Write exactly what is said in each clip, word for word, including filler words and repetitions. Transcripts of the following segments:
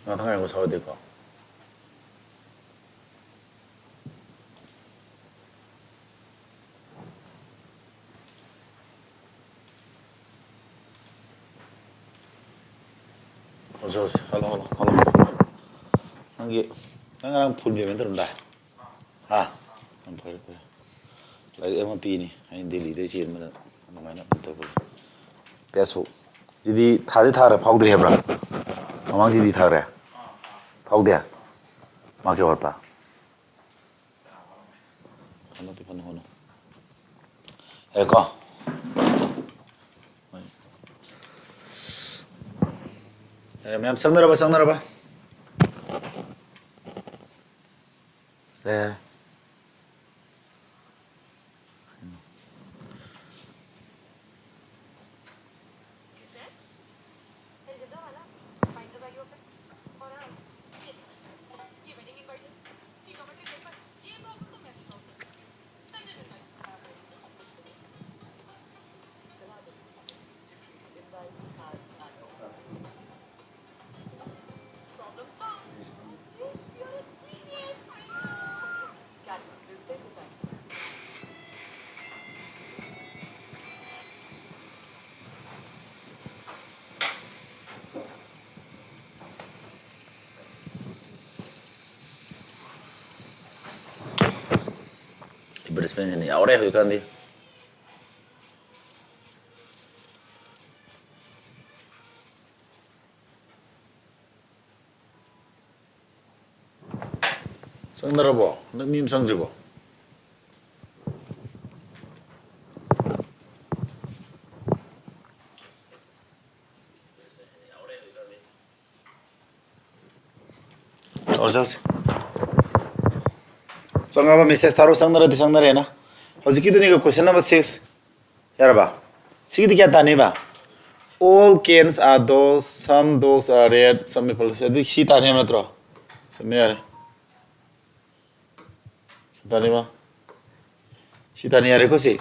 ꯉꯥꯛꯇꯪ ꯉꯥꯏꯈꯣ, ꯁꯥꯎꯔꯗꯤꯀꯣ꯫ ꯍꯧꯖꯤꯛ, ꯍꯧꯖꯤꯛ, ꯍꯜꯂꯣ, ꯍꯜꯂꯣ, ꯍꯜꯂꯣ꯫ ꯅꯪꯒꯤ, ꯅꯪ ꯉꯔꯥꯡ full payment ꯇꯧꯔꯝꯗꯥꯏ? ꯍꯥ? ꯌꯥꯝ ꯐꯔꯦ, ꯐꯔꯦ꯫ ꯂꯥꯏꯔꯤꯛ ꯑꯃ ꯄꯤꯅꯤ, ꯑꯩꯅ ꯗꯦꯜꯂꯤꯗꯩ ꯆꯦꯟꯕꯗ ꯑꯗꯨꯃꯥꯏꯅ ꯇꯧꯕ꯫ ꯄꯦꯁꯕꯨꯛ꯫ ꯁꯤꯗꯤ ꯊꯥꯗꯤ ꯊꯥꯈ꯭ꯔꯦ, ꯐꯥꯎꯗ꯭ꯔꯤ ꯍꯥꯏꯕ꯭ꯔꯥ? ꯃꯃꯥꯡꯒꯤꯗꯤ ꯊꯥꯈ꯭ꯔꯦ? ꯐꯥꯎꯗꯦ? ꯃꯥ ꯀꯌꯥ ꯋꯥꯠꯄ? ꯍꯟꯗꯛꯇꯤ ꯐꯅ ꯍꯣꯠꯅꯧ꯫ ꯑꯦ ꯀꯣ꯫ ꯌꯥꯔꯦ, ꯃꯌꯥꯝ ꯆꯪꯅꯔꯕ, ꯆꯪꯅꯔꯕ? ꯌꯥꯔꯦ, ꯌꯥꯔꯦ꯫ Advertisement ꯁꯤꯅ ꯌꯥꯎꯔꯦ ꯍꯧꯖꯤꯛꯀꯥꯟꯗꯤ꯫ ꯆꯪꯅꯔꯕꯣ? ꯍꯟꯗꯛ ꯃꯤ ꯑꯃ ꯆꯪꯗ꯭ꯔꯤꯕꯣ? ꯑꯣ, ꯆꯪꯁꯤ꯫ ꯆꯪꯉꯕ? Message ꯊꯥꯔꯣ, ꯆꯪꯅꯔꯗꯤ ꯆꯪꯅꯔꯦꯅ꯫ ꯍꯧꯖꯤꯛꯀꯤꯗꯨꯅꯤꯀꯣ, question number six꯫ ꯌꯥꯔꯕ? ꯁꯤꯒꯤꯗꯤ ꯀꯌꯥ ꯇꯥꯅꯤꯕ? All cans are dogs, some dogs are red, some people, ꯑꯗꯨ ꯁꯤ ꯇꯥꯅꯤ ꯍꯥꯏꯕ ꯅꯠꯇ꯭ꯔꯣ? ꯆꯨꯝꯃꯦ, ꯌꯥꯔꯦ꯫ ꯇꯥꯅꯤꯕ? ꯁꯤ ꯇꯥꯅꯤ, ꯌꯥꯔꯦꯀꯣ ꯁꯤ?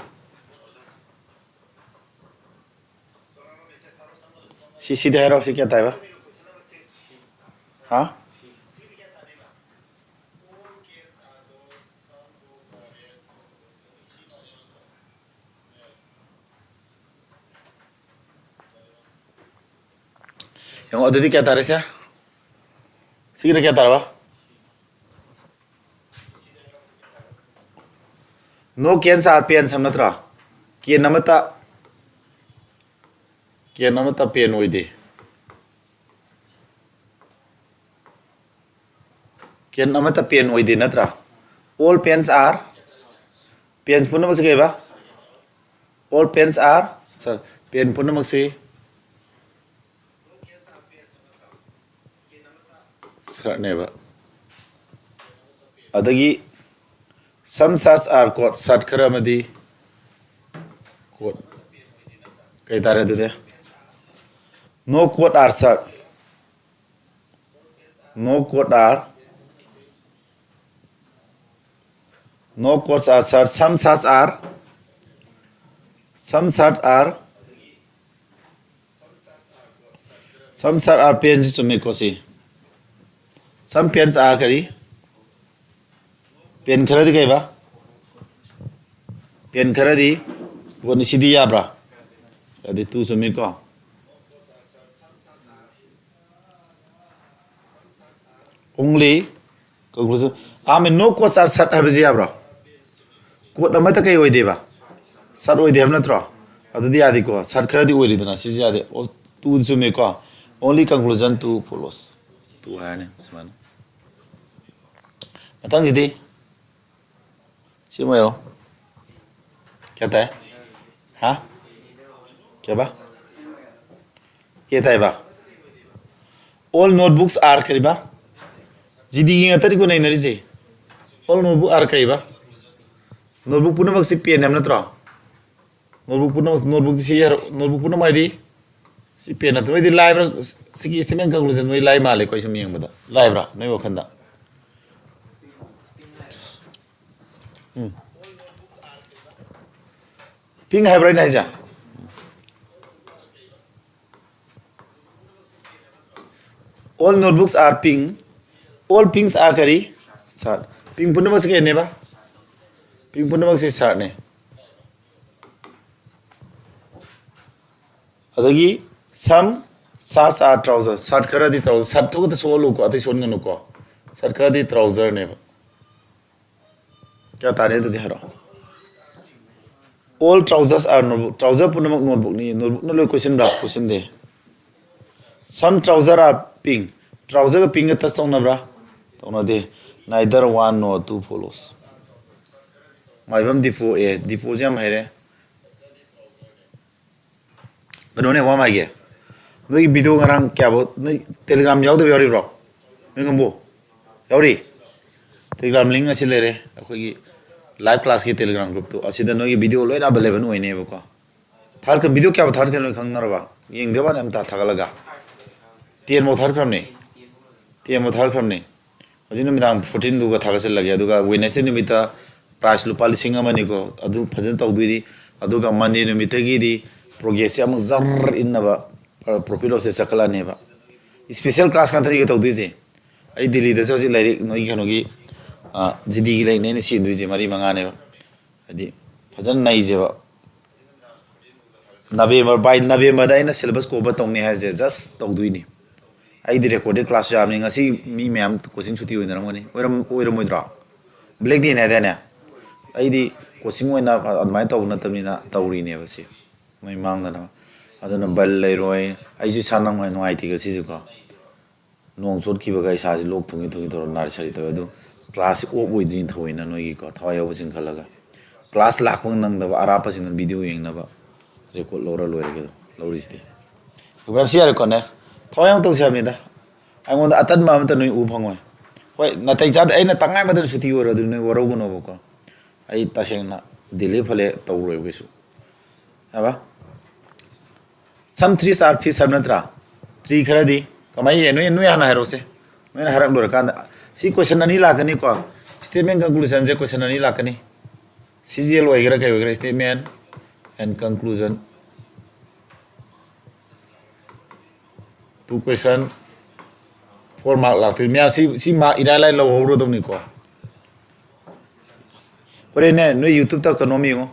ꯁꯤ, ꯁꯤꯗꯤ ꯍꯥꯏꯔꯣ, ꯁꯤ ꯀꯌꯥ ꯇꯥꯏꯕ? ꯍꯥ? ꯌꯦꯡꯉꯣ, ꯑꯗꯨꯗꯤ ꯀꯌꯥ ꯇꯥꯔꯦ ꯁꯦ? ꯁꯤꯒꯤꯅ ꯀꯌꯥ ꯇꯥꯔꯕ? No canes are pens ꯍꯥꯏꯕ ꯅꯠꯇ꯭ꯔꯣ? Cane ꯑꯃꯠꯇ, cane ꯑꯃꯠꯇ pen ꯑꯣꯏꯗꯦ꯫ Cane ꯑꯃꯠꯇ pen ꯑꯣꯏꯗꯦ ꯅꯠꯇ꯭ꯔꯥ? All pens are, pens ꯄꯨꯝꯅꯃꯛꯁꯤ ꯀꯩꯕ? All pens are, sir, pen ꯄꯨꯝꯅꯃꯛꯁꯤ ꯁꯔꯠꯅꯦꯕ꯫ ꯑꯗꯒꯤ some shirts are coat, shirt ꯈꯔ ꯑꯃꯗꯤ coat꯫ ꯀꯩ ꯇꯥꯔꯦ ꯑꯗꯨꯗꯤ? No coat are shirt, no coat are, no coats are shirt, some shirts are, some shirts are, some shirts are pens ꯁꯤ ꯆꯨꯝꯃꯤꯀꯣ ꯁꯤ꯫ Some pens are ꯀꯔꯤ? Pen ꯈꯔꯗꯤ ꯀꯩꯕ? Pen ꯈꯔꯗꯤ ꯀꯣꯟꯅ ꯁꯤꯗꯤ ꯌꯥꯕ꯭ꯔꯥ? ꯑꯗꯨꯗꯤ two ꯆꯨꯝꯃꯤꯀꯣ꯫ Only conclusion. Ah, me no coats are shirt ꯍꯥꯏꯕꯁꯤ ꯌꯥꯕ꯭ꯔꯣ? Coat ꯑꯃꯠꯇ ꯀꯩ ꯑꯣꯏꯗꯦꯕ? Shirt ꯑꯣꯏꯗꯦ ꯍꯥꯏꯕ ꯅꯠꯇ꯭ꯔꯣ? ꯑꯗꯨꯗꯤ ꯌꯥꯗꯦꯀꯣ꯫ Shirt ꯈꯔꯗꯤ ꯑꯣꯏꯔꯤꯗꯅ, ꯁꯤꯁꯨ ꯌꯥꯗꯦ꯫ ꯑꯣ, two ꯆꯨꯝꯃꯤꯀꯣ꯫ Only conclusion two follows꯫ Two ꯍꯥꯏꯔꯅꯤ ꯁꯨꯃꯥꯏꯅ꯫ ꯃꯊꯪꯁꯤꯗꯤ ꯁꯤ ꯑꯃ ꯌꯦꯡꯉꯣ꯫ ꯀꯌꯥ ꯇꯥꯏ? ꯍꯥ? ꯀꯌꯥꯕ? A ꯇꯥꯏꯕ? All notebooks are ꯀꯔꯤꯕ? ꯖꯤꯗꯤꯒꯤ ꯉꯥꯛꯇꯅꯤꯀꯣ ꯅꯩꯅꯔꯤꯁꯦ꯫ All notebook are ꯀꯔꯤꯕ? Notebook ꯄꯨꯝꯅꯃꯛꯁꯤ pen ꯍꯥꯏꯕ ꯅꯠꯇ꯭ꯔꯣ? Notebook ꯄꯨꯝꯅꯃꯛ, notebookꯇꯤ ꯁꯤ ꯌꯥꯔꯣ-, notebook ꯄꯨꯝꯅꯃꯛ ꯍꯥꯏꯗꯤ ꯁꯤ pen ꯅꯠꯇ꯭ꯔꯣ? ꯑꯩꯗꯤ ꯂꯥꯏꯕ꯭ꯔꯥ? ꯁꯤꯒꯤ statement conclusion ꯅꯣꯏ ꯂꯥꯏ ꯃꯥꯜꯂꯦꯀꯣ, ꯑꯩ ꯁꯨꯝ ꯌꯦꯡꯕꯗ꯫ ꯂꯥꯏꯕ꯭ꯔꯥ ꯅꯣꯏ ꯋꯥꯈꯜꯗ? ꯎꯝ꯫ Pink ꯍꯥꯏꯕ꯭ꯔꯥ ꯑꯩꯅ ꯍꯥꯏꯁꯦ? All notebooks are pink. All pinks are ꯀꯔꯤ? Shirt. Pink ꯄꯨꯝꯅꯃꯛꯁꯤ ꯀꯩꯅꯦꯕ? Pink ꯄꯨꯝꯅꯃꯛꯁꯤ shirtꯅꯦ. ꯑꯗꯒꯤ some shirts are trousers. Shirt ꯈꯔꯗꯤ trouser. Shirtꯇꯨ ꯈꯛꯇ ꯁꯣꯛꯍꯜꯂꯨꯀꯣ, ꯑꯇꯩ ꯁꯣꯛꯍꯟꯒꯅꯨꯀꯣ. Shirt ꯈꯔꯗꯤ trouserꯅꯦꯕ. ꯀꯌꯥ ꯇꯥꯔꯦ ꯑꯗꯨꯗꯤ ꯍꯥꯏꯔꯣ. All trousers are notebook. Trouser ꯄꯨꯝꯅꯃꯛ notebookꯅꯤ. Notebookꯅ ꯂꯣꯏ ꯀꯣꯏꯁꯤꯟꯕ꯭ꯔꯥ? ꯀꯣꯏꯁꯤꯟꯗꯦ. Some trouser are pink. Trouserꯒ pinkꯒ touch ꯇꯧꯅꯕ꯭ꯔꯥ? ꯇꯧꯅꯗꯦ. Neither one nor two follows. ꯃꯥꯏꯕꯝ ꯗꯤꯄꯣ ꯑꯦ, ꯗꯤꯄꯣꯁꯦ ꯌꯥꯝ ꯍꯩꯔꯦ. ꯀꯩꯅꯣꯅꯦ, ꯋꯥ ꯃꯥꯏꯒꯦ. ꯅꯣꯏꯒꯤ video ꯉꯔꯥꯡ ꯀꯌꯥꯕꯨ, ꯅꯣꯏ Telegram ꯌꯥꯎꯗꯕ ꯌꯥꯎꯔꯤꯕ꯭ꯔꯣ? ꯅꯣꯏ ꯀꯥꯡꯕꯨ? ꯌꯥꯎꯔꯤ? Telegram link ꯑꯁꯤ ꯂꯩꯔꯦ. ꯑꯩꯈꯣꯏꯒꯤ live classꯀꯤ Telegram groupꯇꯨ. ꯑꯁꯤꯗ ꯅꯣꯏꯒꯤ video ꯂꯣꯏꯅ available ꯑꯣꯏꯅꯦꯕꯀꯣ. ꯊꯥꯒꯠꯈ꯭ꯔ-, video ꯀꯌꯥꯕꯨ ꯊꯥꯒꯠꯈ꯭ꯔꯦ ꯅꯣꯏ ꯈꯪꯅꯔꯕ? ꯌꯦꯡꯗꯦ ꯋꯥꯅꯤ ꯑꯝꯇ ꯊꯥꯒꯠꯂꯒ. Tenꯐꯥꯎ ꯊꯥꯒꯠꯈ꯭ꯔꯕꯅꯤ. Tenꯐꯥꯎ ꯊꯥꯒꯠꯈ꯭ꯔꯕꯅꯤ. ꯍꯧꯖꯤꯛ ꯅꯨꯃꯤꯗꯥꯡ fourteenꯗꯨꯒ ꯊꯥꯒꯠꯆꯜꯂꯒꯦ. ꯑꯗꯨꯒ Wednesday ꯅꯨꯃꯤꯠꯇ prize ꯂꯨꯄꯥ ꯂꯤꯁꯤꯡ ꯑꯃꯅꯤꯀꯣ. ꯑꯗꯨ ꯐꯖꯅ ꯇꯧꯗꯣꯏꯅꯤ. ꯑꯗꯨꯒ Monday ꯅꯨꯃꯤꯠꯇꯒꯤꯗꯤ progressꯁꯦ ꯑꯃꯨꯛ ꯖꯔ ꯏꯟꯅꯕ, profit lossꯁꯦ ꯆꯠꯈꯠꯂꯛꯑꯅꯦꯕ. Special class ꯉꯥꯛꯇꯅꯤꯒ ꯇꯧꯗꯣꯏꯁꯦ. ꯑꯩ ꯗꯤꯜꯂꯤꯗꯁꯨ ꯍꯧꯖꯤꯛ ꯂꯥꯏꯔꯤꯛ ꯅꯣꯏꯒꯤ ꯀꯩꯅꯣꯒꯤ, ꯑ, GDꯒꯤ ꯂꯥꯏꯔꯤꯛꯅꯦ ꯑꯩꯅ ꯁꯤꯟꯗꯣꯏꯁꯦ, ꯃꯔꯤ ꯃꯉꯥꯅꯦꯕ. ꯍꯥꯏꯗꯤ ꯐꯖꯅ ꯅꯩꯁꯦꯕ. November, by Novemberꯗ ꯑꯩꯅ syllabus cover ꯇꯧꯅꯤ ꯍꯥꯏꯁꯦ, just ꯇꯧꯗꯣꯏꯅꯤ. ꯑꯩꯗꯤ recorded class ꯌꯥꯝꯕꯅꯤ. ꯉꯁꯤ ꯃꯤ ꯃꯌꯥꯝ coaching ꯁꯨꯇꯤ ꯑꯣꯏꯅꯔꯝꯒꯅꯤ, ꯑꯣꯏꯔꯝ-, ꯑꯣꯏꯔꯝꯃꯣꯏꯗ꯭ꯔꯣ? Black dayꯅꯦ ꯍꯥꯏꯗꯥꯏꯅꯦ? ꯑꯩꯗꯤ coaching ꯑꯣꯏꯅ ꯑꯗꯨꯃꯥꯏꯅ ꯇꯧꯕ ꯅꯠꯇꯕꯅꯤꯅ ꯇꯧꯔꯤꯅꯦꯕ ꯁꯤ, ꯅꯣꯏ ꯃꯥꯡꯗꯅꯕ. ꯑꯗꯨꯅ ꯕꯟ ꯂꯩꯔꯣꯏ. ꯑꯩꯁꯨ ꯏꯁꯥ ꯅꯨꯡꯉꯥꯏ-, ꯅꯨꯡꯉꯥꯏꯇꯦ ꯉꯁꯤꯁꯦꯀꯣ. ꯅꯣꯡ ꯆꯣꯠꯈꯤꯕꯒ ꯏꯁꯥꯁꯦ ꯂꯣꯛ ꯊꯨꯡꯒꯦ ꯊꯨꯡꯒꯦ ꯇꯧꯔ ꯅꯥꯔꯤ ꯁꯥꯔꯤ ꯇꯧꯋꯦ꯫ ꯑꯗꯨ classꯁꯦ off ꯑꯣꯏꯗꯣꯏꯅꯤ ꯊꯑꯣꯏꯅ ꯅꯣꯏꯒꯤꯀꯣ, ꯊꯋꯥꯏ ꯌꯥꯎꯕꯁꯤꯡ ꯈꯜꯂꯒ. Class ꯂꯥꯛꯄ ꯅꯪꯗꯕ ꯑꯔꯥꯞꯄꯁꯤꯡꯅ video ꯌꯦꯡꯅꯕ record ꯂꯧꯔ ꯂꯣꯏꯔꯦ ꯀꯩꯅꯣ, ꯂꯧꯔꯤꯁꯤꯗꯤ꯫ ꯃꯦꯝ, ꯁꯤ ꯌꯥꯔꯦꯀꯣ, next꯫ ꯊꯋꯥꯏ ꯌꯥꯎꯅ ꯇꯧꯁꯦ ꯍꯥꯏꯕꯅꯤꯗ꯫ ꯑꯩꯉꯣꯟꯗ ꯑꯇꯟꯕ ꯑꯃꯠꯇ ꯅꯣꯏ ꯎ ꯐꯪꯉꯣꯏ꯫ ꯍꯣꯏ, ꯅꯥꯇꯩ ꯆꯥꯗꯦ, ꯑꯩꯅ ꯇꯉꯥꯏ ꯐꯗꯅ ꯁꯨꯇꯤ ꯑꯣꯏꯔꯣ, ꯑꯗꯨ ꯅꯣꯏ ꯋꯥꯔꯧꯒꯅꯣꯕꯀꯣ꯫ ꯑꯩ ꯇꯁꯦꯡꯅ ꯗꯤꯜꯂꯤ ꯐꯂꯦ ꯇꯧꯔꯣꯏꯕ ꯀꯩꯁꯨ꯫ ꯌꯥꯕ? Some trees are fish ꯍꯥꯏꯕ ꯅꯠꯇ꯭ꯔꯥ? Tree ꯈꯔꯗꯤ ꯀꯃꯥꯏꯅ ꯌꯦꯡ-, ꯅꯣꯏ, ꯅꯣꯏ ꯍꯥꯟꯅ ꯍꯥꯏꯔꯛꯑꯣꯁꯦ꯫ ꯅꯣꯏꯅ ꯍꯥꯏꯔꯛ ꯂꯣꯏꯔꯀꯥꯟꯗ꯫ ꯁꯤ question ꯑꯅꯤ ꯂꯥꯛꯀꯅꯤꯀꯣ꯫ Statement conclusionꯁꯦ question ꯑꯅꯤ ꯂꯥꯛꯀꯅꯤ꯫ CGL ꯑꯣꯏꯒꯦꯔꯥ ꯀꯩ ꯑꯣꯏꯒꯦꯔꯥ, statement and conclusion꯫ Two question. Four mark ꯂꯥꯛꯇꯣꯏꯅꯤ꯫ ꯃꯌꯥꯝ ꯁꯤ, ꯁꯤ ꯃꯥꯔꯛ ꯏꯔꯥꯏ ꯂꯥꯏ ꯂꯧꯍꯧꯔꯗꯧꯅꯤꯀꯣ꯫ ꯍꯣꯔꯦꯟꯅꯦ, ꯅꯣꯏ YouTube-ꯇ ꯀꯩꯅꯣꯝ ꯌꯦꯡꯉꯣ,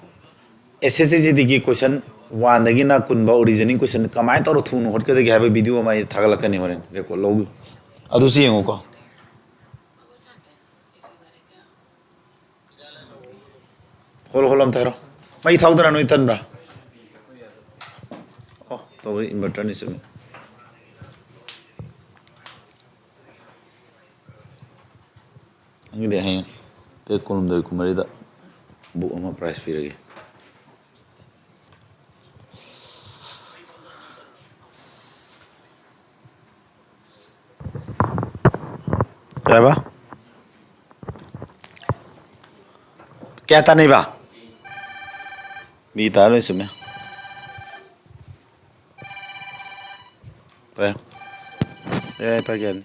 S S C G D-ꯒꯤ question one-ꯗꯒꯤꯅ ꯀꯨꯟ ꯐꯥꯎ reasoning question ꯀꯃꯥꯏꯅ ꯇꯧꯔ ꯊꯨꯅ ꯍꯣꯠꯀꯗꯒꯦ ꯍꯥꯏꯕ video ꯑꯃ ꯑꯩ ꯊꯥꯒꯠꯂꯛꯀꯅꯤ ꯍꯣꯔꯦꯟ, record ꯂꯧꯒꯦ꯫ ꯑꯗꯨꯁꯨ ꯌꯦꯡꯉꯨꯀꯣ꯫ ꯍꯣꯜꯂꯣ, ꯍꯣꯜꯂꯣ, ꯑꯝꯇ ꯍꯥꯏꯔꯣ꯫ ꯃꯩ ꯊꯥꯎꯗꯅ ꯅꯣꯏ ꯇꯟꯕ꯭ꯔꯥ? ꯑꯣ, ꯇꯧꯋꯦ, inverter-ꯅꯤ, ꯆꯨꯝꯃꯤ꯫ ꯅꯪꯒꯤꯗꯤ ꯍꯌꯦꯡ ꯗꯦꯠ ꯀꯨꯟꯍꯨꯝꯗꯣꯏ, ꯀꯨꯟꯃꯔꯤꯗ book ꯑꯃ prize ꯄꯤꯔꯒꯦ꯫ ꯀꯩ ꯍꯥꯏꯕ? ꯀꯌꯥ ꯇꯥꯅꯩꯕ? ꯃꯤ ꯇꯥ ꯂꯣꯏ ꯆꯨꯝꯃꯦ꯫ ꯐꯔꯦ꯫ ꯌꯥꯏ, ꯐꯔꯦ, ꯒ꯭ꯌꯥꯟ꯫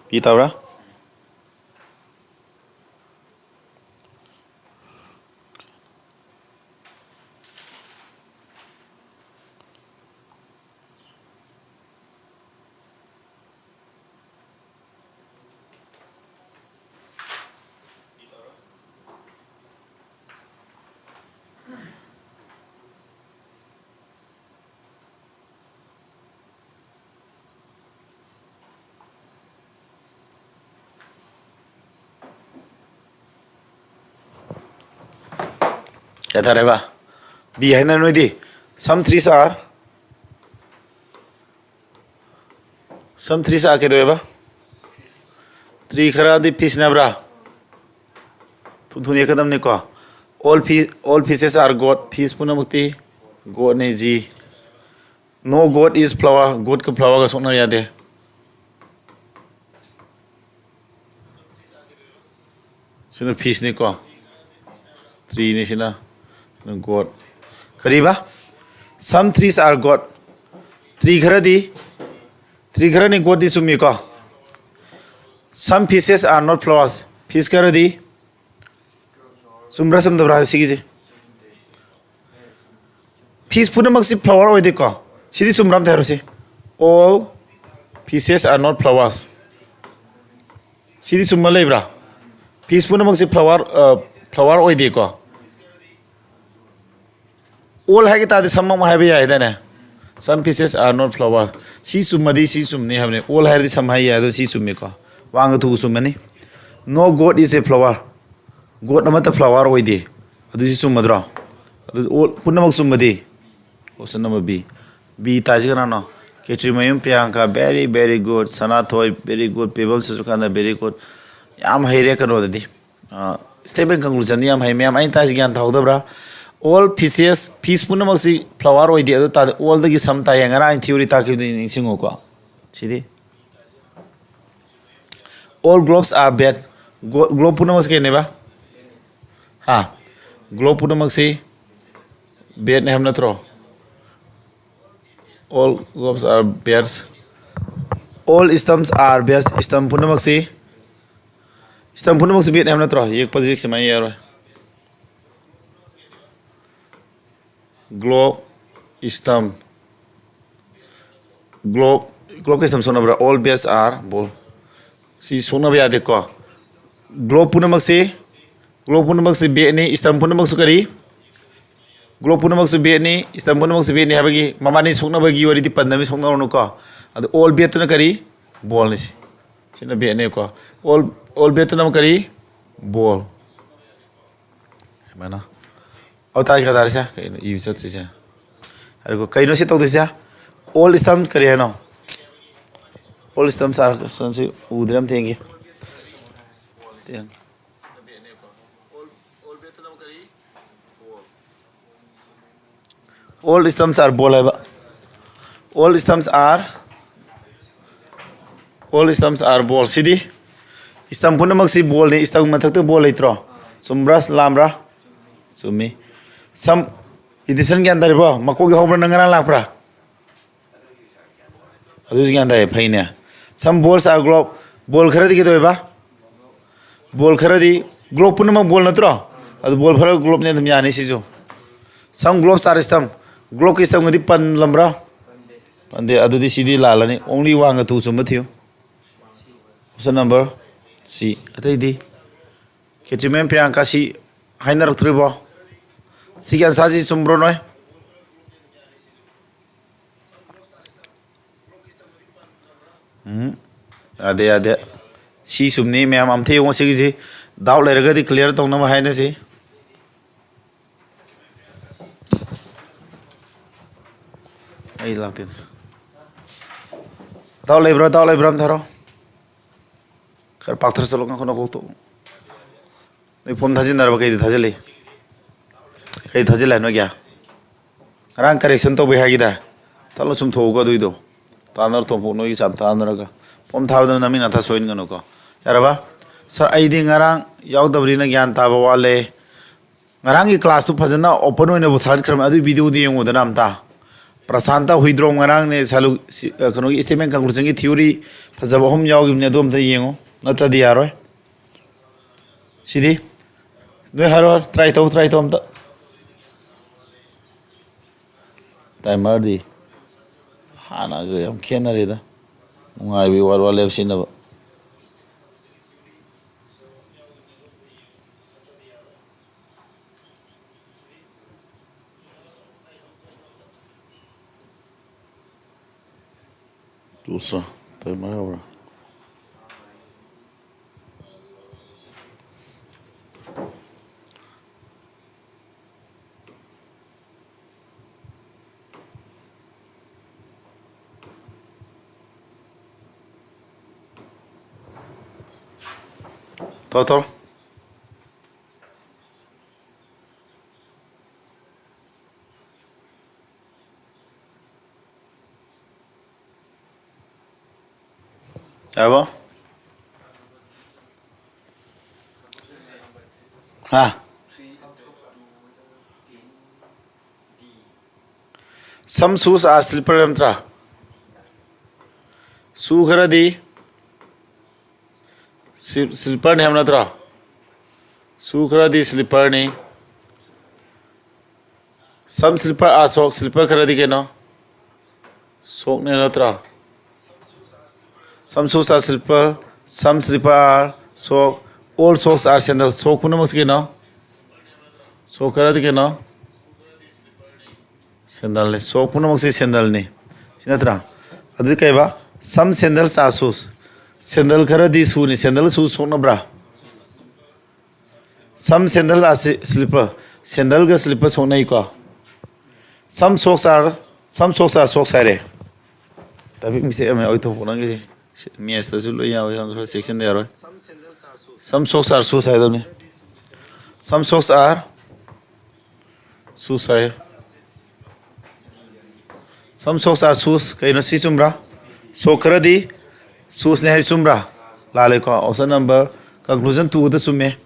ꯄꯤ ꯇꯥꯕ꯭ꯔꯥ? ꯀꯩ ꯇꯥꯔꯦꯕ? B ꯍꯥꯏꯅ ꯅꯣꯏꯗꯤ? Some trees are, some trees are ꯀꯩꯗꯧꯋꯦꯕ? Tree ꯈꯔꯗꯤ fish ꯅꯦꯕ꯭ꯔꯥ? ꯊꯨ ꯊꯨꯅ ꯏꯔꯛꯀꯗꯕꯅꯤꯀꯣ꯫ All fish, all fishes are God. Fish ꯄꯨꯝꯅꯃꯛꯇꯤ God-ꯅꯦ, G꯫ No God is flower. God-ꯀ flower-ꯒ ꯁꯣꯛꯅ ꯌꯥꯗꯦ꯫ ꯁꯤꯅ ꯐꯤꯁꯅꯤꯀꯣ, ꯇ꯭ꯔꯤꯅꯤ ꯁꯤꯅ꯫ ꯒꯣꯠ ꯀꯔꯤꯕ? Some trees are goat. Tree ꯈꯔꯗꯤ, ꯇ꯭ꯔꯤ ꯈꯔꯅꯤ ꯒꯣꯠꯇꯤ ꯆꯨꯝꯃꯤꯀꯣ꯫ Some fishes are not flowers. Fish ꯈꯔꯗꯤ ꯆꯨꯝꯕ꯭ꯔꯥ ꯆꯨꯝꯗꯕ꯭ꯔꯥ ꯍꯥꯏꯕ ꯁꯤꯒꯤꯁꯦ꯫ ꯐꯤꯁ ꯄꯨꯝꯅꯃꯛꯁꯤ ꯐ꯭ꯂꯥꯋꯔ ꯑꯣꯏꯗꯦꯀꯣ꯫ ꯁꯤꯗꯤ ꯆꯨꯝꯕ꯭ꯔꯥ ꯑꯝꯇ ꯍꯥꯏꯔꯣꯁꯤ꯫ All fishes are not flowers. ꯁꯤꯗꯤ ꯆꯨꯝꯕ ꯂꯩꯕ꯭ꯔꯥ? ꯐꯤꯁ ꯄꯨꯝꯅꯃꯛꯁꯤ ꯐ꯭ꯂꯥꯋꯔ, ꯐ꯭ꯂꯥꯋꯔ ꯑꯣꯏꯗꯦꯀꯣ꯫ ꯑꯣꯜ ꯍꯥꯏꯒꯦ ꯇꯥꯔꯗꯤ ꯁꯝ ꯑꯃ ꯍꯥꯏꯕ ꯌꯥꯏꯗꯅꯦ꯫ Some fishes are not flowers. ꯁꯤ ꯆꯨꯝꯃꯗꯤ ꯁꯤ ꯆꯨꯝꯅꯤ ꯍꯥꯏꯕꯅꯤ꯫ ꯑꯣꯜ ꯍꯥꯏꯔꯗꯤ ꯁꯝ ꯍꯥꯏ ꯌꯥꯏ, ꯑꯗꯣ ꯁꯤ ꯆꯨꯝꯃꯤꯀꯣ꯫ ꯋꯥꯡꯒ ꯊꯨꯒ ꯆꯨꯝꯃꯅꯤ꯫ No goat is a flower. God ꯑꯃꯠꯇ ꯐ꯭ꯂꯥꯋꯔ ꯑꯣꯏꯗꯦ꯫ ꯑꯗꯨꯁꯨ ꯆꯨꯝꯃꯗ꯭ꯔꯣ? ꯑꯗꯨ ꯑꯣꯜ ꯄꯨꯝꯅꯃꯛ ꯆꯨꯝꯃꯗꯤ? Option number B. B ꯇꯥꯏꯁꯤ ꯀꯅꯥꯅꯣ? Ketrimayum Priyanka, very very good. Sanathoi, very good. Pebel Susukanta, very good. ꯌꯥꯝ ꯍꯩꯔꯦ ꯀꯩꯅꯣꯗꯗꯤ꯫ ꯁ꯭ꯇꯦꯠꯃꯦꯟ ꯀꯟꯀ꯭ꯂꯨꯖꯟꯗꯤ ꯌꯥꯝ ꯍꯩ꯫ ꯃꯌꯥꯝ ꯑꯩꯅ ꯇꯥꯏꯁꯤ ꯒ꯭ꯌꯥꯟ ꯇꯥꯍꯧꯗꯕ꯭ꯔꯥ? All fishes, ꯐꯤꯁ ꯄꯨꯝꯅꯃꯛꯁꯤ ꯐ꯭ꯂꯥꯋꯔ ꯑꯣꯏꯗꯦ꯫ ꯑꯗꯨ ꯇꯥꯔꯗꯤ ꯑꯣꯜꯗꯒꯤ ꯁꯝ ꯇꯥꯏ꯫ ꯉꯔꯥꯡ ꯑꯩꯅ ꯊꯤꯑꯣꯔꯤ ꯇꯥꯛꯈꯤꯕꯗꯨ ꯅꯤꯡꯁꯤꯡꯉꯨꯀꯣ꯫ ꯁꯤꯗꯤ All globes are bad. Globe ꯄꯨꯝꯅꯃꯛꯁꯤ ꯀꯩꯅꯦꯕ? ꯍꯥ? ꯒ꯭ꯂꯣꯕ ꯄꯨꯝꯅꯃꯛꯁꯤ ꯕꯦꯗꯅꯦ ꯍꯥꯏꯕ ꯅꯠꯇ꯭ꯔꯣ? All globes are bad. All stumps are bad. ꯁ꯭ꯇꯝ ꯄꯨꯝꯅꯃꯛꯁꯤ, ꯁ꯭ꯇꯝ ꯄꯨꯝꯅꯃꯛꯁꯤ ꯕꯦꯗꯅꯦ ꯍꯥꯏꯕ ꯅꯠꯇ꯭ꯔꯣ? ꯌꯦꯛꯄꯗ ꯌꯦꯛꯁꯤ ꯁꯨꯃꯥꯏꯅ ꯌꯥꯔꯣꯏ꯫ ꯒ꯭ꯂꯣꯕ, ꯁ꯭ꯇꯝ꯫ ꯒ꯭ꯂꯣꯕ, ꯒ꯭ꯂꯣꯕꯀ ꯁ꯭ꯇꯝ ꯁꯣꯛꯅꯕ꯭ꯔꯥ? All beds are ball. ꯁꯤ ꯁꯣꯛꯅꯕ ꯌꯥꯗꯦꯀꯣ꯫ ꯒ꯭ꯂꯣꯕ ꯄꯨꯝꯅꯃꯛꯁꯤ, ꯒ꯭ꯂꯣꯕ ꯄꯨꯝꯅꯃꯛꯁꯤ ꯕꯦꯗꯅꯤ, ꯁ꯭ꯇꯝ ꯄꯨꯝꯅꯃꯛꯁꯨ ꯀꯔꯤ? ꯒ꯭ꯂꯣꯕ ꯄꯨꯝꯅꯃꯛꯁꯨ ꯕꯦꯗꯅꯤ, ꯁ꯭ꯇꯝ ꯄꯨꯝꯅꯃꯛꯁꯨ ꯕꯦꯗꯅꯤ ꯍꯥꯏꯕꯒꯤ ꯃꯕꯥꯅꯤ ꯁꯣꯛꯅꯕꯒꯤ ꯋꯥꯔꯤꯗꯤ ꯄꯟꯗꯕꯅꯤ, ꯁꯣꯛꯅꯔꯨꯅꯨꯀꯣ꯫ ꯑꯗꯨ ꯑꯣꯜ ꯕꯦꯗꯇꯨꯅ ꯀꯔꯤ? ꯕꯣꯜꯅꯤ ꯁꯤ꯫ ꯁꯤꯅ ꯕꯦꯗꯅꯦꯀꯣ꯫ ꯑꯣꯜ, ꯑꯣꯜ ꯕꯦꯗꯇꯨꯅ ꯑꯃꯨꯛ ꯀꯔꯤ? ꯕꯣꯜ꯫ ꯁꯨꯃꯥꯏꯅ꯫ ꯑꯧ, ꯇꯥꯏ ꯈꯔ ꯇꯥꯔꯤꯁꯦ꯫ ꯀꯩꯅꯣ ꯏꯕ ꯆꯠꯇ꯭ꯔꯤꯁꯦ? ꯑꯗꯨꯒ ꯀꯩꯅꯣ ꯁꯤ ꯇꯧꯗꯣꯏꯁꯦ? ꯑꯣꯜ ꯁ꯭ꯇꯝ ꯀꯔꯤ ꯍꯥꯏꯅꯣ? ꯑꯣꯜ ꯁ꯭ꯇꯝ ꯁꯥꯔ ꯁꯤ ꯎꯗ꯭ꯔꯦ, ꯑꯝꯇ ꯌꯦꯡꯒꯦ꯫ ꯌꯦꯡꯒꯦ꯫ All stumps are ball ꯍꯥꯏꯕ꯫ All stumps are, all stumps are ball꯫ CD Stump ꯄꯨꯝꯅꯃꯛꯁꯤ ball ꯅꯤ, stump ꯃꯊꯛꯇ ball ꯂꯩꯇ꯭ꯔꯣ? ꯆꯨꯝꯕ꯭ꯔꯥ ꯂꯥꯟꯕ꯭ꯔꯥ? ꯆꯨꯝꯃꯤ꯫ Some, Edison ꯒ꯭ꯌꯥꯟ ꯇꯥꯔꯤꯕꯣ? ꯃꯀꯣꯛ ꯌꯥꯎꯕ꯭ꯔꯥ ꯅꯪ ꯉꯔꯥꯡ ꯂꯥꯛꯄ꯭ꯔꯥ? ꯑꯗꯨꯁꯨ ꯒ꯭ꯌꯥꯟ ꯇꯥꯏꯌꯦ, ꯐꯩꯅꯦ꯫ Some balls are glove. Ball ꯈꯔꯗꯤ ꯀꯩꯗꯧꯋꯦꯕ? Ball ꯈꯔꯗꯤ, glove ꯄꯨꯝꯅꯃꯛ ball ꯅꯠꯇ꯭ꯔꯣ? ꯑꯗꯨ ball ꯈꯔ glove ꯅꯦ ꯑꯗꯨꯝ ꯌꯥꯅꯤ ꯁꯤꯁꯨ꯫ Some gloves are stump. Glove ꯀꯤ stump ꯒꯗꯤ ꯄꯟꯂꯝꯕ꯭ꯔꯥ? ꯄꯟꯗꯦ꯫ ꯑꯗꯨꯗꯤ ꯁꯤꯗꯤ ꯂꯥꯜꯂꯅꯤ꯫ Only one ꯒ two ꯆꯨꯝꯕ ꯊꯤꯌꯨ꯫ Option number C꯫ ꯑꯇꯩꯗꯤ? ꯀꯦꯇ꯭ꯔꯤꯃꯦꯟ ꯄ꯭ꯔꯤꯌꯥꯡꯀꯥ ꯁꯤ ꯍꯥꯏꯅꯔꯛꯇ꯭ꯔꯤꯕꯣ? ꯁꯤꯒꯤ answer ꯁꯤ ꯆꯨꯝꯕ꯭ꯔꯣ ꯅꯣꯏ? ꯎꯝ꯫ ꯌꯥꯗꯦ, ꯌꯥꯗꯦ꯫ ꯁꯤ ꯆꯨꯝꯅꯤ ꯃꯌꯥꯝ, ꯑꯝꯇ ꯌꯦꯡꯉꯣ ꯁꯤꯒꯤꯁꯤ꯫ Doubt ꯂꯩꯔꯒꯗꯤ clear ꯇꯧꯅꯕ ꯍꯥꯏꯅꯁꯤ꯫ ꯑꯩ ꯂꯥꯛꯇꯦꯅꯦ꯫ Doubt ꯂꯩꯕ꯭ꯔꯥ? Doubt ꯂꯩꯕ꯭ꯔꯥ? ꯑꯝꯇ ꯍꯥꯏꯔꯣ꯫ ꯈꯔ ꯄꯥꯛꯊꯔ ꯆꯠꯂꯣ, ꯉꯥꯏꯈꯣ, ꯅꯀꯣꯛꯇꯣ꯫ ꯅꯣꯏ form ꯊꯥꯖꯤꯟꯅꯔꯕ? ꯀꯩꯗ ꯊꯥꯖꯤꯜꯂꯤ? ꯀꯩ ꯊꯥꯖꯤꯜꯂꯦ ꯅꯣꯏꯒꯤ? ꯉꯔꯥꯡ correction ꯇꯧꯕꯩ ꯍꯥꯏꯒꯤꯗꯥꯏ? ꯊꯠꯂꯣ, ꯆꯨꯝꯊꯣꯛꯎꯀꯣ ꯑꯗꯨꯏꯗꯣ꯫ ꯇꯥꯟꯅꯔꯣ, ꯇꯣꯝꯐꯨ, ꯅꯣꯏꯒꯤ ꯆꯥꯟ ꯇꯥꯟꯅꯔꯒ꯫ Form ꯊꯥꯕꯗ ꯅꯃꯤꯡ ꯅꯊꯥ ꯁꯣꯏꯍꯟꯒꯅꯨꯀꯣ꯫ ꯌꯥꯔꯕ? Sir, ꯑꯩꯗꯤ ꯉꯔꯥꯡ ꯌꯥꯎꯗꯕꯅꯤꯅ ꯒ꯭ꯌꯥꯟ ꯇꯥꯕ ꯋꯥꯠꯂꯦ꯫ ꯉꯔꯥꯡꯒꯤ class ꯇꯨ ꯐꯖꯅ open ꯑꯣꯏꯅꯕꯨ ꯊꯥꯒꯠꯈ꯭ꯔꯕꯅꯤ, ꯑꯗꯨꯒꯤ video ꯗꯨ ꯌꯦꯡꯉꯨꯗꯅ ꯑꯝꯇ꯫ ꯄ꯭ꯔꯁꯥꯟꯇ ꯍꯨꯏꯗ꯭ꯔꯣꯝ ꯉꯔꯥꯡꯅꯦ ꯁꯥꯂꯨ-, ꯁꯤ-, ꯑ, ꯀꯩꯅꯣꯒꯤ statement conclusion ꯒꯤ theory ꯐꯖꯕ ꯑꯍꯨꯝ ꯌꯥꯎꯈꯤꯕꯅꯦ, ꯑꯗꯨ ꯑꯝꯇ ꯌꯦꯡꯉꯨ, ꯅꯠꯇ꯭ꯔꯗꯤ ꯌꯥꯔꯣꯏ꯫ ꯁꯤꯗꯤ ꯅꯣꯏ ꯍꯥꯏꯔꯣ, try ꯇꯧ, try ꯇꯧ ꯑꯝꯇ꯫ Timer ꯗꯤ ꯍꯥꯟꯅꯒ ꯌꯥꯝ ꯈꯦꯠꯅꯔꯦꯗ꯫ ꯅꯨꯡꯉꯥꯏꯕꯤ ꯋꯥꯠ ꯋꯥꯠꯂꯦꯕ ꯁꯤꯖꯤꯟꯅꯕ꯫ ꯇꯣꯛꯑꯁꯤꯔ? Timer ꯌꯥꯎꯕ꯭ꯔꯥ? ꯇꯧꯔꯣ, ꯇꯧꯔꯣ꯫ ꯌꯥꯔꯕꯣ? ꯍꯥ? Some shoes are slipper ꯅꯠꯇ꯭ꯔꯥ? Shoe ꯈꯔꯗꯤ ꯁꯤ-, slipperꯅꯤ ꯍꯥꯏꯕ ꯅꯠꯇ꯭ꯔꯣ? Shoe ꯈꯔꯗꯤ slipperꯅꯤ꯫ Some slipper are sock, slipper ꯈꯔꯗꯤ ꯀꯩꯅꯣ? Sockꯅꯦ ꯅꯠꯇ꯭ꯔꯣ? Some shoes are slipper, some slipper are sock, all socks are sandal. Sock ꯄꯨꯝꯅꯃꯛꯁꯤ ꯀꯩꯅꯣ? Sock ꯈꯔꯗꯤ ꯀꯩꯅꯣ? Sandalꯅꯤ꯫ Sock ꯄꯨꯝꯅꯃꯛꯁꯤ sandalꯅꯤ꯫ ꯁꯤ ꯅꯠꯇ꯭ꯔꯥ? ꯑꯗꯨꯗꯤ ꯀꯩꯕ? Some sandals are shoes. Sandal ꯈꯔꯗꯤ shoeꯅꯤ꯫ Sandal shoe ꯁꯣꯛꯅꯕ꯭ꯔꯥ? Some sandal are si-, slipper. Sandalꯒ slipper ꯁꯣꯛꯅꯩꯀꯣ꯫ Some socks are, some socks are socks ꯍꯥꯏꯔꯦ꯫ Typing mistake ꯑꯃ ꯌꯥꯎꯏ ꯊꯣꯛꯄ ꯅꯪꯒꯤꯁꯦ꯫ Mathsꯇꯁꯨ ꯂꯣꯏ ꯌꯥꯎꯏ, ꯅꯪ ꯈꯔ ꯆꯦꯛꯁꯤꯟꯗ ꯌꯥꯔꯣꯏ꯫ Some socks are shoes ꯍꯥꯏꯗꯧꯅꯤ꯫ Some socks are shoes high. Some socks are shoes. ꯀꯩꯅꯣ ꯁꯤ ꯆꯨꯝꯕ꯭ꯔꯥ? Sock ꯈꯔꯗꯤ shoesꯅꯦ ꯍꯥꯏ ꯆꯨꯝꯕ꯭ꯔꯥ? ꯂꯥꯜꯂꯦꯀꯣ꯫ Option number, conclusion twoꯗ ꯆꯨꯝꯃꯦ꯫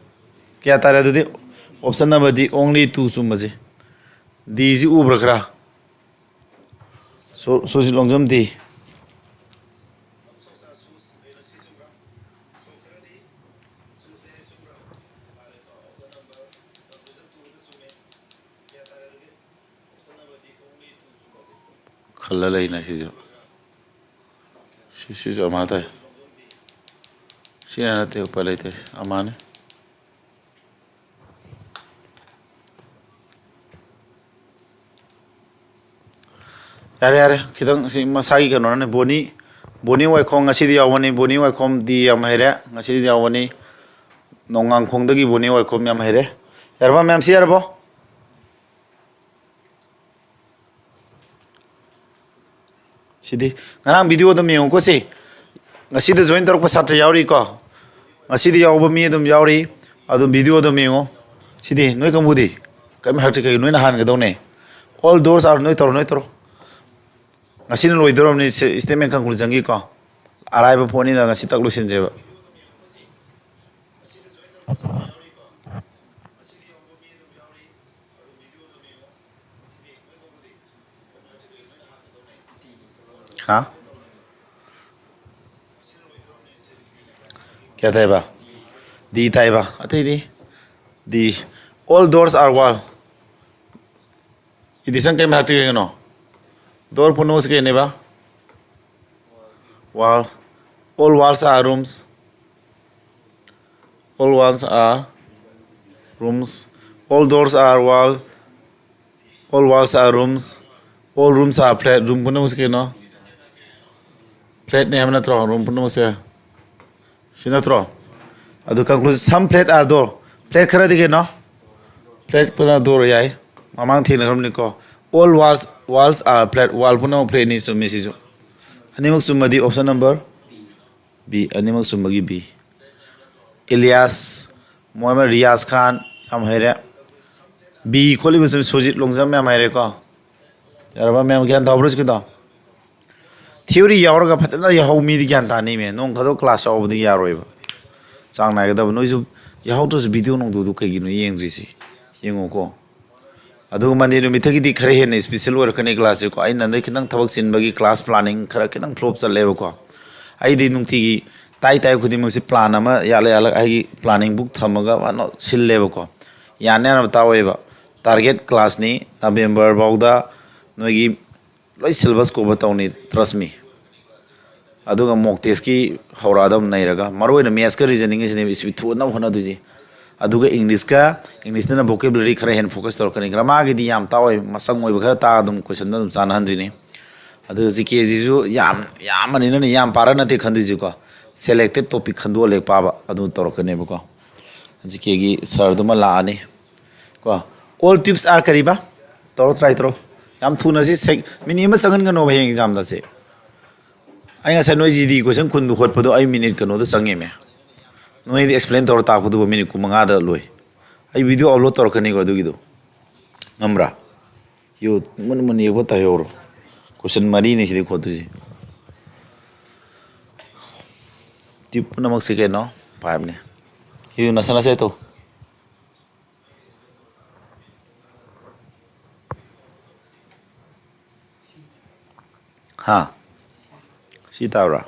ꯀꯌꯥ ꯇꯥꯔꯦ ꯑꯗꯨꯗꯤ? Option number D, only two ꯆꯨꯝꯕꯁꯦ꯫ Dꯁꯤ ꯎꯕ꯭ꯔꯥ ꯈꯔ? ꯁꯨ-, ꯁꯨꯔꯖꯤꯠ ꯂꯣꯡꯖꯝ D꯫ ꯈꯜꯂ ꯂꯩꯅ ꯁꯤꯁꯨ꯫ ꯁꯤ-, ꯁꯤꯁꯨ ꯑꯃ ꯇꯥꯏ꯫ ꯁꯤꯅ ꯅꯠꯇꯦ, ꯎꯄꯥꯏ ꯂꯩꯇꯦ꯫ ꯑꯃꯅꯤ꯫ ꯌꯥꯔꯦ, ꯌꯥꯔꯦ꯫ ꯈꯤꯇꯪ ꯁꯤ ꯃꯁꯥꯒꯤ ꯀꯩꯅꯣꯅꯅꯦ꯫ ꯕꯣꯅꯤ, ꯕꯣꯅꯤ ꯋꯥꯏꯈꯣꯡ ꯉꯁꯤꯗꯤ ꯌꯥꯎꯕꯅꯤ꯫ ꯕꯣꯅꯤ ꯋꯥꯏꯈꯣꯝꯗꯤ ꯌꯥꯝ ꯍꯩꯔꯦ꯫ ꯉꯁꯤꯗꯤ ꯌꯥꯎꯕꯅꯤ꯫ ꯅꯣꯡꯉꯥꯡꯈꯣꯡꯗꯒꯤ ꯕꯣꯅꯤ ꯋꯥꯏꯈꯣꯝ ꯌꯥꯝ ꯍꯩꯔꯦ꯫ ꯌꯥꯔꯕ ꯃꯌꯥꯝ? ꯁꯤ ꯌꯥꯔꯕꯣ? ꯁꯤꯗꯤ ꯉꯔꯥꯡ video ꯑꯗꯨꯝ ꯌꯦꯡꯉꯨꯀꯣ ꯁꯤ꯫ ꯉꯁꯤꯗ join ꯇꯧꯔꯛꯄ ꯁꯥꯇ꯭ꯔ ꯌꯥꯎꯔꯤꯀꯣ꯫ ꯉꯁꯤꯗꯤ ꯌꯥꯎꯕ ꯃꯤ ꯑꯗꯨꯝ ꯌꯥꯎꯔꯤ꯫ ꯑꯗꯨꯝ video ꯑꯗꯨꯝ ꯌꯦꯡꯉꯣ꯫ ꯁꯤꯗꯤ ꯅꯣꯏ ꯀꯥꯡꯕꯨꯗꯤ ꯀꯔꯤꯝ ꯍꯥꯏꯔꯛꯇ꯭ꯔꯤ ꯀꯩꯒꯤꯅꯣ? ꯅꯣꯏꯅ ꯍꯥꯟꯒꯗꯧꯅꯦ꯫ All doors are, ꯅꯣꯏ ꯇꯧꯔꯣ, ꯅꯣꯏ ꯇꯧꯔꯣ꯫ ꯉꯁꯤꯅ ꯂꯣꯏꯗꯧꯔꯕꯅꯤ ꯁꯤ statement conclusionꯒꯤꯀꯣ꯫ ꯑꯔꯥꯏꯕ ꯄꯣꯠꯅꯤꯅ ꯉꯁꯤ ꯇꯛ ꯂꯣꯏꯁꯤꯟꯁꯦꯕ꯫ ꯍꯥ? ꯀꯌꯥ ꯇꯥꯏꯕ? D ꯇꯥꯏꯕ꯫ ꯑꯇꯩꯗꯤ? D. All doors are wall. Addition ꯀꯩ ꯃꯍꯥꯛ ꯀꯩꯒꯤꯅꯣ? Door ꯄꯨꯝꯅꯃꯛꯁꯤ ꯀꯩꯅꯦꯕ? Wall. All walls are rooms. All walls are rooms. All doors are wall. All walls are rooms. All rooms are flat. Room ꯄꯨꯝꯅꯃꯛꯁꯤ ꯀꯩꯅꯣ? Flat ꯅꯦ ꯍꯥꯏꯕ ꯅꯠꯇ꯭ꯔꯣ? Room ꯄꯨꯝꯅꯃꯛꯁꯦ ꯁꯤ ꯅꯠꯇ꯭ꯔꯣ? ꯑꯗꯨ conclusion, some flat are door. Flat ꯈꯔꯗꯤ ꯀꯩꯅꯣ? Flat ꯄꯨꯝꯅꯃꯛ door ꯌꯥꯏ꯫ ꯃꯃꯥꯡ ꯊꯦꯡꯅꯈ꯭ꯔꯕꯅꯤꯀꯣ꯫ All walls, walls are flat. Wall ꯄꯨꯝꯅꯃꯛ flat ꯅꯤ꯫ ꯆꯨꯝꯃꯤ ꯁꯤꯁꯨ꯫ ꯑꯅꯤꯃꯛ ꯆꯨꯝꯃꯗꯤ option number B, ꯑꯅꯤꯃꯛ ꯆꯨꯝꯕꯒꯤ B. ꯏꯂꯤꯌꯥꯁ, ꯃꯣꯍꯃꯗ ꯔꯤꯌꯥꯁ ꯈꯥꯟ, ꯌꯥꯝ ꯍꯩꯔꯦ꯫ B ꯈꯣꯠꯂꯤꯕꯁꯨ ꯁꯨꯖꯤꯠ ꯂꯣꯡꯖꯝ, ꯌꯥꯝ ꯍꯩꯔꯦꯀꯣ꯫ ꯌꯥꯔꯕ ꯃꯌꯥꯝ? ꯒ꯭ꯌꯥꯟ ꯇꯥꯕ꯭ꯔꯣ ꯁꯤꯒꯤꯗꯣ? Theory ꯌꯥꯎꯔꯒ ꯐꯖꯅ ꯌꯥꯎꯍꯧ ꯃꯤꯗꯤ ꯒ꯭ꯌꯥꯟ ꯇꯥꯅꯤꯃꯦ꯫ ꯅꯣꯡ ꯈꯗꯣꯛ class ꯌꯥꯎꯕꯗꯤ ꯌꯥꯔꯣꯏꯕ꯫ ꯆꯥꯡ ꯅꯥꯏꯒꯗꯕ꯫ ꯅꯣꯏꯁꯨ ꯌꯥꯎꯍꯧꯗ꯭ꯔꯁꯨ video ꯅꯨꯡꯗꯨꯗꯨ ꯀꯩꯒꯤꯅꯣ ꯌꯦꯡꯗ꯭ꯔꯤꯁꯤ? ꯌꯦꯡꯉꯨꯀꯣ꯫ ꯑꯗꯨꯒ Monday ꯅꯨꯃꯤꯠꯇꯒꯤꯗꯤ ꯈꯔ ꯍꯦꯟꯅ special ꯑꯣꯏꯔꯛꯀꯅꯤ class ꯁꯦꯀꯣ꯫ ꯑꯩꯅ ꯍꯟꯗꯛ ꯈꯤꯇꯪ ꯊꯕꯛ ꯆꯤꯟꯕꯒꯤ class planning ꯈꯔ ꯈꯤꯇꯪ flop ꯆꯠꯂꯦꯕꯀꯣ꯫ ꯑꯩꯗꯤ ꯅꯨꯡꯇꯤꯒꯤ ꯇꯥꯏ ꯇꯥꯏ ꯈꯨꯗꯤꯡꯃꯛꯁꯦ plan ꯑꯃ ꯌꯥꯠꯂ ꯌꯥꯠꯂꯒ ꯑꯩꯒꯤ planning book ꯊꯝꯃꯒ ꯐꯖꯅ ꯁꯤꯜꯂꯦꯕꯀꯣ꯫ ꯌꯥꯅ ꯌꯥꯅꯕ ꯇꯥꯛꯑꯣꯏꯕ꯫ Target class ꯅꯤ, November ꯐꯥꯎꯗ ꯅꯣꯏꯒꯤ ꯂꯣꯏ syllabus cover ꯇꯧꯅꯤ, trust me꯫ ꯑꯗꯨꯒ mock test ꯀꯤ ꯍꯧꯔꯛꯑꯗꯕ ꯅꯩꯔꯒ, ꯃꯔꯨꯑꯣꯏꯅ maths ꯀ reasoning ꯁꯤꯅꯦꯕ ꯏꯁꯄꯤꯠ ꯊꯨꯅꯕ ꯍꯣꯠꯅꯗꯣꯏꯁꯦ꯫ ꯑꯗꯨꯒ English ꯀ, English ꯅ vocabulary ꯈꯔ ꯍꯦꯟꯅ focus ꯇꯧꯔꯛꯀꯅꯤ꯫ Grammar ꯒꯤꯗꯤ ꯌꯥꯝ ꯇꯥꯛꯑꯣꯏ, ꯃꯆꯪ ꯑꯣꯏꯕ ꯈꯔ ꯇꯥꯛꯑ ꯑꯗꯨꯝ question ꯗ ꯑꯗꯨꯝ ꯆꯥꯟꯅꯍꯟꯗꯣꯏꯅꯤ꯫ ꯑꯗꯨꯒ G K ꯁꯤꯁꯨ ꯌꯥꯝ ꯌꯥꯝꯕꯅꯤꯅꯅꯦ, ꯌꯥꯝ ꯄꯥꯔ ꯅꯠꯇꯦ ꯈꯟꯗꯣꯏꯁꯦꯀꯣ, selected topic ꯈꯟꯗꯣꯛꯑ ꯂꯦꯛ ꯄꯥꯕ ꯑꯗꯨ ꯇꯧꯔꯛꯀꯅꯦꯕꯀꯣ꯫ G K ꯒꯤ sir ꯗꯨꯃ ꯂꯥꯛꯑꯅꯤ ꯀꯣ꯫ All tubes are ꯀꯔꯤꯕ? ꯇꯧꯔꯣ, try ꯇꯧꯔꯣ꯫ ꯌꯥꯝ ꯊꯨꯅ ꯁꯤ sec-, minute ꯑꯃ ꯆꯪꯍꯟꯒꯅꯣꯕ ꯍꯌꯦꯡ exam ꯗ ꯁꯦ꯫ ꯑꯩ ꯉꯁꯥꯏ ꯅꯣꯏ G D question ꯀꯨꯟꯗꯨ ꯍꯣꯠꯄꯗꯣ ꯑꯩ minute ꯀꯩꯅꯣꯗ ꯆꯪꯉꯦꯃꯦ꯫ ꯅꯣꯏꯗꯤ explain ꯇꯧꯔ ꯇꯥꯛꯄꯗꯨꯕꯨ minute ꯀꯨꯟꯃꯉꯥꯗ ꯂꯣꯏ꯫ ꯑꯩ video upload ꯇꯧꯔꯛꯀꯅꯤꯀꯣ ꯑꯗꯨꯒꯤꯗꯣ꯫ ꯉꯝꯕ꯭ꯔꯥ? ꯌꯨ ꯃꯨꯟ ꯃꯨꯟ ꯌꯦꯛꯄ ꯇꯧꯍꯧꯔꯣ꯫ Question ꯃꯔꯤꯅꯤ ꯁꯤꯗꯤ ꯈꯣꯠꯇꯣꯏꯁꯦ꯫ Tube ꯄꯨꯝꯅꯃꯛꯁꯤ ꯀꯩꯅꯣ? Pipe ꯅꯤ꯫ ꯌꯨ ꯅꯁꯥ ꯅꯁꯥ ꯇꯧ꯫ ꯍꯥ? ꯁꯤ ꯇꯥꯕ꯭ꯔꯥ?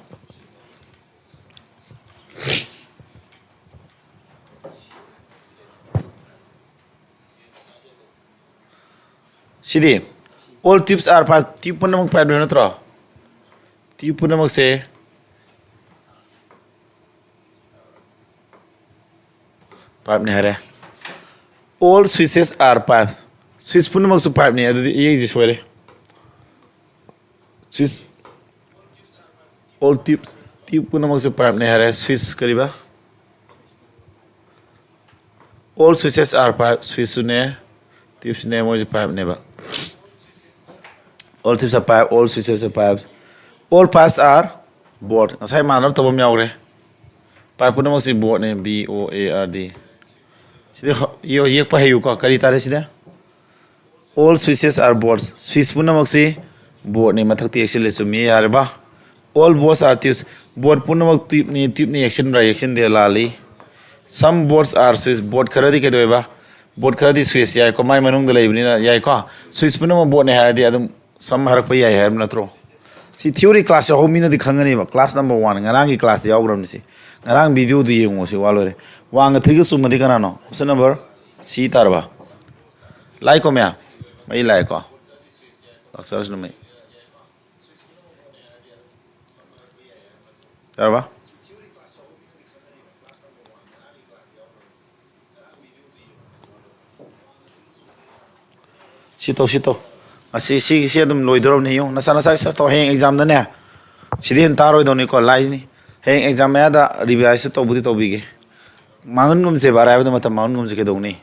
ꯁꯤꯗꯤ, all tubes are pipe, tube ꯄꯨꯝꯅꯃꯛ pipe ꯅꯠꯇ꯭ꯔꯣ? Tube ꯄꯨꯝꯅꯃꯛꯁꯦ pipe ꯅꯤ ꯍꯥꯏꯔꯦ꯫ All switches are pipes, switch ꯄꯨꯝꯅꯃꯛꯁꯨ pipe ꯅꯤ꯫ ꯑꯗꯨꯗꯤ ꯏꯌꯦꯡꯁꯤ ꯁꯣꯏꯔꯦ꯫ Switch, all tubes, tube ꯄꯨꯝꯅꯃꯛꯁꯨ pipe ꯅꯤ ꯍꯥꯏꯔꯦ꯫ Switch ꯀꯔꯤꯕ? All switches are pipe, switch ꯁꯨꯅꯦ, tube ꯁꯨꯅꯦ, ꯃꯣꯏꯁꯨ pipe ꯅꯦꯕ꯫ All tubes are pipe, all switches are pipes, all pipes are bored. ꯉꯁꯥꯏ ꯃꯥꯟꯅꯕ ꯇꯧꯕ ꯑꯃ ꯌꯥꯎꯈ꯭ꯔꯦ꯫ Pipe ꯄꯨꯝꯅꯃꯛꯁꯤ bored ꯅꯦ, B O A R D꯫ ꯁꯤꯗꯤ ꯍ-, ꯌꯦꯛ-, ꯌꯦꯛꯄ ꯍꯩꯌꯨꯀꯣ꯫ ꯀꯔꯤ ꯇꯥꯔꯦ ꯁꯤꯗ? All switches are bored, switch ꯄꯨꯝꯅꯃꯛꯁꯤ bored ꯅꯤ꯫ ꯃꯊꯛꯇ ꯌꯦꯛꯁꯤꯜꯂꯦ, ꯆꯨꯝꯃꯤ, ꯌꯥꯔꯦꯕ꯫ All boards are tubes, board ꯄꯨꯝꯅꯃꯛ tube ꯅꯤ, tube ꯅꯤ꯫ ꯌꯦꯛꯁꯤꯟꯕ꯭ꯔꯥ? ꯌꯦꯛꯁꯤꯟꯗꯦ, ꯂꯥꯜꯂꯤ꯫ Some boards are switch, board ꯈꯔꯗꯤ ꯀꯩꯗꯧꯋꯦꯕ? Board ꯈꯔꯗꯤ switch ꯌꯥꯏꯀꯣ, ꯃꯥꯏ ꯃꯅꯨꯡꯗ ꯂꯩꯕꯅꯤꯅ ꯌꯥꯏꯀꯣ꯫ Switch ꯄꯨꯝꯅꯃꯛ board ꯅꯤ ꯍꯥꯏꯔꯗꯤ ꯑꯗꯨꯝ some ꯍꯥꯏꯔꯛꯄ ꯌꯥꯏ ꯍꯥꯏꯕ ꯅꯠꯇ꯭ꯔꯣ? ꯁꯤ theory class ꯌꯥꯎꯍꯧꯕ ꯃꯤꯅꯗꯤ ꯈꯪꯒꯅꯦꯕ, class number one, ꯉꯔꯥꯡꯒꯤ class ꯇ ꯌꯥꯎꯈ꯭ꯔꯕꯅꯤ ꯁꯤ꯫ ꯉꯔꯥꯡ video ꯗꯨ ꯌꯦꯡꯉꯣ, ꯁꯤ ꯋꯥ ꯂꯣꯏꯔꯦ꯫ ꯋꯥꯡꯒ ꯊ꯭ꯔꯤꯒ ꯆꯨꯝꯃꯗꯤ ꯀꯅꯥꯅꯣ? Option number C ꯇꯥꯔꯕ? ꯂꯥꯏꯀꯣ ꯃꯌꯥꯝ? ꯃꯩ ꯂꯥꯛꯑꯦꯀꯣ? ꯗꯥꯛꯇꯔꯁꯤꯅ ꯃꯩ꯫ ꯌꯥꯔꯕ? ꯁꯤ ꯇꯧ, ꯁꯤ ꯇꯧ꯫ ꯑꯁꯤ, ꯁꯤ, ꯁꯤ ꯑꯗꯨꯝ ꯂꯣꯏꯗꯧꯔꯕꯅꯤ꯫ ꯌꯦꯡꯉꯨ, ꯅꯁꯥ, ꯅꯁꯥ research ꯇꯧ꯫ ꯍꯌꯦꯡ exam ꯗꯅꯦ ꯁꯤꯗꯤ ꯍꯦꯟꯅ ꯇꯥꯔꯣꯏꯗꯧꯅꯤꯀꯣ, ꯂꯥꯏꯅꯤ꯫ ꯍꯌꯦꯡ exam ꯃꯌꯥꯗ revise ꯁꯨ ꯇꯧꯕꯨꯗꯤ ꯇꯧꯕꯤꯒꯦ꯫ ꯃꯥꯡꯍꯟꯒꯨꯝꯁꯦꯕ, ꯑꯔꯥꯏꯕꯗ ꯃꯇꯝ ꯃꯥꯡꯍꯟꯒꯨꯝꯁꯦ꯫ ꯀꯩꯗꯧꯅꯤ?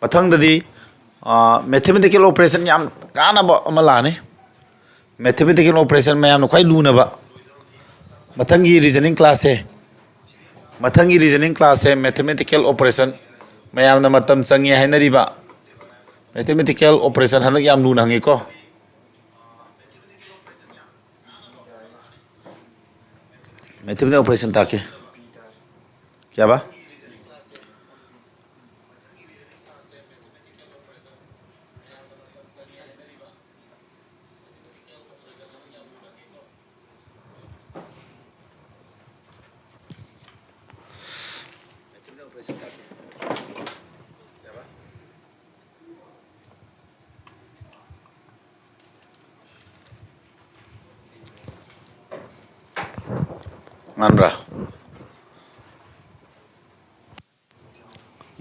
ꯃꯊꯪꯗꯗꯤ, ꯑ, mathematical operation ꯌꯥꯝ ꯀꯥꯟꯅꯕ ꯑꯃ ꯂꯥꯛꯑꯅꯤ꯫ Mathematical operation ꯃꯌꯥꯝꯅ ꯈ꯭ꯋꯥꯏ ꯂꯨꯅꯕ꯫ ꯃꯊꯪꯒꯤ reasoning class ꯁꯦ, ꯃꯊꯪꯒꯤ reasoning class ꯁꯦ mathematical operation, ꯃꯌꯥꯝꯅ ꯃꯇꯝ ꯆꯪꯉꯦ ꯍꯥꯏꯅꯔꯤꯕ mathematical operation ꯍꯟꯗꯛ ꯌꯥꯝ ꯂꯨꯅ ꯍꯪꯉꯤꯀꯣ꯫ Mathematical operation ꯇꯥꯛꯀꯦ꯫ ꯀꯌꯥꯕ? ꯉꯥꯟꯕ꯭ꯔꯥ?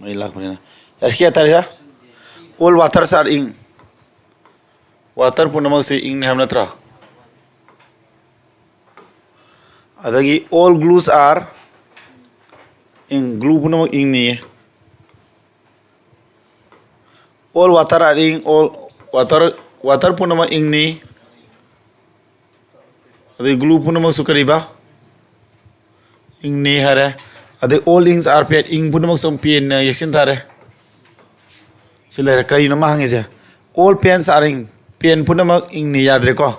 ꯃꯩ ꯂꯥꯛꯄꯅꯤꯅ꯫ ꯑꯁꯤ ꯀꯌꯥ ꯇꯥꯔꯦ? All waters are ink. Water ꯄꯨꯝꯅꯃꯛꯁꯤ ink ꯅꯤ ꯍꯥꯏꯕ ꯅꯠꯇ꯭ꯔꯥ? ꯑꯗꯒꯤ all glues are ink, glue ꯄꯨꯝꯅꯃꯛ ink ꯅꯤꯌꯦ꯫ All water are ink, all water, water ꯄꯨꯝꯅꯃꯛ ink ꯅꯤ꯫ ꯑꯗꯩ glue ꯄꯨꯝꯅꯃꯛꯁꯨ ꯀꯔꯤꯕ? Ink ꯅꯤ ꯍꯥꯏꯔꯦ꯫ ꯑꯗꯩ all inks are pen, ink ꯄꯨꯝꯅꯃꯛꯁꯨ pen ꯅ ꯌꯦꯛꯁꯤꯟ ꯇꯥꯔꯦ꯫ ꯁꯤ ꯂꯩꯔꯦ꯫ ꯀꯔꯤꯅꯣ ꯃꯥ ꯍꯪꯉꯤꯁꯦ? All pens are ink, pen ꯄꯨꯝꯅꯃꯛ ink ꯅꯤ ꯌꯥꯗ꯭ꯔꯦꯀꯣ꯫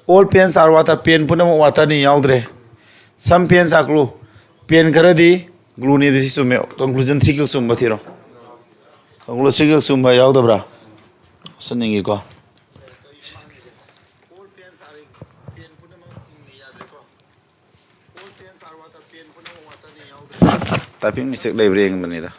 All pens are water, pen ꯄꯨꯝꯅꯃꯛ water ꯅꯤ ꯌꯥꯎꯗ꯭ꯔꯦ꯫ Some pens are glue, pen ꯈꯔꯗꯤ glue ꯅꯤ꯫ ꯑꯗꯨ ꯁꯤ ꯆꯨꯝꯃꯦ꯫ Conclusion ꯁꯤꯒ ꯆꯨꯝꯕ ꯊꯤꯔꯣ꯫ Conclusion ꯁꯤꯒ ꯆꯨꯝꯕ ꯌꯥꯎꯗꯕ꯭ꯔꯥ? ꯁꯤꯟꯅꯤꯡꯉꯤꯀꯣ꯫ Typing mistake ꯂꯩꯕ꯭ꯔꯥ ꯌꯦꯡꯕꯅꯤꯗ꯫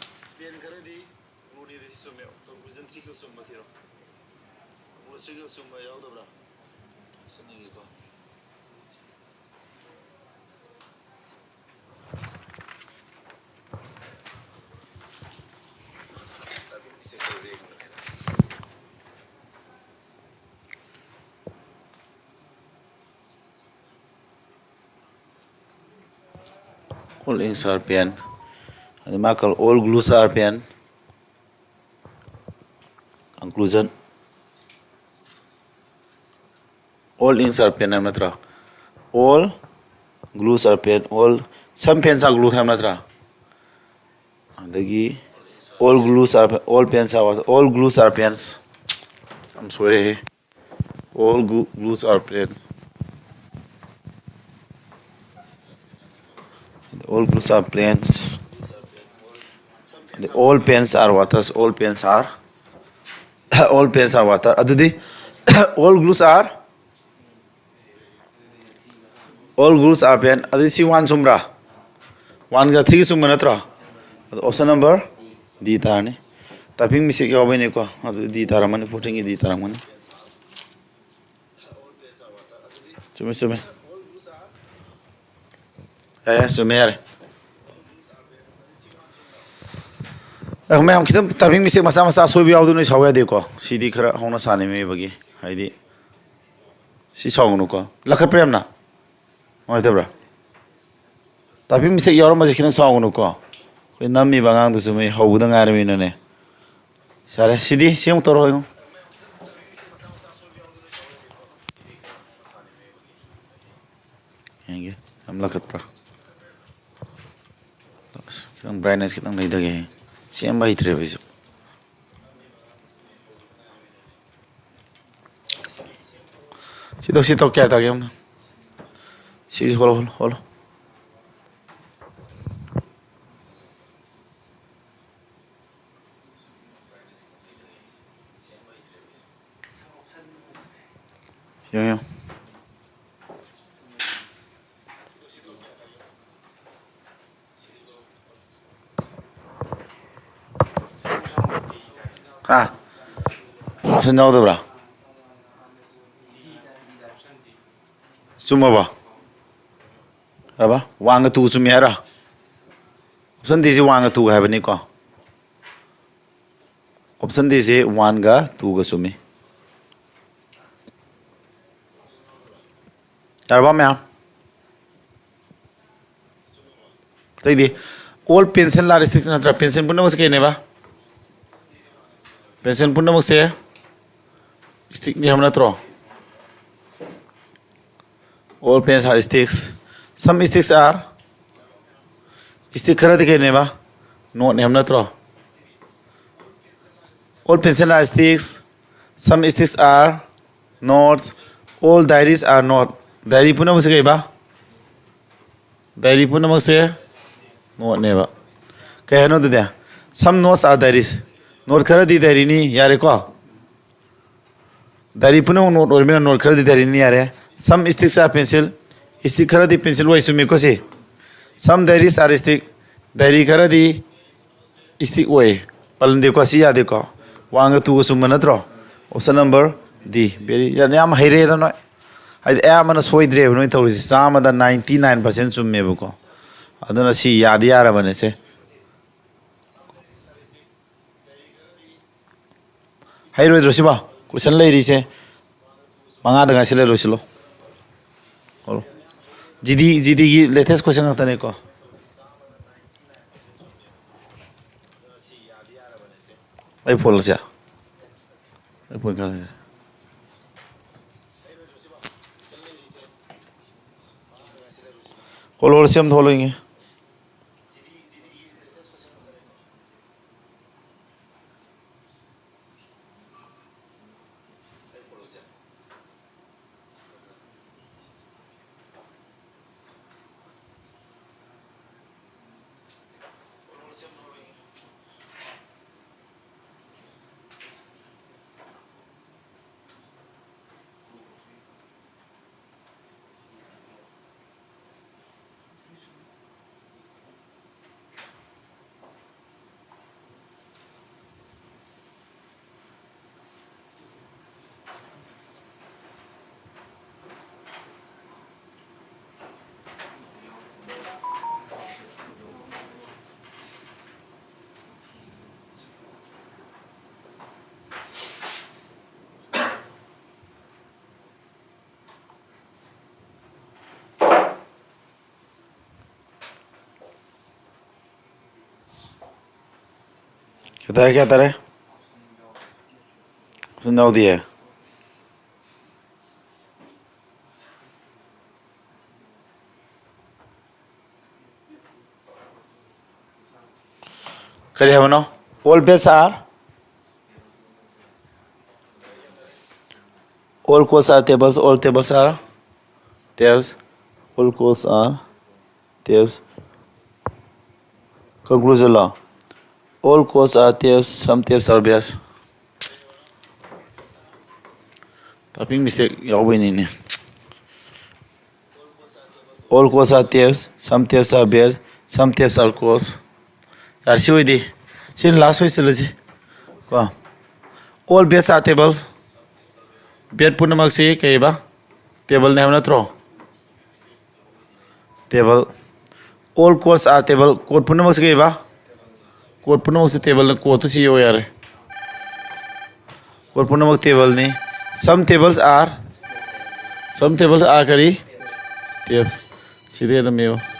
All inks are pen. ꯑꯗꯩ ꯃꯥ ꯀ-, all glues are pen. Conclusion. All inks are pen ꯍꯥꯏꯕ ꯅꯠꯇ꯭ꯔꯣ? All glues are pen, all, some pens are glue ꯍꯥꯏꯕ ꯅꯠꯇ꯭ꯔꯥ? ꯑꯗꯒꯤ all glues are, all pens are, all glues are pens. I'm sorry. All glu-, glues are pens. All glues are pens. All pens are waters. All pens are, all pens are water. ꯑꯗꯨꯗꯤ all glues are, all glues are pen. ꯑꯗꯨꯗꯤ ꯁꯤ one ꯆꯨꯝꯕ꯭ꯔꯥ? One ꯒ three ꯒ ꯆꯨꯝꯕ ꯅꯠꯇ꯭ꯔꯣ? ꯑꯗꯣ option number D ꯇꯥꯔꯅꯤ꯫ Typing mistake ꯌꯥꯎꯕꯩꯅꯤꯀꯣ꯫ ꯑꯗꯨ D ꯇꯥꯔꯝꯃꯅꯤ, fourteen ꯒꯤ D ꯇꯥꯔꯝꯃꯅꯤ꯫ ꯆꯨꯝꯃꯦ, ꯆꯨꯝꯃꯦ꯫ ꯌꯥꯔꯦ, ꯌꯥꯔꯦ, ꯆꯨꯝꯃꯦ, ꯌꯥꯔꯦ꯫ ꯑꯦ, ꯃꯌꯥꯝ, ꯈꯤꯇꯪ typing mistake ꯃꯆꯥ ꯃꯆꯥ ꯑꯁꯣꯏꯕ ꯌꯥꯎꯗꯅ ꯅꯣꯏ ꯁꯥꯎ ꯌꯥꯗꯦꯀꯣ꯫ ꯁꯤꯗꯤ ꯈꯔ ꯍꯧꯅ ꯁꯥꯅꯤꯡꯉꯤꯕꯒꯤ, ꯍꯥꯏꯗꯤ, ꯁꯤ ꯁꯥꯎꯒꯅꯨꯀꯣ꯫ ꯂꯈꯠꯄ꯭ꯔꯥ ꯌꯥꯝꯅ? ꯅꯨꯡꯉꯥꯏꯇꯕ꯭ꯔꯥ? Typing mistake ꯌꯥꯎꯔꯝꯕꯁꯦ ꯈꯤꯇꯪ ꯁꯥꯎꯒꯅꯨꯀꯣ꯫ ꯑꯩꯈꯣꯏ ꯅꯝꯃꯤꯕ ꯑꯉꯥꯡꯗꯨꯁꯨ ꯃꯣꯏ ꯍꯧꯕꯗ ꯉꯥꯏꯔꯕꯅꯤꯅꯅꯦ꯫ ꯌꯥꯔꯦ, ꯁꯤꯗꯤ ꯁꯤ ꯑꯃꯨꯛ ꯇꯧꯔꯣ ꯌꯦꯡꯉꯣ꯫ ꯌꯦꯡꯒꯦ, ꯌꯥꯝ ꯂꯈꯠꯄ꯭ꯔꯥ? ꯑꯁ, ꯈꯤꯇꯪ brightness ꯈꯤꯇꯪ ꯂꯩꯊꯒꯦ꯫ ꯁꯦꯝꯕ ꯍꯩꯇ꯭ꯔꯦꯕ ꯑꯩꯁꯨ꯫ ꯁꯤ ꯇꯧ, ꯁꯤ ꯇꯧ, ꯀꯌꯥ ꯇꯥꯒꯦ ꯌꯦꯡꯉꯨ꯫ ꯁꯤꯁꯨ ꯍꯣꯜꯂꯣ, ꯍꯣꯜꯂꯣ, ꯍꯣꯜꯂꯣ꯫ ꯌꯦꯡꯉꯨ, ꯌꯦꯡꯉꯨ꯫ ꯍꯥ? Option ꯌꯥꯎꯗꯕ꯭ꯔꯥ? ꯆꯨꯝꯃꯕꯣ? ꯌꯥꯔꯕ? One ꯒ two ꯆꯨꯝꯃꯤ ꯍꯥꯏꯔꯣ? Option D ꯁꯤ one ꯒ two ꯒ ꯍꯥꯏꯕꯅꯤꯀꯣ꯫ Option D ꯁꯤ one ꯒ two ꯒ ꯆꯨꯝꯃꯤ꯫ ꯌꯥꯔꯕ ꯃꯌꯥꯝ? ꯑꯇꯩꯗꯤ, all pencil are stick ꯅꯠꯇ꯭ꯔꯥ? Pencil ꯄꯨꯝꯅꯃꯛꯁꯦ ꯀꯩꯅꯦꯕ? Pencil ꯄꯨꯝꯅꯃꯛꯁꯦ stick ꯅꯤ ꯍꯥꯏꯕ ꯅꯠꯇ꯭ꯔꯣ? All pens are sticks. Some sticks are, stick ꯈꯔꯗꯤ ꯀꯩꯅꯦꯕ? Not ꯅꯦ ꯍꯥꯏꯕ ꯅꯠꯇ꯭ꯔꯣ? All pencil are sticks. Some sticks are not. All diaries are not. Diary ꯄꯨꯝꯅꯃꯛꯁꯦ ꯀꯩꯕ? Diary ꯄꯨꯝꯅꯃꯛꯁꯦ not ꯅꯦꯕ꯫ ꯀꯩ ꯍꯥꯏꯅꯣ ꯑꯗꯨꯗꯤ? Some notes are diaries. Note ꯈꯔꯗꯤ diary ꯅꯤ, ꯌꯥꯔꯦꯀꯣ? Diary ꯄꯨꯝꯅꯃꯛ note ꯑꯣꯏꯔꯃꯤꯅ note ꯈꯔꯗꯤ diary ꯅꯤ, ꯌꯥꯔꯦ꯫ Some sticks are pencil. Stick ꯈꯔꯗꯤ pencil ꯑꯣꯏ, ꯆꯨꯝꯃꯤꯀꯣ ꯁꯤ? Some diaries are stick. Diary ꯈꯔꯗꯤ ꯏꯁꯇꯤꯛ ꯑꯣꯏ꯫ ꯄꯜꯂꯟꯗꯦꯀꯣ, ꯁꯤ ꯌꯥꯗꯦꯀꯣ꯫ ꯋꯥꯟꯒ ꯇꯨꯒ ꯆꯨꯝꯕ ꯅꯠꯇ꯭ꯔꯣ? Option number D꯫ Very, ꯌꯥꯝ ꯍꯩꯔꯦꯗ ꯅꯣꯏ꯫ ꯍꯥꯏꯗꯤ ꯑꯌꯥꯝꯕꯅ ꯁꯣꯏꯗ꯭ꯔꯦꯕ ꯅꯣꯏ ꯇꯧꯔꯤꯁꯦ꯫ ꯆꯥꯝꯃꯗ ninety nine percent ꯆꯨꯝꯃꯦꯕꯀꯣ꯫ ꯑꯗꯨꯅ ꯁꯤ ꯌꯥꯗꯤ ꯌꯥꯔꯕꯅꯦ ꯁꯦ꯫ ꯍꯩꯔꯣꯏꯗ꯭ꯔꯣ ꯁꯤꯕꯣ? Question ꯂꯩꯔꯤꯁꯦ ꯃꯉꯥꯗ ꯉꯥꯏꯁꯤꯜꯂꯦ, ꯂꯣꯏꯁꯤꯜꯂꯣ꯫ ꯍꯧꯔꯣ꯫ ꯖꯤ ꯗꯤ, ꯖꯤ ꯗꯤꯒꯤ latest question ꯉꯥꯛꯇꯅꯦꯀꯣ꯫ ꯑꯩ ꯐꯣꯜꯂꯁꯦ꯫ ꯑꯩ ꯐꯣꯟ ꯀꯥꯏ ꯂꯩꯔꯦ? ꯍꯣꯜꯂꯣ, ꯍꯣꯜꯂꯣ, ꯁꯤ ꯑꯝꯇ ꯍꯣꯜꯂꯣ ꯌꯦꯡꯒꯦ꯫ ꯀꯌꯥ ꯇꯥꯔꯦ, ꯀꯌꯥ ꯇꯥꯔꯦ? ꯁꯨꯝ ꯌꯥꯎꯗꯤꯌꯦ꯫ ꯀꯔꯤ ꯍꯥꯏꯕꯅꯣ? All page are, all course are tables, all tables are tabs, all course are tabs. Conclusion low? All course are tabs, some tabs are bears. Typing mistake ꯌꯥꯎꯕꯩꯅꯤꯅꯦ꯫ All course are tabs, some tabs are bears, some tabs are course. ꯌꯥꯔꯦ, ꯁꯤ ꯑꯣꯏꯗꯤ꯫ ꯁꯤꯅ ꯂꯥꯁ ꯑꯣꯏꯁꯤꯜꯂꯁꯤ ꯀꯣ꯫ All beds are table. Bed ꯄꯨꯝꯅꯃꯛꯁꯤ ꯀꯩꯕ? ꯇꯦꯕꯜꯅꯦ ꯍꯥꯏꯕ ꯅꯠꯇ꯭ꯔꯣ? Table. All cots are table. Cot ꯄꯨꯝꯅꯃꯛꯁꯤ ꯀꯩꯕ? ꯀꯣꯠ ꯄꯨꯝꯅꯃꯛꯁꯤ ꯇꯦꯕꯜꯅ꯫ ꯀꯣꯠꯇꯨ ꯁꯤ ꯌꯧ ꯌꯥꯔꯦ꯫ ꯀꯣꯠ ꯄꯨꯝꯅꯃꯛ ꯇꯦꯕꯜꯅꯤ꯫ Some tables are, some tables are ꯀꯔꯤ? Tables. ꯁꯤꯗꯩ ꯑꯗꯨꯝ ꯌꯦꯡꯉꯨ꯫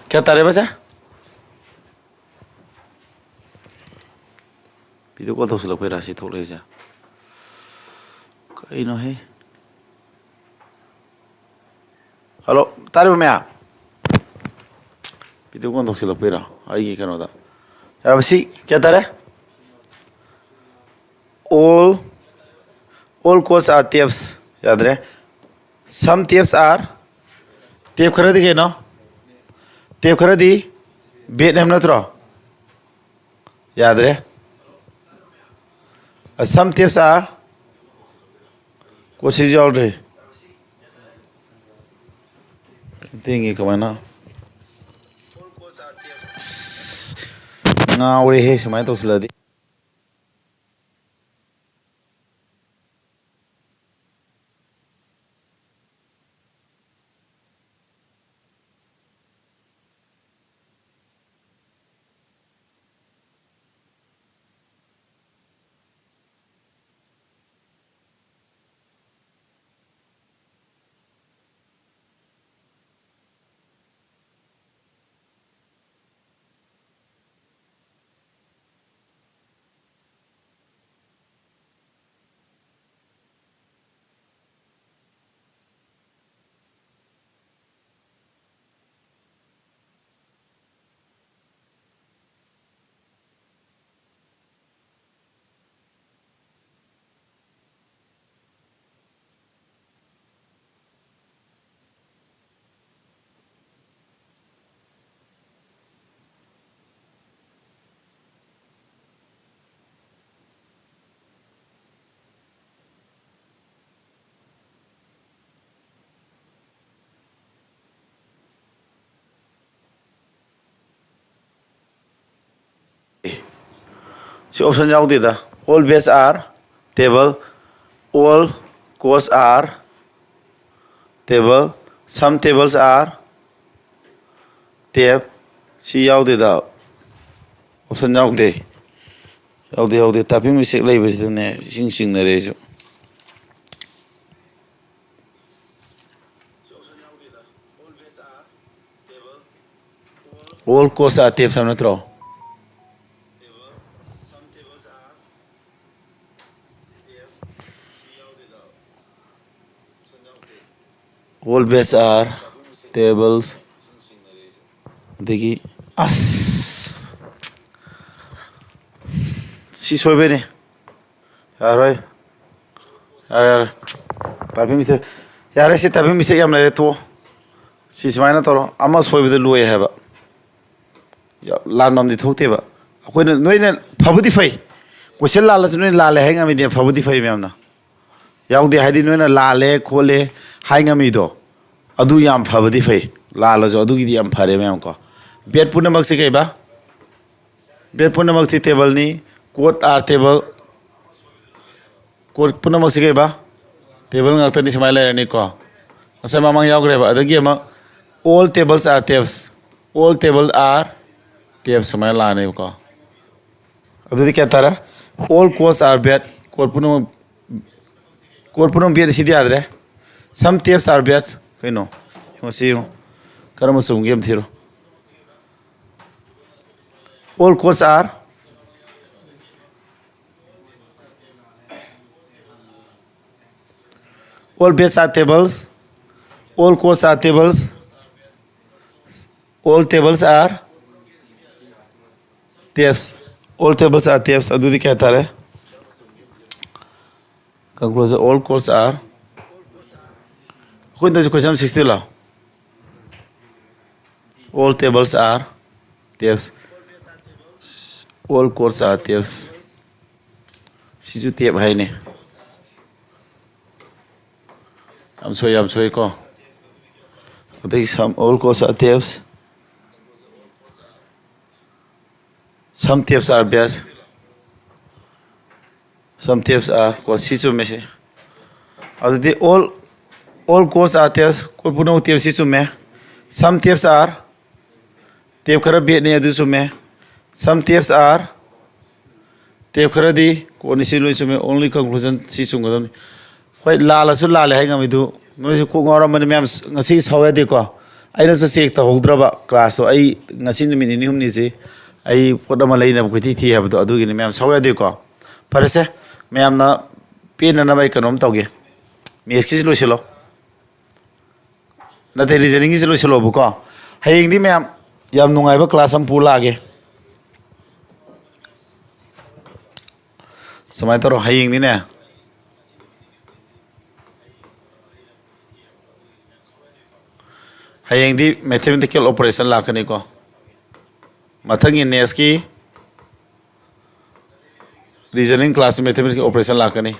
ꯀꯌꯥ ꯇꯥꯔꯦꯕ ꯁꯦ? ꯚꯤꯗꯤꯑꯣ ꯀꯣꯜ ꯇꯧꯁꯤꯜꯂꯛꯄꯩꯔꯥ ꯁꯤ ꯊꯣꯛꯂꯛꯏꯁꯦ? ꯀꯩꯅꯣꯍꯦ? ꯍꯜꯂꯣ, ꯇꯥꯔꯤꯕ ꯃꯌꯥꯝ? ꯚꯤꯗꯤꯑꯣ ꯀꯣꯟ ꯇꯧꯁꯤꯜꯂꯛꯄꯩꯔꯣ ꯑꯩꯒꯤ ꯀꯩꯅꯣꯗ? ꯌꯥꯔꯕ? ꯁꯤ ꯀꯌꯥ ꯇꯥꯔꯦ? All, all course are tabs. ꯌꯥꯗ꯭ꯔꯦ. Some tabs are. Tab ꯈꯔꯗꯤ ꯀꯩꯅꯣ? Tab ꯈꯔꯗꯤ ꯕꯦꯠ ꯍꯥꯏꯕ ꯅꯠꯇ꯭ꯔꯣ? ꯌꯥꯗ꯭ꯔꯦ. Some tabs are. ꯀꯣꯠꯁꯤꯁꯨ ꯌꯥꯎꯗ꯭ꯔꯦ. ꯑꯝꯇ ꯌꯦꯡꯒꯦ ꯀꯃꯥꯏꯅ. ꯑꯁ, ꯉꯥꯎꯔꯦꯍꯦ ꯁꯨꯃꯥꯏꯅ ꯇꯧꯁꯤꯜꯂꯗꯤ. ꯁꯤ option ꯌꯥꯎꯗꯦꯗ. All batch are table, all course are table, some tables are tab. ꯁꯤ ꯌꯥꯎꯗꯦꯗ. Option ꯌꯥꯎꯗꯦ. ꯌꯥꯎꯗꯦ, ꯌꯥꯎꯗꯦ. Typing mistake ꯂꯩꯕꯁꯤꯗꯅꯦ ꯏꯁꯤꯡ ꯆꯤꯡꯅꯔꯦ ꯑꯩꯁꯨ. All course are tabs ꯍꯥꯏꯕ ꯅꯠꯇ꯭ꯔꯣ? All batch are tables. ꯑꯗꯒꯤ ꯑꯁ ꯁꯤ ꯁꯣꯏꯕꯩꯅꯦ꯫ ꯌꯥꯔꯣꯏ꯫ ꯌꯥꯔꯦ, ꯌꯥꯔꯦ꯫ Typing mistake꯫ ꯌꯥꯔꯦ, ꯁꯤ typing mistake ꯌꯥꯝ ꯂꯩꯔꯦ, ꯇꯣꯛꯑꯣ꯫ ꯁꯤ ꯁꯨꯃꯥꯏꯅ ꯇꯧꯔꯣ, ꯑꯃ ꯁꯣꯏꯕꯗ ꯂꯣꯏ ꯍꯥꯏꯕ꯫ ꯌꯥ-, ꯂꯥꯟꯕ ꯑꯃꯗꯤ ꯊꯣꯛꯇꯦꯕ꯫ ꯑꯩꯈꯣꯏꯅ, ꯅꯣꯏꯅ ꯐꯕꯨꯗꯤ ꯐꯩ꯫ Question ꯂꯥꯜꯂꯁꯨ ꯅꯣꯏꯅ ꯂꯥꯜꯂꯦ ꯍꯥꯏ ꯉꯝꯃꯤꯗꯤ ꯐꯕꯨꯗꯤ ꯐꯩ ꯃꯌꯥꯝꯅ꯫ ꯌꯥꯎꯗꯦ ꯍꯥꯏꯗꯤ ꯅꯣꯏꯅ ꯂꯥꯜꯂꯦ ꯈꯣꯠꯂꯦ ꯍꯥꯏ ꯉꯝꯃꯤꯗꯣ꯫ ꯑꯗꯨ ꯌꯥꯝ ꯐꯕꯗꯤ ꯐꯩ꯫ ꯂꯥꯜꯂꯁꯨ ꯑꯗꯨꯒꯤꯗꯤ ꯌꯥꯝ ꯐꯔꯦ ꯃꯌꯥꯝ ꯀꯣ꯫ Bed ꯄꯨꯝꯅꯃꯛꯁꯤ ꯀꯩꯕ? Bed ꯄꯨꯝꯅꯃꯛꯁꯤ tableꯅꯤ꯫ Cot are table꯫ Cot ꯄꯨꯝꯅꯃꯛꯁꯤ ꯀꯩꯕ? Table ꯉꯥꯛꯇꯅꯤ, ꯁꯨꯃꯥꯏꯅ ꯂꯩꯔꯅꯤꯀꯣ꯫ ꯉꯁꯥꯏ ꯃꯃꯥꯡ ꯌꯥꯎꯈ꯭ꯔꯦꯕ꯫ ꯑꯗꯒꯤ ꯑꯃ, all tables are taps꯫ All table are taps ꯁꯨꯃꯥꯏꯅ ꯂꯥꯛꯑꯅꯦꯕꯀꯣ꯫ ꯑꯗꯨꯗꯤ ꯀꯌꯥ ꯇꯥꯔꯦ? All cots are bed꯫ Cot ꯄꯨꯝꯅꯃꯛ, cot ꯄꯨꯝꯅꯃꯛ bed ꯁꯤꯗꯤ ꯌꯥꯗ꯭ꯔꯦ꯫ Some taps are beds꯫ ꯀꯩꯅꯣ? ꯌꯦꯡꯉꯣ ꯁꯤ ꯌꯦꯡꯉꯣ꯫ ꯀꯔꯝꯕ ꯆꯨꯝꯒꯦ ꯑꯃ ꯊꯤꯔꯣ꯫ All cots are, all beds are tables, all cots are tables, all tables are taps, all tables are taps꯫ ꯑꯗꯨꯗꯤ ꯀꯌꯥ ꯇꯥꯔꯦ? Conclusion, all cots are, ꯑꯩꯈꯣꯏꯅ ꯇꯧꯔꯤꯁꯦ question sixty ꯂꯥꯛꯑꯣ꯫ All tables are taps꯫ All cots are taps꯫ ꯁꯤꯁꯨ tap ꯍꯥꯏꯅꯦ꯫ ꯌꯥꯝ ꯁꯣꯏ, ꯌꯥꯝ ꯁꯣꯏꯀꯣ꯫ ꯑꯗꯒꯤ some, all cots are taps꯫ Some taps are beds꯫ Some taps are, ꯀꯣ, ꯁꯤ ꯆꯨꯝꯃꯦ ꯁꯤ꯫ ꯑꯗꯨꯗꯤ all, all cots are taps, cot ꯄꯨꯝꯅꯃꯛ tap ꯁꯤ ꯆꯨꯝꯃꯦ꯫ Some taps are, tap ꯈꯔ bedꯅꯤ, ꯑꯗꯨ ꯆꯨꯝꯃꯦ꯫ Some taps are, tap ꯈꯔꯗꯤ cotꯅꯤ, ꯁꯤ ꯂꯣꯏ ꯆꯨꯝꯃꯦ꯫ Only conclusion ꯁꯤ ꯆꯨꯝꯒꯗꯕꯅꯤ꯫ ꯍꯣꯏ, ꯂꯥꯜꯂꯁꯨ ꯂꯥꯜꯂꯦ ꯍꯥꯏ ꯉꯝꯃꯤꯗꯨ꯫ ꯅꯣꯏꯁꯨ ꯀꯣꯛ ꯉꯥꯎꯔꯝꯃꯅꯤ ꯃꯌꯥꯝ, ꯉꯁꯤ ꯁꯥꯎ ꯌꯥꯗꯦꯀꯣ꯫ ꯑꯩꯅꯁꯨ check ꯇꯧꯍꯧꯗ꯭ꯔꯕ classꯇꯣ꯫ ꯑꯩ ꯉꯁꯤ ꯅꯨꯃꯤꯠ ꯅꯤꯅꯤ ꯍꯨꯝꯅꯤꯁꯤ ꯑꯩ ꯄꯣꯠ ꯑꯃ ꯂꯩꯅꯕ ꯀꯣꯏꯊꯤ ꯊꯤ ꯍꯥꯏꯕꯗꯣ, ꯑꯗꯨꯒꯤꯅꯤ ꯃꯌꯥꯝ, ꯁꯥꯎ ꯌꯥꯗꯦꯀꯣ꯫ ꯐꯔꯦꯁꯦ, ꯃꯌꯥꯝꯅ ꯄꯦꯟꯅꯅꯕ ꯑꯩ ꯀꯩꯅꯣꯝ ꯇꯧꯒꯦ꯫ Mathsꯀꯤꯁꯤ ꯂꯣꯏꯁꯤꯜꯂꯣ꯫ ꯅꯠꯇꯦ, reasoningꯒꯤꯁꯤ ꯂꯣꯏꯁꯤꯜꯂꯣꯕꯀꯣ꯫ ꯍꯌꯦꯡꯗꯤ ꯃꯌꯥꯝ ꯌꯥꯝ ꯅꯨꯡꯉꯥꯏꯕ class ꯑꯃ ꯄꯨ ꯂꯥꯛꯑꯒꯦ꯫ ꯁꯨꯃꯥꯏꯅ ꯇꯧꯔꯣ, ꯍꯌꯦꯡꯗꯤꯅꯦ, ꯍꯌꯦꯡꯗꯤ mathematical operation ꯂꯥꯛꯀꯅꯤꯀꯣ꯫ ꯃꯊꯪꯒꯤ next ꯀꯤ reasoning class mathematical operation ꯂꯥꯛꯀꯅꯤ꯫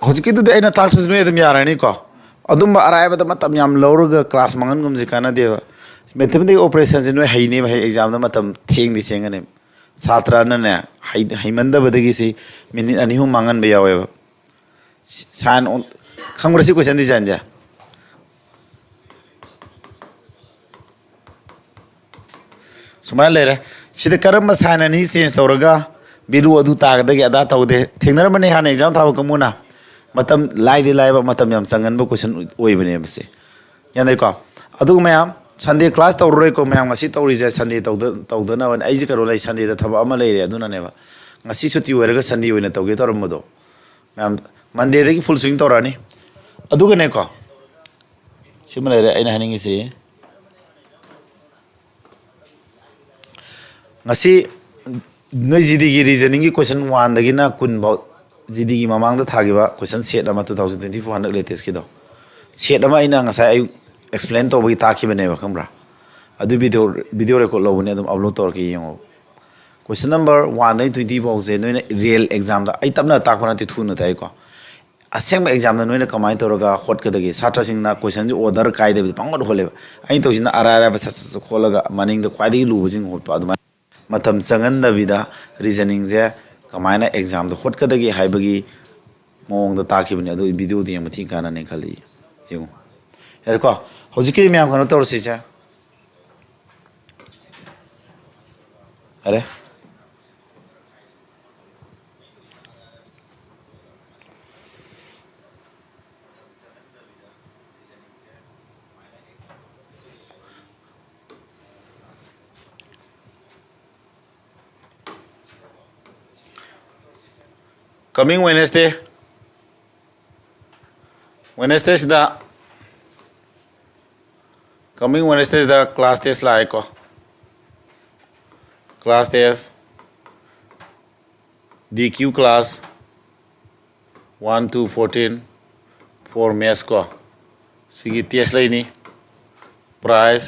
ꯍꯧꯖꯤꯛꯀꯤꯗꯨꯗꯤ ꯑꯩꯅ ꯇꯥꯛꯇ꯭ꯔꯁꯨ ꯅꯣꯏ ꯑꯗꯨꯝ ꯌꯥꯔꯅꯤꯀꯣ꯫ ꯑꯗꯨꯝꯕ ꯑꯔꯥꯏꯕꯗ ꯃꯇꯝ ꯌꯥꯝ ꯂꯧꯔꯒ class ꯃꯥꯡꯍꯟꯒꯨꯝꯁꯤ ꯀꯥꯟꯅꯗꯦꯕ꯫ Mathematical operation ꯁꯦ ꯅꯣꯏ ꯍꯩꯅꯦꯕ, ꯍꯌꯦꯡ exam ꯗ ꯃꯇꯝ ꯊꯦꯡꯗꯤ ꯊꯦꯡꯒꯅꯦꯕ꯫ ꯁꯥꯇ꯭ꯔꯅꯅꯦ, ꯍꯩ-, ꯍꯩꯃꯟꯗꯕꯗꯒꯤ ꯁꯤ minute ꯑꯅꯤ ꯑꯍꯨꯝ ꯃꯥꯡꯍꯟꯕ ꯌꯥꯎꯋꯦꯕ꯫ ꯁꯤ-, sign on-, ꯈꯪꯕ꯭ꯔꯥ ꯁꯤ question design ꯁꯦ? ꯁꯨꯃꯥꯏꯅ ꯂꯩꯔꯦ꯫ ꯁꯤꯗ ꯀꯔꯝꯕ sign ꯑꯅꯤ change ꯇꯧꯔꯒ value ꯑꯗꯨ ꯇꯥꯒꯗꯒꯦ, ꯑꯗꯥ ꯇꯧꯗꯦ? ꯊꯦꯡꯅꯔꯝꯃꯅꯤ ꯍꯥꯟꯅ exam ꯊꯥꯕ ꯀꯥꯡꯕꯨꯅ꯫ ꯃꯇꯝ ꯂꯥꯏꯗꯤ ꯂꯥꯏꯕ, ꯃꯇꯝ ꯌꯥꯝ ꯆꯪꯒꯟꯕ question ꯑꯣꯏꯕꯅꯦꯕ ꯁꯦ꯫ ꯌꯥꯅꯩꯀꯣ? ꯑꯗꯨꯒ ꯃꯌꯥꯝ, Sunday class ꯇꯧꯔꯔꯣꯏꯀꯣ ꯃꯌꯥꯝ, ꯉꯁꯤ ꯇꯧꯔꯤꯁꯦ Sunday ꯇꯧꯗ-, ꯇꯧꯗꯅꯕꯅꯤ꯫ ꯑꯩꯁꯦ ꯀꯩꯅꯣ ꯂꯩ, Sunday ꯗ ꯊꯕꯛ ꯑꯃ ꯂꯩꯔꯦ, ꯑꯗꯨꯅꯅꯦꯕ꯫ ꯉꯁꯤ ꯁꯨꯇꯤ ꯑꯣꯏꯔꯒ Sunday ꯑꯣꯏꯅ ꯇꯧꯒꯦ ꯇꯧꯔꯝꯕꯗꯣ꯫ ꯃꯌꯥꯝ, Monday ꯗꯒꯤ full swing ꯇꯧꯔꯛꯑꯅꯤ꯫ ꯑꯗꯨꯒꯅꯦꯀꯣ, ꯁꯤꯃ ꯂꯩꯔꯦ ꯑꯩꯅ ꯍꯥꯏꯅꯤꯡꯉꯤꯁꯤ꯫ ꯉꯁꯤ ꯅꯣꯏ G D ꯒꯤ reasoning ꯒꯤ question one ꯗꯒꯤꯅ ꯀꯨꯟ ꯐꯥꯎ, G D ꯒꯤ ꯃꯃꯥꯡꯗ ꯊꯥꯈꯤꯕ question set ꯑꯃ, two thousand twenty four ꯍꯟꯗꯛ latest ꯀꯤꯗꯣ, set ꯑꯃ ꯑꯩꯅ ꯉꯁꯥꯏ ꯑꯌꯨꯛ explain ꯇꯧꯕꯒꯤ ꯇꯥꯛꯈꯤꯕꯅꯦꯕ, ꯈꯪꯕ꯭ꯔꯥ? ꯑꯗꯨ video, video record ꯂꯧꯕꯅꯦ, ꯑꯗꯨꯝ upload ꯇꯧꯔꯛꯀꯦ, ꯌꯦꯡꯉꯣ꯫ Question number one ꯗꯩ twenty ꯐꯥꯎꯁꯦ ꯅꯣꯏꯅ real exam ꯗ, ꯑꯩ ꯇꯞꯅ ꯇꯥꯛꯄ ꯅꯠꯇꯦ, ꯊꯨꯅ ꯇꯥꯛꯏꯀꯣ꯫ ꯑꯁꯦꯡꯕ exam ꯗ ꯅꯣꯏꯅ ꯀꯃꯥꯏꯅ ꯇꯧꯔꯒ ꯍꯣꯠꯀꯗꯒꯦ? ꯁꯥꯇ꯭ꯔꯁꯤꯡꯅ question ꯁꯦ order ꯀꯥꯏꯗꯕꯤꯗ ꯄꯪꯍꯣꯠ ꯍꯣꯠꯂꯦꯕ꯫ ꯑꯩꯅ ꯇꯧꯁꯤꯅ ꯑꯔꯥꯏ ꯑꯔꯥꯏꯕ ꯁꯠ ꯁꯠ ꯁꯠ ꯍꯣꯠꯂꯒ ꯃꯅꯤꯡꯗ ꯈ꯭ꯋꯥꯏꯗꯒꯤ ꯂꯨꯕꯁꯤꯡ ꯍꯣꯠꯄ, ꯑꯗꯨꯃꯥꯏꯅ ꯃꯇꯝ ꯆꯪꯍꯟꯗꯕꯤꯗ reasoning ꯁꯦ ꯀꯃꯥꯏꯅ exam ꯗ ꯍꯣꯠꯀꯗꯒꯦ ꯍꯥꯏꯕꯒꯤ ꯃꯑꯣꯡꯗ ꯇꯥꯛꯈꯤꯕꯅꯦ꯫ ꯑꯗꯨ video ꯗꯨ ꯌꯦꯡꯕ ꯊꯤ ꯀꯥꯟꯅꯅꯤ ꯈꯜꯂꯤ꯫ ꯌꯦꯡꯉꯨ꯫ ꯌꯥꯔꯦꯀꯣ? ꯍꯧꯖꯤꯛꯀꯤꯗꯤ ꯃꯌꯥꯝ ꯀꯩꯅꯣ ꯇꯧꯔꯁꯤꯁꯦ꯫ ꯌꯥꯔꯦ꯫ Coming Wednesday, Wednesday ꯁꯤꯗ Coming Wednesdayꯗ class test ꯂꯥꯛꯑꯦꯀꯣ. Class test, D Q class, one to fourteen, for maths ꯀꯣ. ꯁꯤꯒꯤ test ꯂꯩꯅꯤ. Prize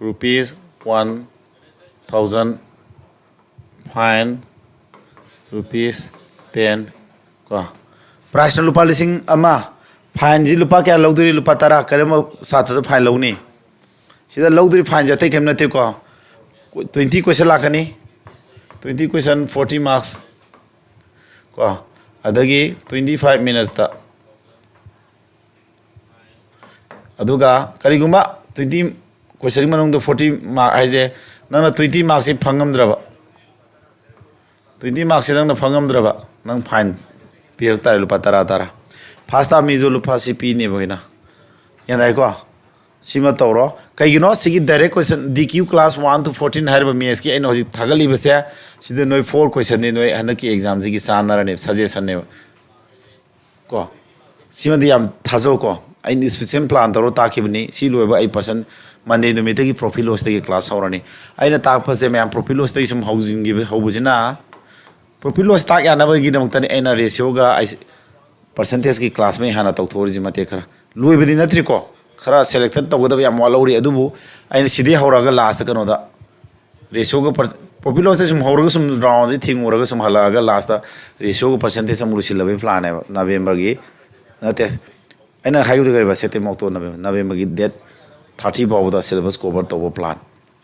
rupees one thousand, fine rupees ten ꯀꯣ. Prizeꯅ ꯂꯨꯄꯥ ꯂꯤꯁꯤꯡ ꯑꯃ, fineꯁꯤ ꯂꯨꯄꯥ ꯀꯌꯥ ꯂꯧꯗꯣꯔꯤ? ꯂꯨꯄꯥ ꯇꯔꯥ꯫ ꯀꯔꯝꯕ ꯁꯥꯇ꯭ꯔꯗ fine ꯂꯧꯅꯤ? ꯁꯤꯗ ꯂꯧꯗꯣꯔꯤ fineꯁꯦ ꯑꯇꯩ ꯀꯔꯤꯝ ꯅꯠꯇꯦꯀꯣ, twenty question ꯂꯥꯛꯀꯅꯤ, twenty question, forty marks ꯀꯣ, ꯑꯗꯒꯤ twenty five minutesꯇ꯫ ꯑꯗꯨꯒ ꯀꯔꯤꯒꯨꯝꯕ twenty question ꯃꯅꯨꯡꯗ forty mark ꯍꯥꯏꯁꯦ, ꯅꯪꯅ twenty marksꯁꯤ ꯐꯪꯉꯝꯗ꯭ꯔꯕ, twenty marksꯁꯤ ꯅꯪꯅ ꯐꯪꯉꯝꯗ꯭ꯔꯕ, ꯅꯪ fine ꯄꯤꯔꯛ ꯇꯥꯔꯦ, ꯂꯨꯄꯥ ꯇꯔꯥ ꯇꯔꯥ꯫ First ꯇꯥꯕ ꯃꯤꯁꯨ ꯂꯨꯄꯥ ꯁꯤ ꯄꯤꯅꯦꯕ ꯑꯩꯅ꯫ ꯒ꯭ꯌꯥꯟ ꯇꯥꯏꯀꯣ? ꯁꯤꯃ ꯇꯧꯔꯣ꯫ ꯀꯩꯒꯤꯅꯣ ꯁꯤꯒꯤ direct question, D Q class one to fourteen ꯍꯥꯏꯔꯤꯕ mathsꯀꯤ ꯑꯩꯅ ꯍꯧꯖꯤꯛ ꯊꯥꯒꯠꯂꯤꯕꯁꯦ? ꯁꯤꯗ ꯅꯣꯏ four questionꯗꯤ ꯅꯣꯏ ꯍꯟꯗꯛꯀꯤ examꯁꯤꯒꯤ ꯆꯥꯟꯅꯔꯅꯦꯕ, suggestionꯅꯦꯕ ꯀꯣ꯫ ꯁꯤꯃꯗꯤ ꯌꯥꯝ ꯊꯥꯖꯧꯀꯣ꯫ ꯑꯩꯅ special plan ꯇꯧꯔ ꯇꯥꯛꯈꯤꯕꯅꯤ꯫ ꯁꯤ ꯂꯣꯏꯕ ꯑꯩ percent Monday ꯅꯨꯃꯤꯠꯇꯒꯤ profit lossꯇꯒꯤ class ꯍꯧꯔꯅꯤ꯫ ꯑꯩꯅ ꯇꯥꯛꯄꯁꯦ ꯃꯌꯥꯝ profit lossꯇꯒꯤ ꯁꯨꯝ ꯍꯧꯖꯤꯟꯈꯤꯕ, ꯍꯧꯕꯁꯤꯅ profit loss ꯇꯥꯛ ꯌꯥꯅꯕꯒꯤꯗꯃꯛꯇꯅꯤ ꯑꯩꯅ ratioꯒ ꯑꯩ percentageꯀꯤ class ꯃꯩ ꯍꯥꯟꯅ ꯇꯧꯊꯣꯛꯎꯔꯤꯁꯤ꯫ ꯃꯇꯦꯛ ꯈꯔ ꯂꯣꯏꯕꯗꯤ ꯅꯠꯇ꯭ꯔꯤꯀꯣ, ꯈꯔ selected ꯇꯧꯒꯗꯕ ꯌꯥꯝ ꯋꯥꯠꯍꯧꯔꯤ꯫ ꯑꯗꯨꯕꯨ ꯑꯩꯅ ꯁꯤꯗꯩ ꯍꯧꯔꯒ lastꯇ ꯀꯩꯅꯣꯗ ratioꯒ per-, profit lossꯇ ꯁꯨꯝ ꯍꯧꯔꯒ ꯁꯨꯝ roundꯁꯤ ꯊꯤꯡꯉꯨꯔꯒ ꯁꯨꯝ ꯍꯜꯂꯛꯑꯒ lastꯇ ratioꯒ percentage ꯑꯃꯨꯛ ꯂꯣꯏꯁꯤꯜꯂꯕꯒꯤ planꯅꯦꯕ꯫ Novemberꯒꯤ, ꯅꯠꯇꯦ, ꯑꯩꯅ ꯍꯥꯏꯈꯤꯕꯗꯨ ꯀꯔꯤꯕ? September, October, November, Novemberꯒꯤ date thirty ꯐꯥꯎꯕꯗ syllabus cover ꯇꯧꯕ plan꯫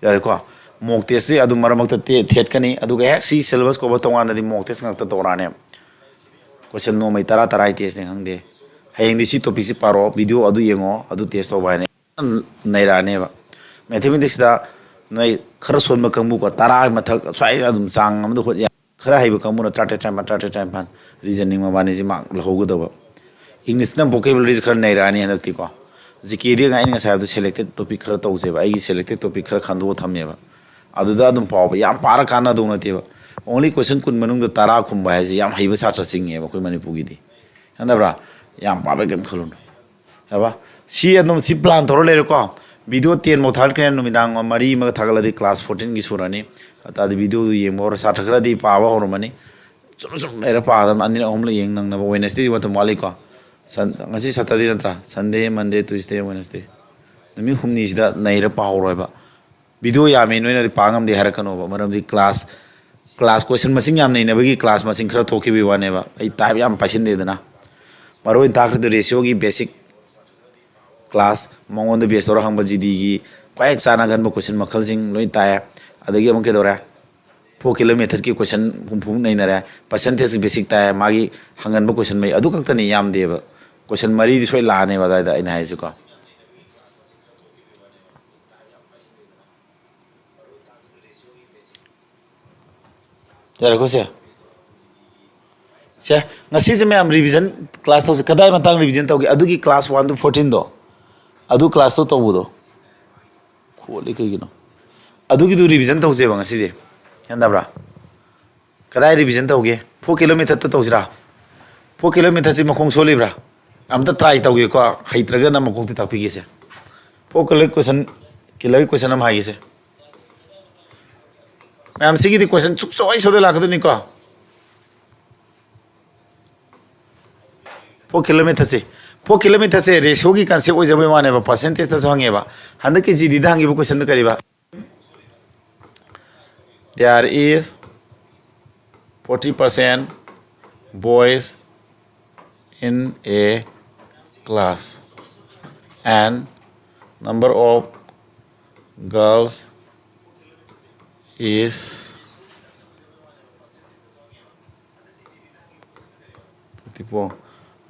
ꯌꯥꯔꯦꯀꯣ? Mock testꯁꯤ ꯑꯗꯨꯝ ꯃꯔꯛ ꯃꯔꯛꯇ ꯊꯦꯠꯀꯅꯤ, ꯑꯗꯨꯒ ꯍꯦꯛ ꯁꯤ syllabus cover ꯇꯧꯀꯥꯟꯗꯗꯤ mock test ꯉꯥꯛꯇ ꯇꯧꯔꯛꯑꯅꯦꯕ꯫ Question ꯅꯣꯡꯃꯩ ꯇꯔꯥ ꯇꯔꯥꯒꯤ testꯅꯤ ꯈꯪꯗꯦ꯫ ꯍꯌꯦꯡꯗꯤ ꯁꯤ topicꯁꯤ ꯄꯥꯔꯣ, video ꯑꯗꯨ ꯌꯦꯡꯉꯣ, ꯑꯗꯨ test ꯇꯧꯕ ꯍꯥꯏꯅ ꯅꯩꯔꯛꯑꯅꯦꯕ꯫ Mathematicsꯇ ꯅꯣꯏ ꯈꯔ ꯁꯣꯟꯕ ꯀꯥꯡꯕꯨꯀꯣ, ꯇꯔꯥꯒꯤ ꯃꯊꯛ ꯁ꯭ꯋꯥꯏꯗ ꯑꯗꯨꯝ ꯆꯥꯡ ꯑꯃꯗ ꯍꯣꯠ ꯌꯥꯏ꯫ ꯈꯔ ꯍꯩꯕ ꯀꯥꯡꯕꯨꯅ ꯇꯔꯥꯇꯔꯦꯠ, ꯇꯔꯥꯅꯤꯄꯥꯟ, ꯇꯔꯥꯇꯔꯦꯠ, ꯇꯔꯥꯅꯤꯄꯥꯟ, reasoning ꯃꯕꯥꯅꯤꯁꯤ mark ꯂꯧꯍꯧꯒꯗꯕ꯫ Englishꯅ vocabularies ꯈꯔ ꯅꯩꯔꯛꯑꯅꯤ ꯍꯟꯗꯛꯇꯤꯀꯣ꯫ GKꯗꯤ ꯑꯩꯅ ꯉꯁꯥꯏ ꯍꯥꯏꯕꯗꯣ selected topic ꯈꯔ ꯇꯧꯁꯦꯕ, ꯑꯩꯒꯤ selected topic ꯈꯔ ꯈꯟꯗꯣꯛꯑ ꯊꯝꯃꯦꯕ꯫ ꯑꯗꯨꯗ ꯑꯗꯨꯝ ꯄꯥꯎꯕ, ꯌꯥꯝ ꯄꯥꯔ ꯀꯥꯟꯅꯗꯧ ꯅꯠꯇꯦꯕ꯫ Only question ꯀꯨꯟ ꯃꯅꯨꯡꯗ ꯇꯔꯥ ꯈꯨꯝꯕ ꯍꯥꯏꯁꯦ ꯌꯥꯝ ꯍꯩꯕ ꯁꯥꯇ꯭ꯔ ꯆꯤꯡꯉꯦꯕ ꯑꯩꯈꯣꯏ ꯃꯅꯤꯄꯨꯔꯒꯤꯗꯤ꯫ ꯈꯪꯗꯕ꯭ꯔꯥ? ꯌꯥꯝ ꯄꯥꯕꯩ ꯀꯩꯝ ꯈꯜꯂꯨꯅꯨ꯫ ꯌꯥꯕ? ꯁꯤ ꯑꯗꯨꯝ ꯁꯤ plan ꯇꯧꯔ ꯂꯩꯔꯦꯀꯣ꯫ Video ten ꯐꯥꯎ ꯊꯥꯒꯠꯈ꯭ꯔꯦ, ꯅꯨꯃꯤꯗꯥꯡ ꯃꯔꯤ ꯑꯃꯒ ꯊꯥꯒꯠꯂꯗꯤ class fourteen ꯒꯤ ꯁꯨꯔꯅꯤ꯫ ꯑꯗꯨ ꯇꯥꯔꯗꯤ video ꯗꯨ ꯌꯦꯡꯕ ꯍꯧꯔꯣ꯫ ꯁꯥꯇ꯭ꯔ ꯈꯔꯗꯤ ꯄꯥꯕ ꯍꯧꯔꯝꯃꯅꯤ꯫ ꯆꯨꯝ ꯆꯨꯝ ꯂꯩꯔ ꯄꯥꯗꯕ, ꯑꯅꯤꯔꯛ ꯑꯍꯨꯝꯂꯛ ꯌꯦꯡ ꯅꯪꯅꯕ꯫ Wednesday ꯗꯤ ꯃꯇꯝ ꯋꯥꯠꯂꯤꯀꯣ꯫ ꯁꯟ-, ꯉꯁꯤ Saturday ꯅꯠꯇ꯭ꯔꯥ? Sunday, Monday, Tuesday, Wednesday꯫ ꯅꯨꯃꯤꯠ ꯍꯨꯝꯅꯤꯁꯤꯗ ꯅꯩꯔ ꯄꯥꯍꯧꯔꯣꯏꯕ꯫ Video ꯌꯥꯝꯃꯤ, ꯅꯣꯏꯅꯗꯤ ꯄꯥ ꯉꯝꯗꯦ ꯍꯥꯏꯔꯛꯀꯅꯣꯕ, ꯃꯔꯝꯗꯤ class, class question ꯃꯁꯤꯡ ꯌꯥꯝ ꯅꯩꯅꯕꯒꯤ class ꯃꯁꯤꯡ ꯈꯔ ꯊꯣꯛꯈꯤꯕꯒꯤ ꯋꯥꯅꯦꯕ꯫ ꯑꯩ type ꯌꯥꯝ ꯄꯥꯏꯁꯤꯟꯗꯦꯗꯅ꯫ ꯃꯔꯨ ꯑꯣꯏꯅ ꯇꯥꯛꯈ꯭ꯔꯤꯗꯣ ratio ꯒꯤ basic class, ꯃꯉꯣꯟꯗ base ꯇꯧꯔ ꯍꯪꯕ G D ꯒꯤ ꯈ꯭ꯋꯥꯏ ꯆꯥꯟꯅꯒꯟꯕ question ꯃꯈꯜꯁꯤꯡ ꯂꯣꯏ ꯇꯥꯛꯑꯦ꯫ ꯑꯗꯒꯤ ꯑꯃꯨꯛ ꯀꯩꯗꯧꯔꯦ? Four kilometre ꯀꯤ question ꯍꯨꯝꯐꯨꯃꯨꯛ ꯅꯩꯅꯔꯦ꯫ Percentage ꯀꯤ basic ꯇꯥꯛꯑꯦ, ꯃꯥꯒꯤ ꯍꯪꯒꯟꯕ question ꯃꯩ ꯑꯗꯨ ꯈꯛꯇꯅꯤ, ꯌꯥꯝꯗꯦꯕ꯫ Question ꯃꯔꯤꯗꯤ ꯁꯣꯏ ꯂꯥꯛꯑꯅꯦꯕ ꯑꯗꯨꯋꯥꯏꯗ ꯑꯩꯅ ꯍꯥꯏꯁꯦꯀꯣ꯫ ꯌꯥꯔꯦꯀꯣ ꯁꯦ? ꯁꯦ, ꯉꯁꯤꯁꯦ ꯃꯌꯥꯝ revision class ꯇꯧꯁꯦ꯫ ꯀꯗꯥꯏ ꯃꯇꯥꯡ revision ꯇꯧꯒꯦ? ꯑꯗꯨꯒꯤ class one to fourteen ꯗꯣ, ꯑꯗꯨ class ꯇꯣ ꯇꯧꯕꯗꯣ꯫ ꯈꯣꯠꯂꯤ ꯀꯩꯒꯤꯅꯣ? ꯑꯗꯨꯒꯤꯗꯨ revision ꯇꯧꯁꯦꯕ ꯉꯁꯤꯁꯦ꯫ ꯒ꯭ꯌꯥꯟ ꯇꯥꯕ꯭ꯔꯥ? ꯀꯗꯥꯏ revision ꯇꯧꯒꯦ? Four kilometre ꯇ ꯇꯧꯁꯤꯔꯥ? Four kilometre ꯁꯤ ꯃꯈꯣꯡ ꯁꯣꯜꯂꯤꯕ꯭ꯔꯥ? ꯑꯝꯇ try ꯇꯧꯒꯦꯀꯣ, ꯍꯩꯇ꯭ꯔꯒꯅ ꯃꯀꯣꯛꯇꯤ ꯇꯥꯛꯄꯤꯒꯦꯁꯦ꯫ Four kilo question, kilo question ꯑꯃ ꯍꯥꯏꯒꯦꯁꯦ꯫ ꯃꯌꯥꯝ, ꯁꯤꯒꯤꯗꯤ question ꯁꯨꯛꯁꯣꯏ ꯁꯣꯏꯗ ꯂꯥꯛꯀꯗꯣꯏꯅꯤꯀꯣ꯫ Four kilometre ꯁꯦ, four kilometre ꯁꯦ ratio ꯒꯤ concept ꯑꯣꯏꯖꯕꯩ ꯋꯥꯅꯦꯕ, percentage ꯇꯁꯨ ꯍꯪꯉꯦꯕ꯫ ꯍꯟꯗꯛꯀꯤ G D ꯗ ꯍꯪꯈꯤꯕ question ꯗꯨ ꯀꯔꯤꯕ? There is forty percent boys in a class and number of girls is fifty-four.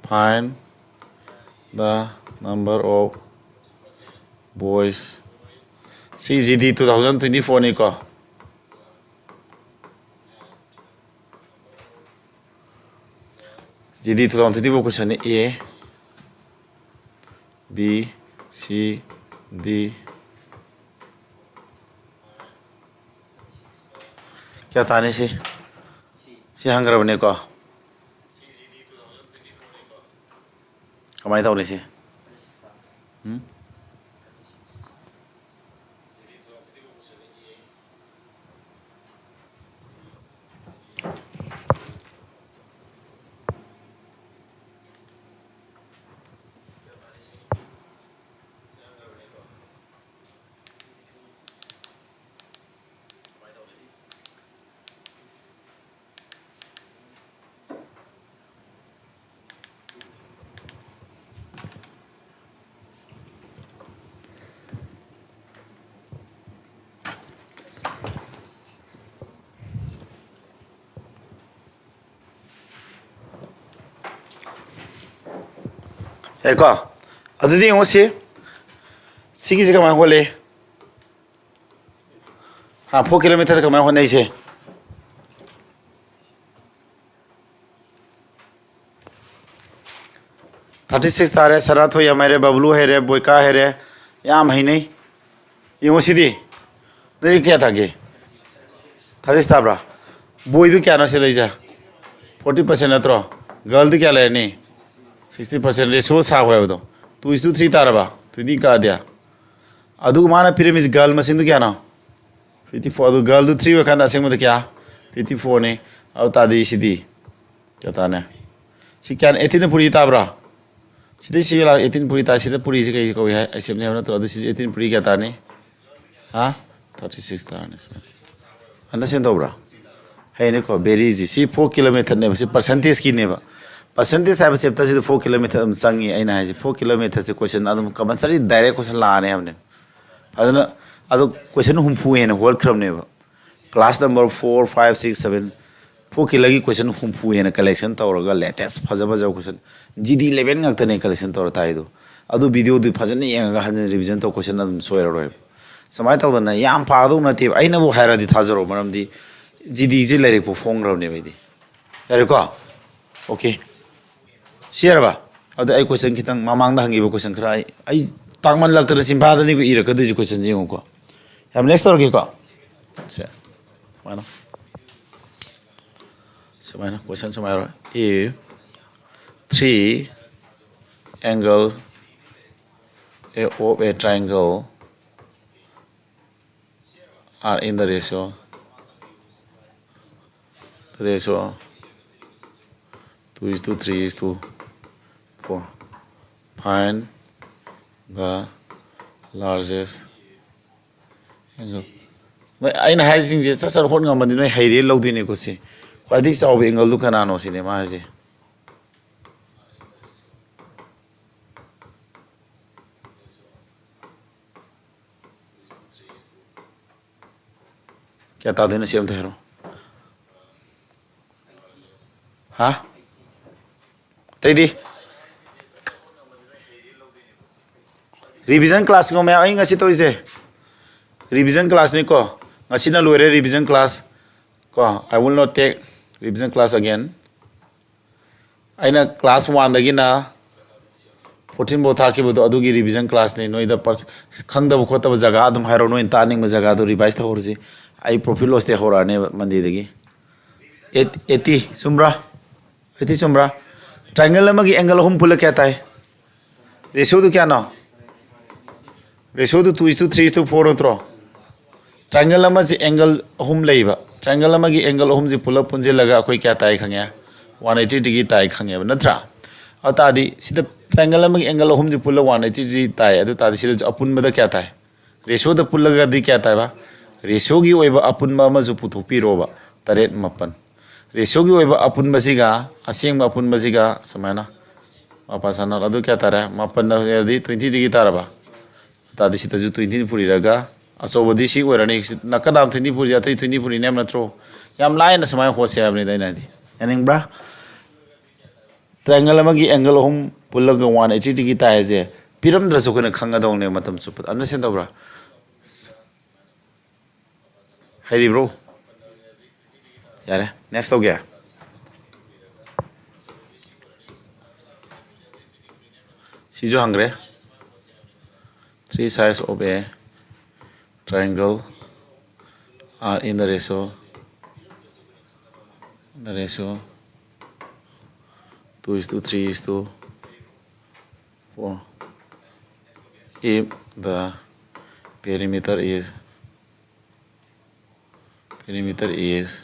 Find the number of boys. ꯁꯤ G D two thousand twenty-four ꯅꯤꯀꯣ꯫ G D two thousand twenty-four question ꯅꯤ꯫ A, B, C, D꯫ ꯀꯌꯥ ꯇꯥꯅꯤ ꯁꯤ? ꯁꯤ ꯍꯪꯈ꯭ꯔꯕꯅꯦꯀꯣ꯫ ꯀꯃꯥꯏꯅ ꯇꯧꯅꯤ ꯁꯤ? ꯎꯝ? ꯌꯥꯏꯀꯣ? ꯑꯗꯨꯗꯤ ꯌꯦꯡꯉꯨ ꯁꯤ꯫ ꯁꯤꯒꯤꯁꯦ ꯀꯃꯥꯏꯅ ꯍꯣꯠꯂꯤ? ꯍꯥ, four kilometre ꯗ ꯀꯃꯥꯏꯅ ꯍꯣꯠꯅꯩꯁꯦ? Thirty six ꯇꯥꯔꯦ꯫ ꯁꯅꯥꯊꯣꯏ ꯌꯥꯝ ꯍꯩꯔꯦ, ꯕꯕꯂꯨ ꯍꯩꯔꯦ, ꯕꯣꯏꯀꯥ ꯍꯩꯔꯦ꯫ ꯌꯥꯝ ꯍꯩꯅꯩ꯫ ꯌꯦꯡꯉꯣ ꯁꯤꯗꯤ꯫ ꯅꯣꯏ ꯀꯌꯥ ꯇꯥꯒꯦ? Thirty six ꯇꯥꯕ꯭ꯔꯥ? ꯕꯣꯏꯗꯨ ꯀꯌꯥꯅꯣ ꯁꯤ ꯂꯩꯖꯦ? Forty percent ꯅꯠꯇ꯭ꯔꯣ? Girl ꯗꯤ ꯀꯌꯥ ꯂꯩꯔꯅꯤ? Sixty percent꯫ Ratio ꯁꯥꯎ ꯍꯥꯏꯕꯗꯣ꯫ Two is to three ꯇꯥꯔꯕ? Twenty ꯀꯥꯗꯦ꯫ ꯑꯗꯨꯒ ꯃꯥꯅ ꯄꯤꯔꯝꯃꯤꯁꯤ girl ꯃꯁꯤꯡꯗꯨ ꯀꯌꯥꯅꯣ? Fifty four꯫ ꯑꯗꯨ girl ꯗꯨ three ꯑꯣꯏꯔꯀꯥꯟꯗ ꯑꯁꯦꯡꯕꯗ ꯀꯌꯥ? Fifty four ꯅꯤ꯫ ꯑꯗꯨ ꯇꯥꯗꯤ ꯁꯤꯗꯤ ꯀꯌꯥ ꯇꯥꯅꯤ? ꯁꯤ ꯀꯌꯥꯅꯤ? Eighteen ꯅ ꯄꯨꯔꯤ ꯇꯥꯕ꯭ꯔꯥ? ꯁꯤꯗꯩ ꯁꯤ ꯂꯥꯛ eighteen ꯄꯨꯔꯤ ꯇꯥ꯫ ꯁꯤꯗ ꯄꯨꯔꯤꯁꯤ ꯀꯩ ꯀꯧꯏ ꯍꯥꯏ? ꯑꯩ ꯁꯦꯝꯅꯤ ꯍꯥꯏꯕ ꯅꯠꯇ꯭ꯔꯣ? ꯑꯗꯨ ꯁꯤꯁꯦ eighteen ꯄꯨꯔꯤ ꯀꯌꯥ ꯇꯥꯅꯤ? ꯍꯥ? Thirty six ꯇꯥꯔꯅꯤ ꯁꯤꯗ꯫ Understand ꯇꯧꯕ꯭ꯔꯥ? ꯍꯌꯦꯡꯅꯤꯀꯣ, very easy꯫ ꯁꯤ four kilometre ꯅꯦꯕ꯫ ꯁꯤ percentage ꯀꯤꯅꯦꯕ꯫ Percentage ꯍꯥꯏꯕ chapter ꯁꯤꯗ four kilometre ꯑꯗꯨꯝ ꯆꯪꯉꯤ꯫ ꯑꯩꯅ ꯍꯥꯏꯁꯦ four kilometre ꯁꯦ question ꯑꯗꯨꯝ compulsory direct question ꯂꯥꯛꯑꯅꯤ ꯍꯥꯏꯕꯅꯦ꯫ ꯐꯖꯅ꯫ ꯑꯗꯣ question ꯍꯨꯝꯐꯨ ꯍꯦꯟꯅ ꯍꯣꯠꯈ꯭ꯔꯕꯅꯦꯕ꯫ Class number four, five, six, seven, four kilometre ꯒꯤ question ꯍꯨꯝꯐꯨ ꯍꯦꯟꯅ collection ꯇꯧꯔꯒ latest ꯐꯖ ꯐꯖꯕ question, G D level ꯉꯥꯛꯇꯅꯦ collection ꯇꯧꯔ ꯇꯥꯏꯗꯣ꯫ ꯑꯗꯨ video ꯗꯨ ꯐꯖꯅ ꯌꯦꯡꯉꯒ ꯍꯟꯖꯤꯟ revision ꯇꯧ, question ꯑꯗꯨꯝ ꯁꯣꯏꯔꯔꯣꯏꯕ꯫ ꯁꯨꯃꯥꯏꯅ ꯇꯧꯗꯅ ꯌꯥꯝ ꯄꯥꯗꯧ ꯅꯠꯇꯦꯕ꯫ ꯑꯩꯅꯕꯨ ꯍꯥꯏꯔꯗꯤ ꯊꯥꯖꯔꯣ, ꯃꯔꯝꯗꯤ G D ꯁꯦ ꯂꯥꯏꯔꯤꯛꯄꯨ ꯐꯣꯡꯈ꯭ꯔꯕꯅꯦꯕ ꯑꯩꯗꯤ꯫ ꯌꯥꯔꯦꯀꯣ? Okay꯫ ꯁꯤ ꯌꯥꯔꯕ? ꯑꯗ ꯑꯩ question ꯈꯤꯇꯪ ꯃꯃꯥꯡꯗ ꯍꯪꯈꯤꯕ question ꯈꯔ ꯑꯩ, ꯑꯩ ꯇꯥꯛꯃꯟꯂꯛꯇꯅ ꯆꯤꯟꯐꯥꯗꯅꯤꯀꯣ ꯏꯔꯛꯀꯗꯣꯏꯁꯦ question ꯁꯦ ꯌꯦꯡꯉꯨꯀꯣ꯫ ꯌꯥꯝ next ꯇꯧꯔꯒꯦꯀꯣ꯫ ꯁꯦ꯫ ꯁꯨꯃꯥꯏꯅ꯫ ꯁꯨꯃꯥꯏꯅ question ꯁꯨꯃꯥꯏꯅ ꯇꯧꯔꯣ꯫ If three angle A, of a triangle are in the ratio, the ratio two is to three is to four. Find the largest angle. ꯅꯣꯏ, ꯑꯩꯅ ꯍꯥꯏꯔꯤꯁꯤꯡꯁꯦ ꯆꯠ ꯆꯠ ꯍꯣꯠ ꯉꯝꯃꯗꯤ ꯅꯣꯏ ꯍꯩꯔꯦ ꯂꯧꯗꯣꯏꯅꯤꯀꯣ꯫ ꯁꯤ ꯈ꯭ꯋꯥꯏꯗꯒꯤ ꯆꯥꯎꯕ angle ꯗꯨ ꯀꯅꯥꯅꯣ ꯁꯤꯅꯦ ꯃꯥ ꯍꯥꯏꯁꯦ꯫ ꯀꯌꯥ ꯇꯥꯗꯣꯏꯅꯣ ꯁꯤ ꯑꯝꯇ ꯍꯥꯏꯔꯣ꯫ ꯍꯥ? ꯑꯇꯩꯗꯤ? Revision class ꯅꯤꯀꯣ ꯃꯌꯥꯝ, ꯑꯩ ꯉꯁꯤ ꯇꯧꯔꯤꯁꯦ revision class ꯅꯤꯀꯣ꯫ ꯉꯁꯤꯅ ꯂꯣꯏꯔꯦ revision class ꯀꯣ꯫ I will not take revision class again. ꯑꯩꯅ class one ꯗꯒꯤꯅ fourteen ꯐꯥꯎ ꯊꯥꯈꯤꯕꯗꯣ, ꯑꯗꯨꯒꯤ revision class ꯅꯤ꯫ ꯅꯣꯏꯗ ꯄꯔ-, ꯈꯪꯗꯕ ꯈꯣꯠꯇꯕ ꯖꯒꯥ ꯑꯗꯨꯝ ꯍꯥꯏꯔꯣ, ꯅꯣꯏꯅ ꯇꯥꯅꯤꯡꯕ ꯖꯒꯥꯗꯣ revise ꯇꯧꯍꯧꯔꯁꯤ꯫ ꯑꯩ profit loss ꯇꯤ ꯍꯧꯔꯛꯑꯅꯦꯕ Monday ꯗꯒꯤ꯫ Eight, eighty ꯆꯨꯝꯕ꯭ꯔꯥ? Eighty ꯆꯨꯝꯕ꯭ꯔꯥ? Triangle ꯑꯃꯒꯤ angle ꯑꯍꯨꯝ ꯄꯨꯜꯂ ꯀꯌꯥ ꯇꯥꯏ? Ratio ꯗꯨ ꯀꯌꯥꯅꯣ? Ratio do two is to three is to four ꯅꯠꯇ꯭ꯔꯣ? Triangle ꯑꯃꯁꯦ angle ꯑꯍꯨꯝ ꯂꯩꯕ꯫ Triangle ꯑꯃꯒꯤ angle ꯑꯍꯨꯝꯁꯦ ꯄꯨꯂꯞ ꯄꯨꯟꯁꯤꯜꯂꯒ ꯑꯩꯈꯣꯏ ꯀꯌꯥ ꯇꯥꯏ ꯈꯪꯉꯦ? One eighty degree ꯇꯥꯏ ꯈꯪꯉꯦꯕ, ꯅꯠꯇ꯭ꯔꯥ? ꯑꯗꯨ ꯇꯥꯔꯗꯤ ꯁꯤꯗ triangle ꯑꯃꯒꯤ angle ꯑꯍꯨꯝꯁꯦ ꯄꯨꯜꯂ one eighty degree ꯇꯥꯏ꯫ ꯑꯗꯨ ꯇꯥꯔꯗꯤ ꯁꯤꯗꯁꯨ ꯑꯄꯨꯟꯕꯗ ꯀꯌꯥ ꯇꯥꯏ? Ratio ꯗ ꯄꯨꯜꯂꯒꯗꯤ ꯀꯌꯥ ꯇꯥꯏꯕ? Ratio ꯒꯤ ꯑꯣꯏꯕ ꯑꯄꯨꯟꯕ ꯑꯃꯁꯨ ꯄꯨꯊꯣꯛꯄꯤꯔꯣꯕ꯫ ꯇꯔꯦꯠ, ꯃꯥꯄꯟ꯫ Ratio ꯒꯤ ꯑꯣꯏꯕ ꯑꯄꯨꯟꯕꯁꯤꯒ, ꯑꯁꯦꯡꯕ ꯑꯄꯨꯟꯕꯁꯤꯒ ꯁꯨꯃꯥꯏꯅ ꯃꯄꯥ ꯁꯥꯟꯅꯔꯣ꯫ ꯑꯗꯨ ꯀꯌꯥ ꯇꯥꯔꯦ? ꯃꯥꯄꯟ ꯍꯥꯏꯔꯗꯤ twenty degree ꯇꯥꯔꯕ? ꯇꯥꯔꯗꯤ ꯁꯤꯗꯁꯨ twenty ꯄꯨꯔꯤꯔꯒ ꯑꯆꯧꯕꯗꯤ ꯁꯤ ꯑꯣꯏꯔꯅꯤ꯫ ꯅꯥꯀꯟ ꯅꯥꯝ twenty ꯄꯨꯔꯤꯁꯦ ꯑꯇꯩ twenty ꯄꯨꯔꯤꯅꯦ ꯍꯥꯏꯕ ꯅꯠꯇ꯭ꯔꯣ? ꯌꯥꯝ ꯂꯥꯏꯅ ꯁꯨꯃꯥꯏꯅ ꯍꯣꯠꯁꯦ ꯍꯥꯏꯕꯅꯤꯗ ꯑꯩꯅ ꯍꯥꯏꯗꯤ꯫ ꯌꯥꯅꯤꯡꯕ꯭ꯔꯥ? Triangle ꯑꯃꯒꯤ angle ꯑꯍꯨꯝ ꯄꯨꯜꯂꯒ one eighty degree ꯇꯥꯏ ꯍꯥꯏꯁꯦ ꯄꯤꯔꯝꯗ꯭ꯔꯁꯨ ꯑꯩꯈꯣꯏꯅ ꯈꯪꯒꯗꯧꯅꯦ ꯃꯇꯝ ꯆꯨꯞꯄꯗ꯫ Understand ꯇꯧꯕ꯭ꯔꯥ? ꯍꯩꯔꯤꯕ꯭ꯔꯣ? ꯌꯥꯔꯦ, next ꯇꯧꯒꯦ꯫ ꯁꯤꯁꯨ ꯍꯪꯈ꯭ꯔꯦ꯫ Three sides of a triangle are in the ratio, the ratio two is to three is to four. If the perimeter is, perimeter is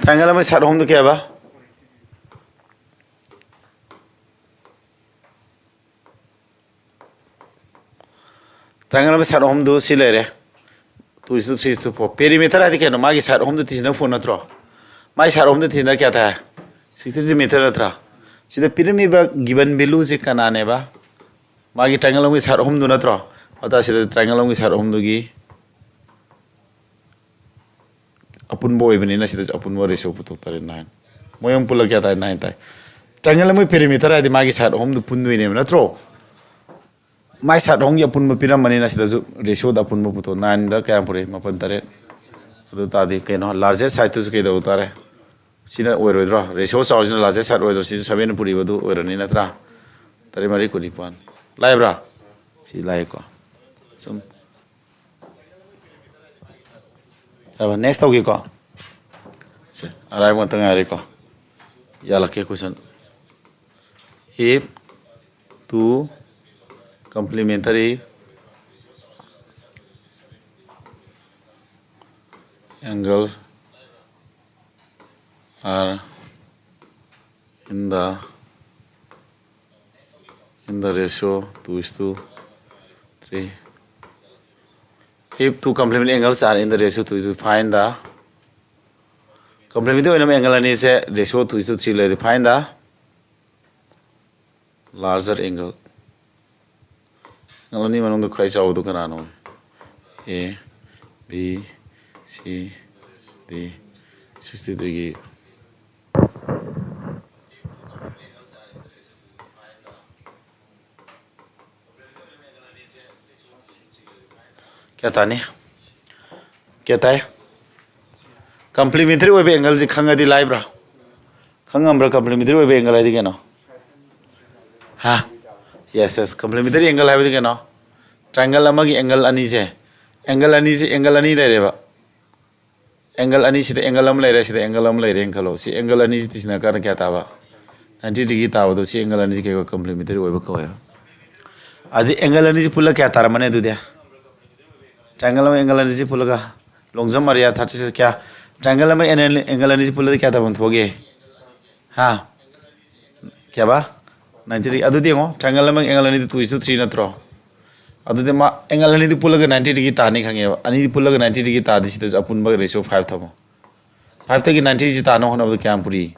Triangle ꯑꯃꯒꯤ side ꯑꯍꯨꯝꯗꯨ ꯀꯌꯥꯕ? Triangle ꯑꯃꯒꯤ side ꯑꯍꯨꯝꯗꯨ ꯁꯤ ꯂꯩꯔꯦ, two is to three is to four꯫ Perimeter ꯍꯥꯏꯗꯤ ꯀꯩꯅꯣ? ꯃꯥꯒꯤ side ꯑꯍꯨꯝꯗꯨ ꯊꯤꯖꯤꯟꯅ four ꯅꯠꯇ꯭ꯔꯣ? ꯃꯥꯒꯤ side ꯑꯍꯨꯝꯗꯨ ꯊꯤꯖꯤꯟꯅ ꯀꯌꯥ ꯇꯥꯏ? Sixty three meter ꯅꯠꯇ꯭ꯔꯥ? ꯁꯤꯗ ꯄꯤꯔꯝꯃꯤꯕ given value ꯁꯤ ꯀꯅꯥꯅꯦꯕ? ꯃꯥꯒꯤ triangle ꯑꯃꯒꯤ side ꯑꯍꯨꯝꯗꯨ ꯅꯠꯇ꯭ꯔꯣ? ꯑꯗ ꯁꯤꯗ triangle ꯑꯃꯒꯤ side ꯑꯍꯨꯝꯗꯨꯒꯤ ꯑꯄꯨꯟꯕ ꯑꯣꯏꯕꯅꯤꯅ ꯁꯤꯗꯁꯨ ꯑꯄꯨꯟꯕ ratio ꯄꯨꯊꯣꯛ ꯇꯥꯔꯦ, nine꯫ ꯃꯣꯏ ꯑꯍꯨꯝ ꯄꯨꯜꯂꯒ ꯀꯌꯥ ꯇꯥꯏ? Nine ꯇꯥꯏ꯫ Triangle ꯑꯃꯒꯤ perimeter ꯍꯥꯏꯗꯤ ꯃꯥꯒꯤ side ꯑꯍꯨꯝꯗꯨ ꯄꯨꯟꯗꯣꯏꯅꯦꯕ, ꯅꯠꯇ꯭ꯔꯣ? ꯃꯥꯏ side ꯑꯍꯨꯝꯒꯤ ꯑꯄꯨꯟꯕ ꯄꯤꯔꯝꯕꯅꯤꯅ ꯁꯤꯗꯁꯨ ratio ꯗ ꯑꯄꯨꯟꯕ ꯄꯨꯊꯣꯛ꯫ Nine ꯗ ꯀꯌꯥ ꯄꯨꯔꯛꯏ? ꯃꯥꯄꯟ, ꯇꯔꯦꯠ꯫ ꯑꯗꯨ ꯇꯥꯔꯗꯤ ꯀꯩꯅꯣ, largest side ꯇꯨꯁꯨ ꯀꯩꯗꯧ ꯇꯥꯔꯦ? ꯁꯤꯅ ꯑꯣꯏꯔꯣꯏꯗ꯭ꯔꯣ? Ratio ꯆꯥꯎꯔꯤꯁꯤꯅ largest side ꯑꯣꯏꯗ꯭ꯔꯣ? ꯁꯤꯁꯨ seven ꯅ ꯄꯨꯔꯤꯕꯗꯨ ꯑꯣꯏꯔꯅꯤ, ꯅꯠꯇ꯭ꯔꯥ? ꯇꯔꯦꯠ ꯃꯔꯤ ꯀꯨꯟꯅꯤꯄꯥꯟ꯫ ꯂꯥꯏꯕ꯭ꯔꯥ? ꯁꯤ ꯂꯥꯏꯀꯣ꯫ ꯁꯨꯝ꯫ ꯑꯗꯨꯒ next ꯇꯧꯒꯦꯀꯣ꯫ ꯁꯦ, ꯑꯔꯥꯏꯕ ꯉꯥꯛꯇ ꯉꯥꯏꯔꯦꯀꯣ꯫ ꯌꯥꯜꯂꯛꯀꯦ question꯫ If two complementary, Angles are in the in the ratio two is to three. If two complementary angles are in the ratio two is to, find the complementary ꯑꯣꯏꯅꯕ angle ꯑꯅꯤꯁꯦ ratio two is to three ꯂꯩꯔꯗꯤ, find the larger angle. Angle ꯑꯅꯤ ꯃꯅꯨꯡꯗ ꯈ꯭ꯋꯥꯏ ꯆꯥꯎꯕꯗꯨ ꯀꯅꯥꯅꯣ? A, B, C, D, sixty degree. ꯀꯌꯥ ꯇꯥꯅꯤ? ꯀꯌꯥ ꯇꯥꯏ? Complementary ꯑꯣꯏꯕ angleꯁꯤ ꯈꯪꯉꯗꯤ ꯂꯥꯏꯕ꯭ꯔꯥ? ꯈꯪꯉꯝꯕ꯭ꯔꯥ? Complementary ꯑꯣꯏꯕ angle ꯍꯥꯏꯗꯤ ꯀꯩꯅꯣ? ꯍꯥ? Yes, yes. Complementary angle ꯍꯥꯏꯕꯗꯤ ꯀꯩꯅꯣ? Triangle ꯑꯃꯒꯤ angle ꯑꯅꯤꯁꯦ, angle ꯑꯅꯤꯁꯦ, angle ꯑꯅꯤ ꯂꯩꯔꯦꯕ. Angle ꯑꯅꯤꯁꯤꯗ angle ꯑꯃ ꯂꯩꯔꯦ, ꯁꯤꯗ angle ꯑꯃ ꯂꯩꯔꯦꯅ ꯈꯜꯂꯣ. ꯁꯤ angle ꯑꯅꯤꯁꯤ ꯇꯤꯁꯤꯟꯅꯔꯀꯥꯟꯗ ꯀꯌꯥ ꯇꯥꯕ? Ninety degree ꯇꯥꯕꯗꯣ ꯁꯤ angle ꯑꯅꯤꯁꯤ ꯀꯩ ꯀꯧꯋꯦ? Complementary ꯑꯣꯏꯕ ꯀꯧꯋꯦꯕ. ꯑꯗꯩ angle ꯑꯅꯤꯁꯤ ꯄꯨꯜꯂ ꯀꯌꯥ ꯇꯥꯔꯝꯃꯅꯤ ꯑꯗꯨꯗꯤ? Triangle ꯑꯃ angle ꯑꯅꯤꯁꯤ ꯄꯨꯜꯂꯒ, long sum area thirty six ꯀꯌꯥ? Triangle ꯑꯃ angle ꯑꯅꯤꯁꯤ ꯄꯨꯜꯂꯗꯤ ꯀꯌꯥ ꯇꯥꯐꯝ ꯊꯣꯛꯑꯒꯦ? ꯍꯥ? ꯀꯌꯥꯕ? Ninety degree. ꯑꯗꯨꯗꯤ ꯌꯦꯡꯉꯣ, triangle ꯑꯃ angle ꯑꯅꯤꯗꯤ two is to three ꯅꯠꯇ꯭ꯔꯣ? ꯑꯗꯨꯗꯤ ꯃꯥ angle ꯑꯅꯤꯗꯤ ꯄꯨꯜꯂꯒ ninety degree ꯇꯥꯅꯤ ꯈꯪꯉꯦꯕ. ꯑꯅꯤꯗꯤ ꯄꯨꯜꯂꯒ ninety degree ꯇꯥꯗꯤ ꯁꯤꯗꯁꯨ ꯑꯄꯨꯟꯕ ratio five ꯊꯝꯃꯣ. Fiveꯇꯒꯤ ninety ꯁꯤ ꯇꯥꯅꯕ ꯍꯣꯠꯅꯕꯗ ꯀꯌꯥꯝ ꯄꯨꯔꯤ?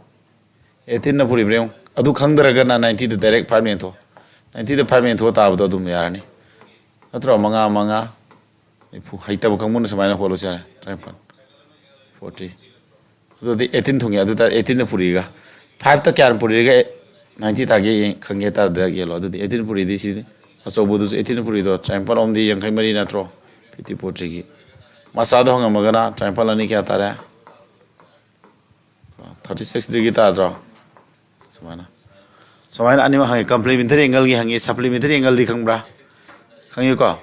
Eighteenꯅ ꯄꯨꯔꯤꯕ꯭ꯔꯥ ꯌꯦꯡꯉꯨ꯫ ꯑꯗꯨ ꯈꯪꯗ꯭ꯔꯒꯅ ninety ꯗ direct five ꯌꯦꯟꯊꯣꯛ꯫ Ninety ꯗ five ꯌꯦꯟꯊꯣꯛꯑ ꯇꯥꯕꯗꯣ ꯑꯗꯨꯝ ꯌꯥꯔꯅꯤ꯫ ꯅꯠꯇ꯭ꯔꯣ? ꯃꯉꯥ, ꯃꯉꯥ, ꯅꯤꯐꯨ꯫ ꯍꯩꯇꯕ ꯀꯥꯡꯕꯨꯅ ꯁꯨꯃꯥꯏꯅ ꯍꯣꯠꯂꯁꯨ ꯌꯥꯔꯦ꯫ Try phone. Forty꯫ ꯑꯗꯨꯗꯤ eighteen ꯊꯨꯡꯉꯦ꯫ ꯑꯗꯨ ꯇꯥꯔꯗꯤ eighteenꯗ ꯄꯨꯔꯤꯒ, fiveꯇ ꯀꯌꯥꯅ ꯄꯨꯔꯤꯒ ninety ꯇꯥꯒꯦ ꯌꯦꯡ-, ꯈꯪꯒꯦ ꯇꯥꯔꯗꯤ ꯌꯦꯜꯂꯣ꯫ ꯑꯗꯨꯗꯤ eighteen ꯄꯨꯔꯤꯗꯤ ꯁꯤꯗꯤ ꯑꯆꯧꯕꯗꯨꯁꯨ eighteen ꯄꯨꯔꯤꯗꯣ triangle ꯑꯃꯗꯤ ꯌꯥꯡꯈꯩ ꯃꯔꯤ ꯅꯠꯇ꯭ꯔꯣ? Fifty four ꯇꯒꯤ꯫ ꯃꯆꯥꯗꯣ ꯍꯪꯉꯝꯃꯒꯅ triangle ꯑꯅꯤ ꯀꯌꯥ ꯇꯥꯔꯦ? Thirty six degree ꯇꯥꯗ꯭ꯔꯣ? ꯁꯨꯃꯥꯏꯅ꯫ ꯁꯨꯃꯥꯏꯅ ꯑꯅꯤꯃꯛ ꯍꯪꯉꯤ꯫ Complementary angleꯒꯤ ꯍꯪꯉꯤ, supplementary angleꯗꯤ ꯈꯪꯕ꯭ꯔꯥ? ꯈꯪꯉꯤꯀꯣ?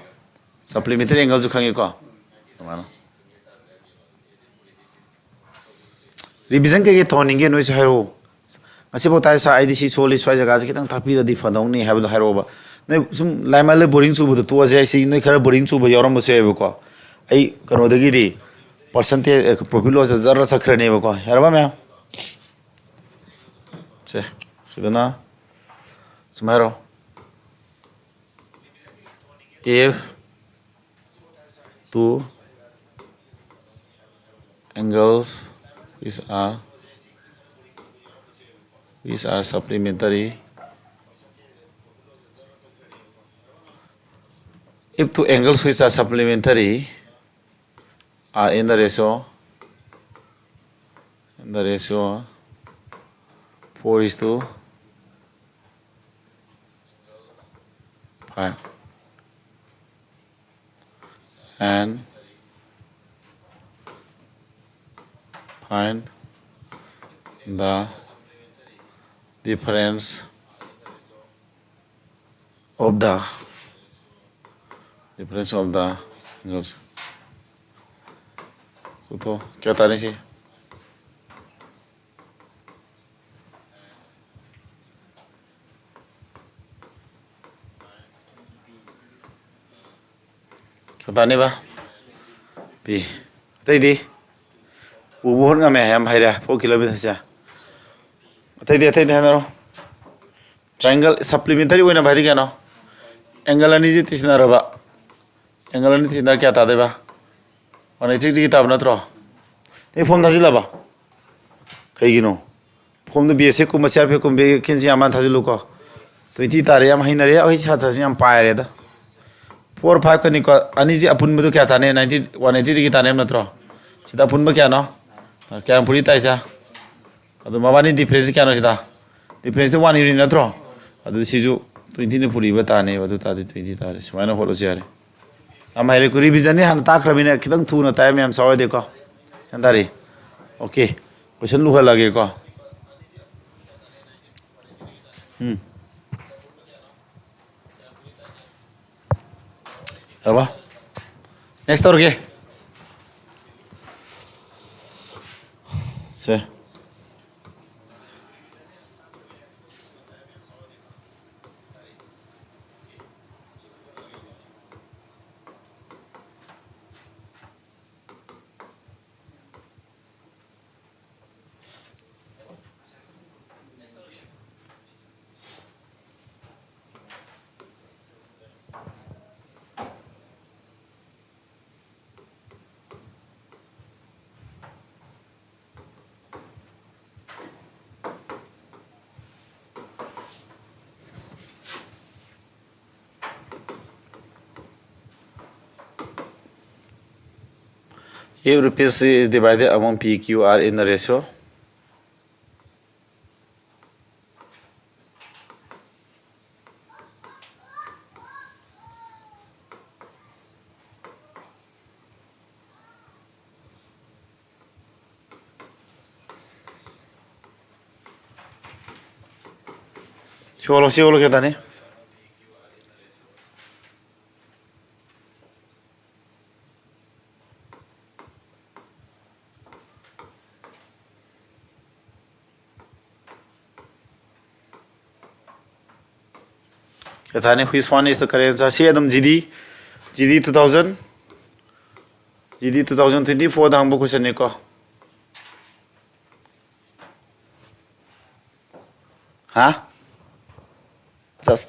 Supplementary angleꯁꯨ ꯈꯪꯉꯤꯀꯣ? ꯁꯨꯃꯥꯏꯅ꯫ Revision ꯀꯩꯀꯩ ꯇꯧꯍꯟꯅꯤꯡꯒꯦ ꯅꯣꯏꯁꯨ ꯍꯥꯏꯔꯛꯑꯣ꯫ ꯉꯁꯤꯐꯥꯎ ꯇꯥꯏ ꯁꯥꯔ, ꯑꯩꯗꯤ ꯁꯤ ꯁꯣꯜꯂꯤ, ꯁ꯭ꯋꯥꯏ ꯖꯒꯥꯁꯦ ꯈꯤꯇꯪ ꯇꯥꯛꯄꯤꯔꯗꯤ ꯐꯗꯧꯅꯤ ꯍꯥꯏꯕꯗꯣ ꯍꯥꯏꯔꯛꯑꯣꯕ꯫ ꯅꯣꯏ ꯁꯨꯝ ꯂꯥꯏꯃꯜꯂꯦ, boring ꯆꯨꯕꯗꯣ ꯇꯣꯛꯑꯁꯦ꯫ ꯑꯩ ꯁꯤ ꯅꯣꯏ ꯈꯔ boring ꯆꯨꯕ ꯌꯥꯎꯔꯝꯕꯁꯨ ꯌꯥꯏꯕꯀꯣ꯫ ꯑꯩ ꯀꯩꯅꯣꯗꯒꯤꯗꯤ, Percentage profit loss ꯖꯔ ꯆꯠꯈ꯭ꯔꯅꯦꯕꯀꯣ꯫ ꯌꯥꯔꯕ ꯃꯌꯥꯝ? ꯁꯦ, ꯁꯤꯗꯅ ꯁꯨꯃꯥꯏꯅ ꯍꯥꯏꯔꯣ, if two angles which are which are supplementary, if two angles which are supplementary are in the ratio, in the ratio four is to five, and find the difference of the difference of the angles. ꯀꯌꯥ ꯇꯥꯅꯤ ꯁꯤ? ꯀꯌꯥ ꯇꯥꯅꯤꯕ? ꯄꯤ꯫ ꯑꯇꯩꯗꯤ? ꯎꯕ ꯍꯣꯠ ꯉꯝꯃꯦ, ꯌꯥꯝ ꯍꯩꯔꯦ, four kilometerꯁꯦ꯫ ꯑꯇꯩꯗꯤ, ꯑꯇꯩꯗꯤ ꯍꯥꯏꯅꯔꯣ꯫ Triangle supplementary ꯑꯣꯏꯅꯕ ꯍꯥꯏꯗꯤ ꯀꯩꯅꯣ? Angle ꯑꯅꯤꯁꯤ ꯇꯤꯁꯤꯟꯅꯔꯕ꯫ Angle ꯑꯅꯤ ꯇꯤꯁꯤꯟꯅꯔ ꯀꯌꯥ ꯇꯥꯗꯣꯏꯕ? One eighty degree ꯇꯥꯕ ꯅꯠꯇ꯭ꯔꯣ? ꯅꯣꯏ form ꯊꯥꯖꯤꯜꯂꯕ? ꯀꯩꯒꯤꯅꯣ? Formꯗꯨ B S F ꯀꯨꯝꯕ, C R P F ꯀꯨꯝꯕ vacancy ꯌꯥꯝ ꯃꯥꯟ ꯊꯥꯖꯤꯜꯂꯨꯀꯣ꯫ Twenty ꯇꯥꯔꯦ, ꯌꯥꯝ ꯍꯩꯅꯔꯦ꯫ ꯑꯩꯈꯣꯏ ꯁꯥꯇ꯭ꯔꯁꯤ ꯌꯥꯝ ꯄꯥꯏꯔꯦꯗ꯫ Four five ꯀꯅꯤꯀꯣ, ꯑꯅꯤꯁꯤ ꯑꯄꯨꯟꯕꯗꯨ ꯀꯌꯥ ꯇꯥꯅꯤ? Ninety, one eighty degree ꯇꯥꯅꯤ ꯍꯥꯏꯕ ꯅꯠꯇ꯭ꯔꯣ? ꯁꯤꯗ ꯑꯄꯨꯟꯕ ꯀꯌꯥꯅꯣ? ꯀꯌꯥꯝ ꯄꯨꯔꯤ ꯇꯥꯏꯁꯦ? ꯑꯗꯨ ꯃꯕꯥꯅꯤ difference ꯀꯌꯥꯅꯣ ꯁꯤꯗ? Difference one eighty ꯅꯠꯇ꯭ꯔꯣ? ꯑꯗꯨ ꯁꯤꯁꯨ twentyꯅ ꯄꯨꯔꯤꯕ ꯇꯥꯅꯦꯕ, ꯑꯗꯨ ꯇꯥꯔꯗꯤ twenty ꯇꯥꯔꯦ꯫ ꯁꯨꯃꯥꯏꯅ ꯍꯣꯠꯂꯁꯨ ꯌꯥꯔꯦ꯫ ꯌꯥꯝ ꯍꯩꯔꯦ, revisionꯅꯤ ꯍꯥꯟꯅ ꯇꯥꯛꯈ꯭ꯔꯕꯅꯤꯅ ꯈꯤꯇꯪ ꯊꯨꯅ ꯇꯥꯏ ꯃꯌꯥꯝ, ꯁꯥꯎ ꯌꯥꯗꯦꯀꯣ꯫ ꯒ꯭ꯌꯥꯟ ꯇꯥꯔꯤ? Okay, question ꯂꯨꯍꯜꯂꯒꯦꯀꯣ꯫ ꯎꯝ꯫ ꯌꯥꯔꯕ? Next ꯇꯧꯔꯒꯦ꯫ ꯁꯦ꯫ If rupees is divided among P Q R in the ratio, ꯁꯤ ꯑꯣꯜꯂꯣ, ꯁꯤ ꯑꯣꯜꯂꯣ, ꯒ꯭ꯌꯥꯟ ꯇꯥꯅꯤ꯫ ꯀꯩ ꯊꯥꯅꯤ? Which one is the correct answer? ꯁꯤ ꯑꯗꯨꯝ G D, G D two thousand, G D two thousand twenty fourꯗ ꯍꯪꯕ questionꯅꯤꯀꯣ꯫ ꯍꯥ? Just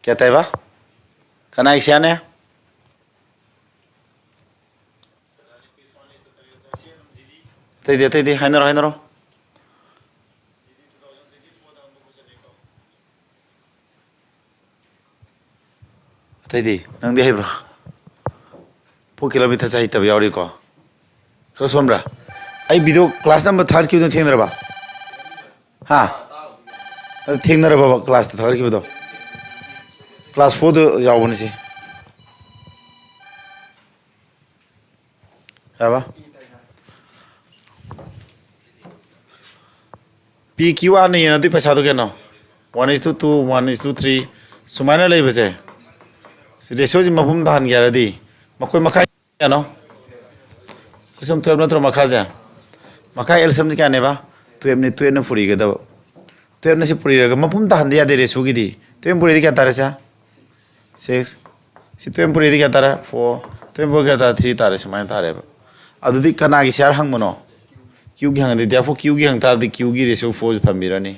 ꯀꯌꯥ ꯇꯥꯏꯕ? ꯀꯅꯥꯒꯤ ꯁꯤꯌꯥꯅꯦ? ꯑꯇꯩꯗꯤ, ꯑꯇꯩꯗꯤ ꯍꯥꯏꯅꯔꯣ, ꯍꯥꯏꯅꯔꯣ꯫ ꯑꯇꯩꯗꯤ ꯅꯪꯗꯤ ꯍꯩꯕ꯭ꯔꯥ? Four kilometre ꯍꯩꯇꯕ ꯌꯥꯎꯔꯤꯀꯣ? ꯈꯔ ꯁꯣꯟꯕ꯭ꯔꯥ? ꯑꯩ video class number ꯊꯥꯒꯠꯈꯤꯕꯗꯣ ꯊꯦꯡꯅꯔꯕ? ꯍꯥ? ꯑꯗꯨ ꯊꯦꯡꯅꯔꯕꯕ classꯇ ꯊꯥꯒꯠꯈꯤꯕꯗꯣ? Class fourꯗ ꯌꯥꯎꯕꯅꯤ ꯁꯤ꯫ ꯌꯥꯔꯕ? P Q Rꯅ ꯌꯦꯟꯅꯗꯣꯏ ꯄꯩꯁꯥꯗꯣ ꯀꯩꯅꯣ? One is to two, one is to three, ꯁꯨꯃꯥꯏꯅ ꯂꯩꯕꯁꯦ, ratioꯁꯤ ꯃꯄꯨꯝ ꯇꯥꯍꯟꯒꯦ ꯍꯥꯏꯔꯗꯤ ꯃꯈꯣꯏ ꯃꯈꯥꯏ ꯀꯌꯥꯅꯣ? ꯀꯩꯁꯨꯝ twelve ꯅꯠꯇ꯭ꯔꯣ ꯃꯈꯥꯁꯦ? ꯃꯈꯥ LCMꯁꯦ ꯀꯌꯥꯅꯦꯕ? Twelveꯅꯤ, twelveꯅ ꯄꯨꯔꯤꯒꯗꯕ꯫ Twelveꯅ ꯁꯤ ꯄꯨꯔꯤꯔꯒ ꯃꯄꯨꯝ ꯇꯥꯍꯟꯗ ꯌꯥꯗꯦ ratioꯒꯤꯗꯤ꯫ Twelve ꯄꯨꯔꯤꯗꯤ ꯀꯌꯥ ꯇꯥꯔꯦ ꯁꯦ? Six꯫ ꯁꯤ twelve ꯄꯨꯔꯤꯗꯤ ꯀꯌꯥ ꯇꯥꯔꯦ? Four꯫ Twelve ꯄꯨꯔꯤ ꯀꯌꯥ ꯇꯥꯔꯦ? Three ꯇꯥꯔꯦ, ꯁꯨꯃꯥꯏꯅ ꯇꯥꯔꯦꯕ꯫ ꯑꯗꯨꯗꯤ ꯀꯅꯥꯒꯤ share ꯍꯪꯕꯅꯣ? Qꯒꯤ ꯍꯪꯉꯗꯤ, therefore Qꯒꯤ ꯍꯪ ꯇꯥꯔꯗꯤ Qꯒꯤ ratio fourꯁꯦ ꯊꯝꯕꯤꯔꯅꯤ꯫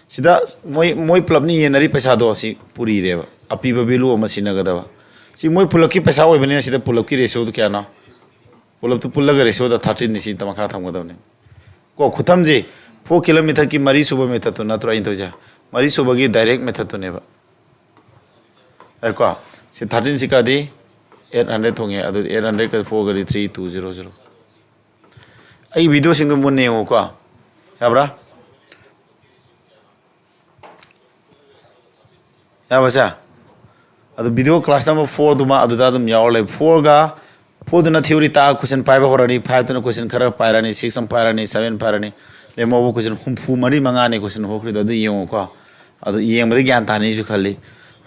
ꯁꯤꯗ ꯃꯣꯏ, ꯃꯣꯏ ꯄꯨꯂꯞꯅꯤ ꯌꯦꯟꯅꯔꯤ ꯄꯩꯁꯥꯗꯣ, ꯁꯤ ꯄꯨꯔꯤꯔꯦꯕ꯫ ꯑꯄꯤꯕ value ꯑꯃ ꯁꯤꯟꯅꯒꯗꯕ꯫ ꯁꯤ ꯃꯣꯏ ꯄꯨꯂꯞꯀꯤ ꯄꯩꯁꯥ ꯑꯣꯏꯕꯅꯤꯅ ꯁꯤꯗ ꯄꯨꯂꯞꯀꯤ ratioꯗꯣ ꯀꯌꯥꯅꯣ? ꯄꯨꯂꯞꯇꯨ ꯄꯨꯜꯂꯒ ratioꯗ thirteenꯅꯤ ꯁꯤ ꯃꯈꯥ ꯊꯝꯒꯗꯕꯅꯤ꯫ ꯀꯣ, ꯈꯨꯊꯝꯁꯤ four kilometreꯀꯤ ꯃꯔꯤꯁꯨꯕ methodꯇꯨ ꯅꯠꯇ꯭ꯔꯣ ꯑꯩꯅ ꯇꯧꯔꯤꯁꯦ? ꯃꯔꯤꯁꯨꯕꯒꯤ direct methodꯇꯨꯅꯦꯕ꯫ ꯌꯥꯔꯦꯀꯣ? ꯁꯤ thirteenꯁꯤ ꯀꯗꯤ ꯑꯩꯠ ꯍꯟꯗ꯭ꯔꯦꯗ ꯊꯣꯡꯉꯦ, ꯑꯗꯨꯗꯤ ꯑꯩꯠ ꯍꯟꯗ꯭ꯔꯦꯗꯀ ꯐꯣꯔꯒꯗꯤ ꯊ꯭ꯔꯤ ꯇꯨ ꯖꯤꯔꯣ ꯖꯤꯔꯣ꯫ ꯑꯩꯒꯤ ꯚꯤꯗꯤꯑꯣꯁꯤꯡꯗꯣ ꯃꯨꯟꯅ ꯌꯦꯡꯉꯨꯀꯣ꯫ ꯌꯥꯕ꯭ꯔꯥ? ꯌꯥꯕꯁꯦ? ꯑꯗꯨ ꯚꯤꯗꯤꯑꯣ ꯀ꯭ꯂꯥꯁ ꯅꯝꯕꯔ ꯐꯣꯔꯗꯨꯃ ꯑꯗꯨꯗ ꯑꯗꯨꯝ ꯌꯥꯎꯔ ꯂꯩ꯫ ꯐꯣꯔꯒ, ꯐꯣꯔꯗꯨꯅ ꯊꯤꯑꯣꯔꯤ ꯇꯥꯛꯑ ꯀꯣꯏꯁꯟ ꯄꯥꯏꯕ ꯍꯧꯔꯅꯤ, ꯐꯥꯏꯚꯇꯨꯅ ꯀꯣꯏꯁꯟ ꯈꯔ ꯄꯥꯏꯔꯅꯤ, ꯁꯤꯛꯁ ꯑꯃ ꯄꯥꯏꯔꯅꯤ, ꯁꯚꯦꯟ ꯄꯥꯏꯔꯅꯤ꯫ ꯂꯦꯝꯍꯧꯕ ꯀꯣꯏꯁꯟ ꯍꯨꯝꯐꯨ ꯃꯔꯤ ꯃꯉꯥꯅꯤ ꯀꯣꯏꯁꯟ ꯍꯧꯈ꯭ꯔꯤꯗꯣ, ꯑꯗꯨ ꯌꯦꯡꯉꯨꯀꯣ꯫ ꯑꯗꯨ ꯌꯦꯡꯕꯗ ꯒ꯭ꯌꯥꯟ ꯇꯥꯅꯤꯁꯨ ꯈꯜꯂꯤ꯫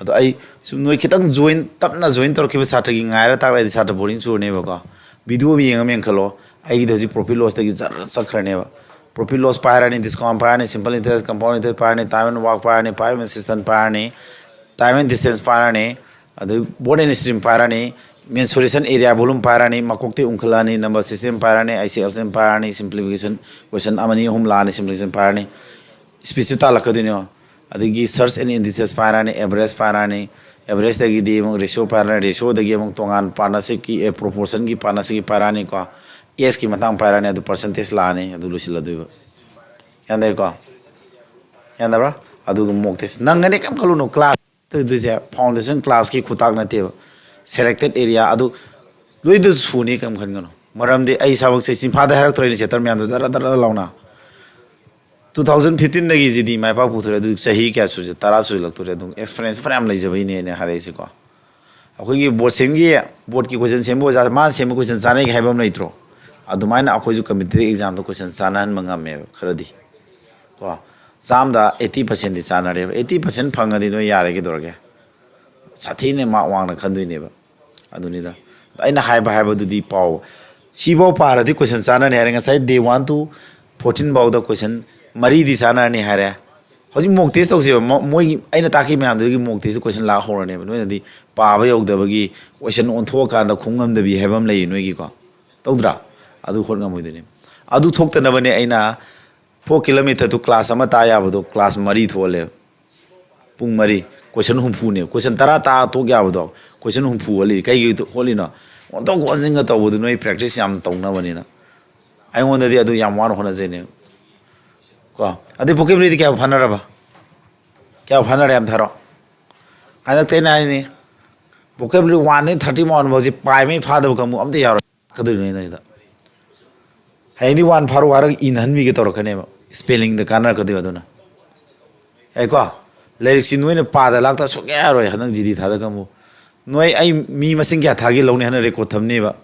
ꯑꯗꯣ ꯑꯩ ꯁꯨꯝ ꯅꯣꯏ ꯈꯤꯇꯪ ꯖꯣꯏꯟ, ꯇꯞꯅ ꯖꯣꯏꯟ ꯇꯧꯔꯛꯈꯤꯕ ꯁꯥꯇ꯭ꯔꯒꯤ ꯉꯥꯏꯔ ꯇꯥꯛꯂꯗꯤ ꯁꯥꯇ꯭ꯔ ꯕꯣꯔꯤꯡ ꯆꯨꯔꯅꯦꯕꯀꯣ꯫ ꯚꯤꯗꯤꯑꯣ ꯑꯃ ꯌꯦꯡꯉ ꯌꯦꯡꯈꯠꯂꯣ꯫ ꯑꯩꯒꯤꯗꯤ ꯍꯧꯖꯤꯛ ꯄ꯭ꯔꯣꯐꯤꯠ ꯂꯣꯁꯇꯒꯤ ꯖꯔ ꯆꯠꯈ꯭ꯔꯅꯦꯕ꯫ ꯄ꯭ꯔꯣꯐꯤꯠ ꯂꯣꯁ ꯄꯥꯏꯔꯅꯤ, ꯗꯤꯁꯀꯥꯎꯟ ꯄꯥꯏꯔꯅꯤ, ꯁꯤꯝꯄꯜ ꯏꯟꯇꯔꯦꯁ, ꯀꯝꯄꯥꯎꯟ ꯏꯟꯇꯔꯦꯁ ꯄꯥꯏꯔꯅꯤ, ꯇꯥꯏꯝ ꯑꯦꯟ ꯋꯥꯛ ꯄꯥꯏꯔꯅꯤ, ꯄꯥꯏꯝ ꯑꯦꯟ ꯁꯤꯁꯇꯦꯝ ꯄꯥꯏꯔꯅꯤ, ꯇꯥꯏꯝ ꯑꯦꯟ ꯗꯤꯁꯇꯦꯟꯁ ꯄꯥꯏꯔꯅꯤ, ꯑꯗꯩ ꯕꯣꯔꯠ ꯑꯦꯟ ꯁ꯭ꯇ꯭ꯔꯤꯝ ꯄꯥꯏꯔꯅꯤ, ꯃꯦꯟꯁꯨꯔꯦꯁꯟ ꯑꯦꯔꯤꯌꯥ ꯚꯣꯂꯨꯝ ꯄꯥꯏꯔꯅꯤ, ꯃꯀꯣꯛꯇꯩ ꯎꯪꯈꯠꯂꯛꯑꯅꯤ, ꯅꯝꯕꯔ ꯁꯤꯁꯇꯦꯝ ꯄꯥꯏꯔꯅꯤ, ꯑꯥꯏ ꯁꯤ ꯑꯦꯜ ꯁꯤ ꯑꯦꯝ ꯄꯥꯏꯔꯅꯤ, ꯁꯤꯝꯄ꯭ꯂꯤꯐꯤꯀꯦꯁꯟ ꯀꯣꯏꯁꯟ ꯑꯃꯅꯤ ꯑꯍꯨꯝ ꯂꯥꯛꯑꯅꯤ, ꯁꯤꯝꯄ꯭ꯂꯤꯐꯤꯀꯦꯁꯟ ꯄꯥꯏꯔꯅꯤ, ꯁ꯭ꯄꯤꯠꯁꯨ ꯇꯥꯜꯂꯛꯀꯗꯣꯏꯅꯦ꯫ ꯑꯗꯒꯤ ꯁꯔꯆ ꯑꯦꯟ ꯏꯟꯗꯤꯁꯦꯁ ꯄꯥꯏꯔꯅꯤ, ꯑꯦꯚꯔꯦꯖ ꯄꯥꯏꯔꯅꯤ, ꯑꯦꯚꯔꯦꯖꯇꯒꯤꯗꯤ ꯑꯃꯨꯛ ꯔꯦꯁꯤꯌꯣ ꯄꯥꯏꯔꯅꯤ, ꯔꯦꯁꯤꯌꯣꯗꯒꯤ ꯑꯃꯨꯛ ꯇꯣꯉꯥꯟ ꯄꯥꯔꯠꯅꯔꯁꯤꯞꯀꯤ, ꯑꯦ, ꯄ꯭ꯔꯣꯄꯣꯔꯁꯟꯒꯤ ꯄꯥꯔꯠꯅꯔꯁꯤꯞꯀꯤ ꯄꯥꯏꯔꯛꯑꯅꯤꯀꯣ꯫ ꯑꯦꯁꯀꯤ ꯃꯇꯥꯡ ꯄꯥꯏꯔꯛꯑꯅꯤ, ꯑꯗꯨ ꯄꯔꯁꯦꯟꯇꯦꯖ ꯂꯥꯛꯑꯅꯤ, ꯑꯗꯨ ꯂꯣꯏꯁꯤꯜꯂꯗꯣꯏꯕ꯫ ꯌꯥꯅꯤꯀꯣ? ꯌꯥꯅꯕ꯭ꯔꯥ? ꯑꯗꯨꯒ ꯃꯣꯛ ꯇꯦꯁ ꯅꯪꯒꯅꯤ, ꯀꯩꯝ ꯈꯜꯂꯨꯅꯨ꯫ ꯀ꯭ꯂꯥꯁ ꯇꯧꯗꯣꯏꯁꯦ ꯐꯥꯎꯟꯗꯦꯁꯟ ꯀ꯭ꯂꯥꯁꯀꯤ ꯈꯨꯇꯥꯛ ꯅꯠꯇꯦꯕ, ꯁꯦꯂꯦꯛꯇꯦꯠ ꯑꯦꯔꯤꯌꯥ ꯑꯗꯨ ꯂꯣꯏꯗ ꯁꯨꯅꯤ, ꯀꯩꯝ ꯈꯟꯒꯅꯨ꯫ ꯃꯔꯝꯗꯤ ꯑꯩ ꯏꯁꯥꯃꯛꯁꯦ ꯆꯤꯟꯐꯥꯗ ꯍꯥꯏꯔꯛꯇ꯭ꯔꯣꯏꯅꯦ, ꯆꯦꯞꯇꯔ ꯃꯌꯥꯝꯗꯣ ꯗꯔ ꯗꯔ ꯂꯥꯎꯅ꯫ ꯇꯨ ꯊꯥꯎꯖꯟ ꯐꯤꯐꯇꯤꯟꯗꯒꯤ ꯖꯤ ꯗꯤ ꯃꯥꯏ ꯄꯥꯛ ꯄꯨꯊꯣꯔꯦ, ꯑꯗꯨ ꯆꯍꯤ ꯀꯌꯥ ꯁꯨꯔꯦ? ꯇꯔꯥ ꯁꯨꯖꯜꯂꯛꯇꯣꯔꯦ꯫ ꯑꯗꯨꯝ ꯑꯦꯛꯁꯄꯤꯔꯤꯌꯦꯟꯁ ꯐꯅꯌꯥꯝ ꯂꯩꯖꯕꯩꯅꯦ ꯑꯩꯅ ꯍꯥꯏꯔꯛꯏꯁꯦꯀꯣ꯫ ꯑꯩꯈꯣꯏꯒꯤ ꯕꯣꯔꯗ ꯁꯦꯝꯒꯤ, ꯕꯣꯔꯗꯀꯤ ꯀꯣꯏꯁꯟ ꯁꯦꯝꯕ ꯑꯣꯖꯥ, ꯃꯥꯅ ꯁꯦꯝꯕ ꯀꯣꯏꯁꯟ ꯆꯥꯅꯩ ꯍꯥꯏꯕ ꯑꯃ ꯂꯩꯇ꯭ꯔꯣ? ꯑꯗꯨꯃꯥꯏꯅ ꯑꯩꯈꯣꯏꯁꯨ ꯀꯝꯄꯤꯇꯤꯇꯤꯚ ꯑꯦꯛꯖꯥꯝꯗ ꯀꯣꯏꯁꯟ ꯆꯥꯅꯍꯟꯕ ꯉꯝꯃꯦꯕ ꯈꯔꯗꯤ꯫ ꯀꯣ, ꯆꯥꯝꯗ ꯑꯩꯠꯇꯤ ꯄꯥꯔꯁꯦꯟꯗꯤ ꯆꯥꯅꯔꯦꯕ꯫ ꯑꯩꯠꯇꯤ ꯄꯥꯔꯁꯦꯟ ꯐꯪꯉꯗꯤ ꯅꯣꯏ ꯌꯥꯔꯦ, ꯀꯩꯗꯧꯔꯒꯦ? ꯁꯥꯊꯤꯅ ꯃꯥꯔꯛ ꯋꯥꯡꯅ ꯈꯟꯗꯣꯏꯅꯦꯕ꯫ ꯑꯗꯨꯅꯤꯗ꯫ ꯑꯩꯅ ꯍꯥꯏꯕ ꯍꯥꯏꯕꯗꯨꯗꯤ ꯄꯥꯎ꯫ ꯁꯤꯐꯥꯎ ꯄꯥꯔꯗꯤ ꯀꯣꯏꯁꯟ ꯆꯥꯅꯅꯤ ꯍꯥꯏꯔꯦ꯫ ꯉꯁꯥꯏ ꯗꯦ ꯋꯥꯟ ꯇꯨ ꯐꯣꯔꯇꯤꯟ ꯐꯥꯎꯗ ꯀꯣꯏꯁꯟ ꯃꯔꯤꯗꯤ ꯆꯥꯅꯔꯅꯤ ꯍꯥꯏꯔꯦ꯫ ꯍꯧꯖꯤꯛ ꯃꯣꯛ ꯇꯦꯁ ꯇꯧꯁꯦꯕ꯫ ꯃꯣ-, ꯃꯣꯏꯒꯤ ꯑꯩꯅ ꯇꯥꯛꯈꯤꯕ ꯃꯌꯥꯝꯗꯨꯒꯤ ꯃꯣꯛ ꯇꯦꯁꯇ ꯀꯣꯏꯁꯟ ꯂꯥꯛ ꯍꯧꯔꯅꯦꯕ꯫ ꯅꯣꯏꯅꯗꯤ ꯄꯥꯕ ꯌꯧꯗꯕꯒꯤ ꯀꯣꯏꯁꯟ ꯑꯣꯟꯊꯣꯛꯑꯀꯥꯟꯗ ꯈꯨꯝ ꯉꯝꯗꯕꯤ ꯍꯥꯏꯕ ꯑꯃ ꯂꯩꯌꯦ ꯅꯣꯏꯒꯤꯀꯣ꯫ ꯇꯧꯗ꯭ꯔꯥ? ꯑꯗꯨ ꯍꯣꯠ ꯉꯝꯃꯣꯏꯗꯣꯏꯅꯦ꯫ ꯑꯗꯨ ꯊꯣꯛꯇꯅꯕꯅꯦ ꯑꯩꯅ ꯐꯣꯔ ꯀꯤꯂꯣꯃꯤꯇꯔꯗꯨ ꯀ꯭ꯂꯥꯁ ꯑꯃ ꯇꯥ ꯌꯥꯕꯗꯣ ꯀ꯭ꯂꯥꯁ ꯃꯔꯤ ꯊꯣꯛꯍꯜꯂꯦꯕ꯫ ꯄꯨꯡ ꯃꯔꯤ, ꯀꯣꯏꯁꯟ ꯍꯨꯝꯐꯨꯅꯦ꯫ ꯀꯣꯏꯁꯟ ꯇꯔꯥ ꯇꯥ ꯇꯣꯛ ꯌꯥꯕꯗꯣ ꯀꯣꯏꯁꯟ ꯍꯨꯝꯐꯨ ꯍꯣꯜꯂꯤ꯫ ꯀꯩꯒꯤ ꯍꯣꯜꯂꯤꯅꯣ? ꯑꯣꯟꯊꯣꯛ ꯑꯣꯟꯁꯤꯟꯒ ꯇꯧꯕꯗꯨ ꯅꯣꯏ ꯄ꯭ꯔꯦꯛꯇꯤꯁ ꯌꯥꯝ ꯇꯧꯅꯕꯅꯤꯅ꯫ ꯑꯩꯉꯣꯟꯗꯗꯤ ꯑꯗꯨ ꯌꯥꯝ ꯋꯥꯅ ꯍꯣꯠꯅꯖꯩꯅꯦ꯫ ꯀꯣ? ꯑꯗꯩ vocabularyꯗꯤ ꯀꯌꯥ ꯐꯥꯅꯔꯕ? ꯀꯌꯥ ꯐꯥꯅꯔꯦ ꯑꯝꯇ ꯍꯥꯏꯔꯣ꯫ ꯍꯟꯗꯛꯇꯤ ꯑꯩꯅ ꯍꯥꯏꯅꯤ, Vocabulary one ꯗꯩ thirty one ꯐꯥꯎꯁꯦ ꯄꯥꯏꯃꯩ ꯐꯥꯗꯕ ꯀꯥꯡꯕꯨ ꯑꯝꯇ ꯌꯥꯎꯔꯣꯏ꯫ ꯂꯥꯛꯀꯗꯣꯏꯅꯦ ꯑꯩꯅ ꯁꯤꯗ꯫ ꯍꯌꯦꯡꯗꯤ one ꯐꯥꯔꯣ ꯍꯥꯏꯔꯒ ꯏꯅꯍꯟꯕꯤꯒꯦ ꯇꯧꯔꯛꯀꯅꯦꯕ꯫ Spelling ꯗ ꯀꯥꯟꯅꯔꯛꯀꯗꯣꯏꯕ ꯑꯗꯨꯅ꯫ ꯌꯥꯏꯀꯣ? ꯂꯥꯏꯔꯤꯛꯁꯤ ꯅꯣꯏꯅ ꯄꯥꯗ ꯂꯥꯛꯇ ꯁꯨꯡꯌꯥ ꯌꯥꯔꯣꯏ ꯍꯟꯗꯛ G D ꯊꯥꯗ ꯀꯥꯡꯕꯨ꯫ ꯅꯣꯏ ꯑꯩ ꯃꯤ ꯃꯁꯤꯡ ꯀꯌꯥ ꯊꯥꯒꯦ ꯂꯧꯅꯤ ꯍꯥꯏꯅ record ꯊꯝꯅꯦꯕ꯫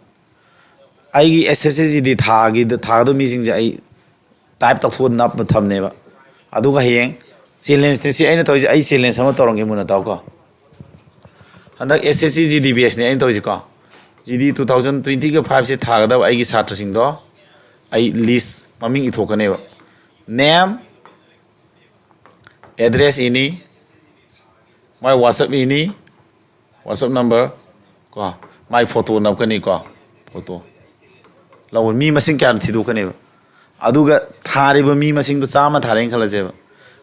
ꯑꯩꯒꯤ S S C G D ꯊꯥꯒꯤꯗ, ꯊꯥꯒꯗꯧꯕ ꯃꯤꯁꯤꯡꯁꯦ ꯑꯩ type ꯇꯧꯊꯣꯛꯑ ꯅꯞꯄ ꯊꯝꯅꯦꯕ꯫ ꯑꯗꯨꯒ ꯍꯌꯦꯡ challenge ꯅꯤ ꯁꯤ ꯑꯩꯅ ꯇꯧꯔꯤꯁꯦ, ꯑꯩ challenge ꯑꯃ ꯇꯧꯔꯝꯒꯦ ꯃꯨꯟꯅ ꯇꯥꯎꯀꯣ꯫ ꯍꯟꯗꯛ S S C G D batch ꯅꯦ ꯑꯩꯅ ꯇꯧꯔꯤꯁꯦꯀꯣ꯫ G D two thousand twenty five ꯁꯦ ꯊꯥꯒꯗꯕ ꯑꯩꯒꯤ ꯁꯥꯇ꯭ꯔꯁꯤꯡꯗꯣ ꯑꯩ list ꯃꯃꯤꯡ ꯏꯊꯣꯛꯀꯅꯦꯕ꯫ Name, address ꯏꯅꯤ, ꯃꯥꯏ WhatsApp ꯏꯅꯤ, WhatsApp number ꯀꯣ, ꯃꯥꯏ photo ꯅꯞꯀꯅꯤꯀꯣ, photo ꯂꯧꯕ ꯃꯤ ꯃꯁꯤꯡ ꯀꯌꯥꯅꯣ ꯊꯤꯗꯣꯛꯀꯅꯦꯕ꯫ ꯑꯗꯨꯒ ꯊꯥꯔꯤꯕ ꯃꯤ ꯃꯁꯤꯡꯗꯣ ꯆꯥꯝꯃ ꯊꯥꯔꯦꯅ ꯈꯜꯂꯁꯦꯕ,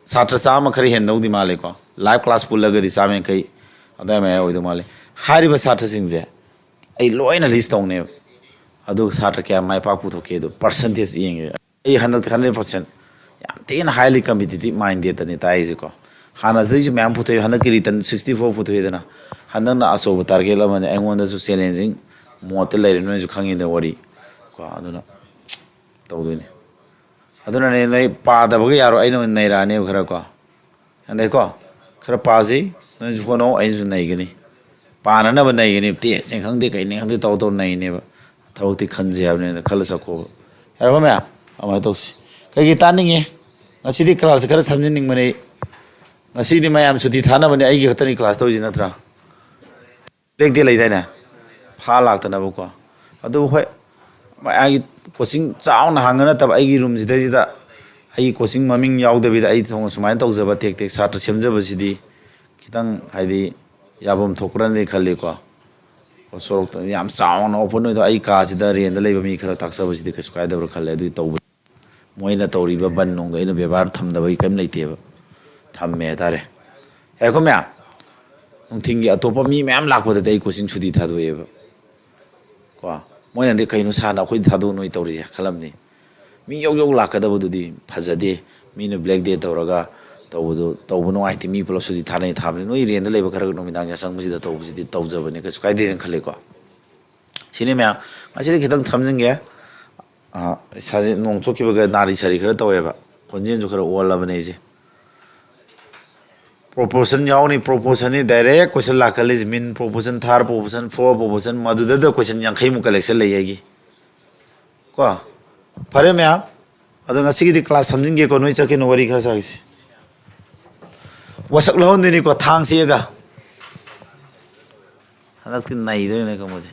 ꯁꯥꯇ꯭ꯔ ꯆꯥꯝꯃ ꯈꯔ ꯍꯦꯟꯗꯧꯗꯤ ꯃꯥꯜꯂꯦꯀꯣ, live class ꯄꯨꯜꯂꯒꯗꯤ ꯆꯥꯝꯃ ꯌꯥꯡꯈꯩ ꯑꯗꯨꯋꯥꯏ ꯃꯌꯥ ꯑꯣꯏꯗꯧ ꯃꯥꯜꯂꯦ꯫ ꯍꯥꯏꯔꯤꯕ ꯁꯥꯇ꯭ꯔꯁꯤꯡꯁꯦ ꯑꯩ ꯂꯣꯏꯅ list ꯇꯧꯅꯦꯕ꯫ ꯑꯗꯨꯒ ꯁꯥꯇ꯭ꯔ ꯀꯌꯥ ꯃꯥꯏ ꯄꯥꯛ ꯄꯨꯊꯣꯛꯀꯦ ꯑꯗꯨ percentage ꯌꯦꯡꯒꯦ꯫ ꯑꯩ ꯍꯟꯗꯛꯇꯤ hundred percent ꯌꯥꯝ ꯊꯤꯅ highly competitive minded ꯅꯤ ꯇꯥꯛꯏꯁꯦꯀꯣ꯫ ꯍꯥꯟꯅꯗꯩꯁꯨ ꯃꯌꯥꯝ ꯄꯨꯊꯣꯛꯑꯦ, ꯍꯟꯗꯛꯀꯤ return sixty four ꯄꯨꯊꯣꯛꯑꯦꯗꯅ꯫ ꯍꯟꯗꯛꯅ ꯑꯆꯧꯕ target ꯑꯃꯅꯤ, ꯑꯩꯉꯣꯟꯗꯁꯨ challenging mode ꯇ ꯂꯩꯔꯦ, ꯅꯣꯏꯁꯨ ꯈꯪꯉꯤꯗ ꯋꯥꯔꯤ ꯀꯣ꯫ ꯑꯗꯨꯅ ꯇꯧꯗꯣꯏꯅꯤ꯫ ꯑꯗꯨꯅꯅꯦ ꯅꯣꯏ ꯄꯥꯗꯕꯒ ꯌꯥꯔꯣꯏ, ꯑꯩꯅ ꯑꯣꯏꯅ ꯅꯩꯔꯛꯑꯅꯦꯕ ꯈꯔ ꯀꯣ꯫ ꯑꯗꯩꯀꯣ, ꯈꯔ ꯄꯥꯁꯤ, ꯅꯣꯏꯁꯨ ꯍꯣꯠꯅꯧ, ꯑꯩꯁꯨ ꯅꯩꯒꯅꯤ꯫ ꯄꯥꯅꯅꯕ ꯅꯩꯒꯅꯤ, ꯇꯦꯁꯅꯦ ꯈꯪꯗꯦ ꯀꯩꯅꯦ ꯈꯪꯗꯦ ꯇꯧ ꯇꯧ ꯅꯩꯅꯦꯕ꯫ ꯊꯕꯛꯇꯤ ꯈꯟꯁꯦ ꯍꯥꯏꯕꯅꯤꯅ ꯈꯜꯂ ꯆꯠꯈꯣꯕ꯫ ꯌꯥꯔꯕ ꯃꯌꯥꯝ? ꯑꯗꯨꯃꯥꯏꯅ ꯇꯧꯁꯤ꯫ ꯀꯩꯀꯩ ꯇꯥꯅꯤꯡꯉꯤ? ꯉꯁꯤꯗꯤ class ꯁꯦ ꯈꯔ ꯁꯝꯖꯤꯟꯅꯤꯡꯕꯅꯤ꯫ ꯉꯁꯤꯗꯤ ꯃꯌꯥꯝ ꯁꯨꯇꯤ ꯊꯥꯅꯕꯅꯦ, ꯑꯩꯒꯤ ꯈꯛꯇꯅꯤ class ꯇꯧꯔꯤꯁꯤ ꯅꯠꯇ꯭ꯔꯥ? Black day ꯂꯩꯗꯥꯏꯅꯦ? ꯐꯥ ꯂꯥꯛꯇꯅꯕꯀꯣ꯫ ꯑꯗꯨꯕꯨ ꯍꯣꯏ, ꯑꯩꯒꯤ coaching ꯆꯥꯎꯅ ꯍꯥꯡꯉ ꯅꯠꯇꯕ, ꯑꯩꯒꯤ room ꯁꯤꯗꯩꯁꯤꯗ ꯑꯩꯒꯤ coaching ꯃꯃꯤꯡ ꯌꯥꯎꯗꯕꯤꯗ ꯑꯩ ꯊꯣꯡ ꯁꯨꯃꯥꯏꯅ ꯇꯧꯖꯕ ꯇꯦꯛ ꯇꯦꯛ ꯁꯥꯇ꯭ꯔ ꯁꯦꯝꯖꯕꯁꯤꯗꯤ ꯈꯤꯇꯪ ꯍꯥꯏꯗꯤ ꯌꯥꯐꯝ ꯊꯣꯛꯄ꯭ꯔꯅꯗꯤ ꯈꯜꯂꯤꯀꯣ꯫ ꯁꯣꯔꯣꯛꯇ ꯌꯥꯝ ꯆꯥꯎꯅ open ꯑꯣꯏꯗ ꯑꯩ ꯀꯥꯁꯤꯗ ꯔꯦꯟꯗ ꯂꯩꯕ ꯃꯤ ꯈꯔ ꯇꯥꯛꯆꯕꯁꯤꯗꯤ ꯀꯩꯁꯨ ꯀꯥꯏꯗꯕ꯭ꯔꯥ ꯈꯜꯂꯦ꯫ ꯑꯗꯨꯒꯤ ꯇꯧꯕ ꯃꯣꯏꯅ ꯇꯧꯔꯤꯕ ꯕꯟ ꯅꯨꯡꯗꯣ ꯑꯩꯅ ꯕꯦꯕꯥꯔ ꯊꯝꯗꯕꯒꯤ ꯀꯔꯤꯝ ꯂꯩꯇꯦꯕ, ꯊꯝꯃꯦ ꯍꯥꯏꯇꯥꯔꯦ꯫ ꯌꯥꯏꯀꯣ ꯃꯌꯥꯝ? ꯅꯨꯡꯊꯤꯟꯒꯤ ꯑꯇꯣꯞꯄ ꯃꯤ ꯃꯌꯥꯝ ꯂꯥꯛꯄꯗꯗꯤ ꯑꯩ coaching ꯁꯨꯇꯤ ꯊꯥꯗꯣꯛꯑꯦꯕ ꯀꯣ꯫ ꯃꯣꯏꯅꯗꯤ "ꯀꯩꯅꯣ ꯁꯥꯔꯅ ꯑꯩꯈꯣꯏꯗꯤ ꯊꯥꯗꯣꯛ ꯅꯣꯏ ꯇꯧꯔꯤꯁꯦ?" ꯈꯜꯂꯝꯅꯤ꯫ ꯃꯤ ꯌꯧ ꯌꯧ ꯂꯥꯛꯀꯗꯕꯗꯨꯗꯤ ꯐꯖꯗꯦ꯫ ꯃꯤꯅ black day ꯇꯧꯔꯒ ꯇꯧꯕꯗꯣ ꯇꯧꯕ ꯅꯨꯡꯉꯥꯏꯇꯦ꯫ ꯃꯤ ꯄꯨꯂꯞ ꯁꯨꯇꯤ ꯊꯥꯅꯩ ꯊꯥꯕꯅꯤ꯫ ꯅꯣꯏ ꯔꯦꯟꯗ ꯂꯩꯕ ꯈꯔ ꯅꯨꯃꯤꯗꯥꯡ ꯌꯥꯆꯪꯕꯁꯤꯗ ꯇꯧꯕꯁꯤꯗꯤ ꯇꯧꯖꯕꯅꯤ, ꯀꯩꯁꯨ ꯀꯥꯏꯗꯦꯅ ꯈꯜꯂꯤꯀꯣ꯫ ꯁꯤꯅꯤ ꯃꯌꯥꯝ꯫ ꯉꯁꯤꯗꯤ ꯈꯤꯇꯪ ꯊꯝꯖꯤꯟꯒꯦ꯫ ꯑꯥ, ꯏꯁꯥꯁꯦ ꯅꯣꯡ ꯆꯣꯠꯈꯤꯕꯒ ꯅꯥꯔꯤ ꯁꯥꯔꯤ ꯈꯔ ꯇꯧꯋꯦꯕ꯫ ꯈꯣꯟꯖꯦꯜꯁꯨ ꯈꯔ ꯑꯣꯜꯂꯕꯅꯦ ꯑꯩꯁꯦ꯫ Proportion ꯌꯥꯎꯅꯤ, proportionꯅꯤ direct question ꯂꯥꯛꯀꯜꯂꯤꯁꯦ꯫ Mean, proportion, third proportion, fourth proportion, ꯃꯗꯨꯗꯗ question ꯌꯥꯡꯈꯩꯃꯨꯛ collection ꯂꯩ ꯑꯩꯒꯤ꯫ ꯀꯣ? ꯐꯔꯦ ꯃꯌꯥꯝ꯫ ꯑꯗꯣ ꯉꯁꯤꯒꯤꯗꯤ class ꯊꯝꯖꯤꯟꯒꯦꯀꯣ, ꯅꯣꯏ ꯆꯠꯈꯤꯅꯨ, ꯋꯥꯔꯤ ꯈꯔ ꯁꯥꯈꯤꯁꯤ꯫ ꯋꯥꯁꯛ ꯂꯧꯍꯟꯗꯣꯏꯅꯤꯀꯣ, ꯊꯥꯡ ꯁꯦꯛꯑꯒ꯫ ꯍꯟꯗꯛꯇꯤ ꯅꯩꯗꯣꯏꯅꯦ ꯀꯥꯡꯕꯨꯁꯦ꯫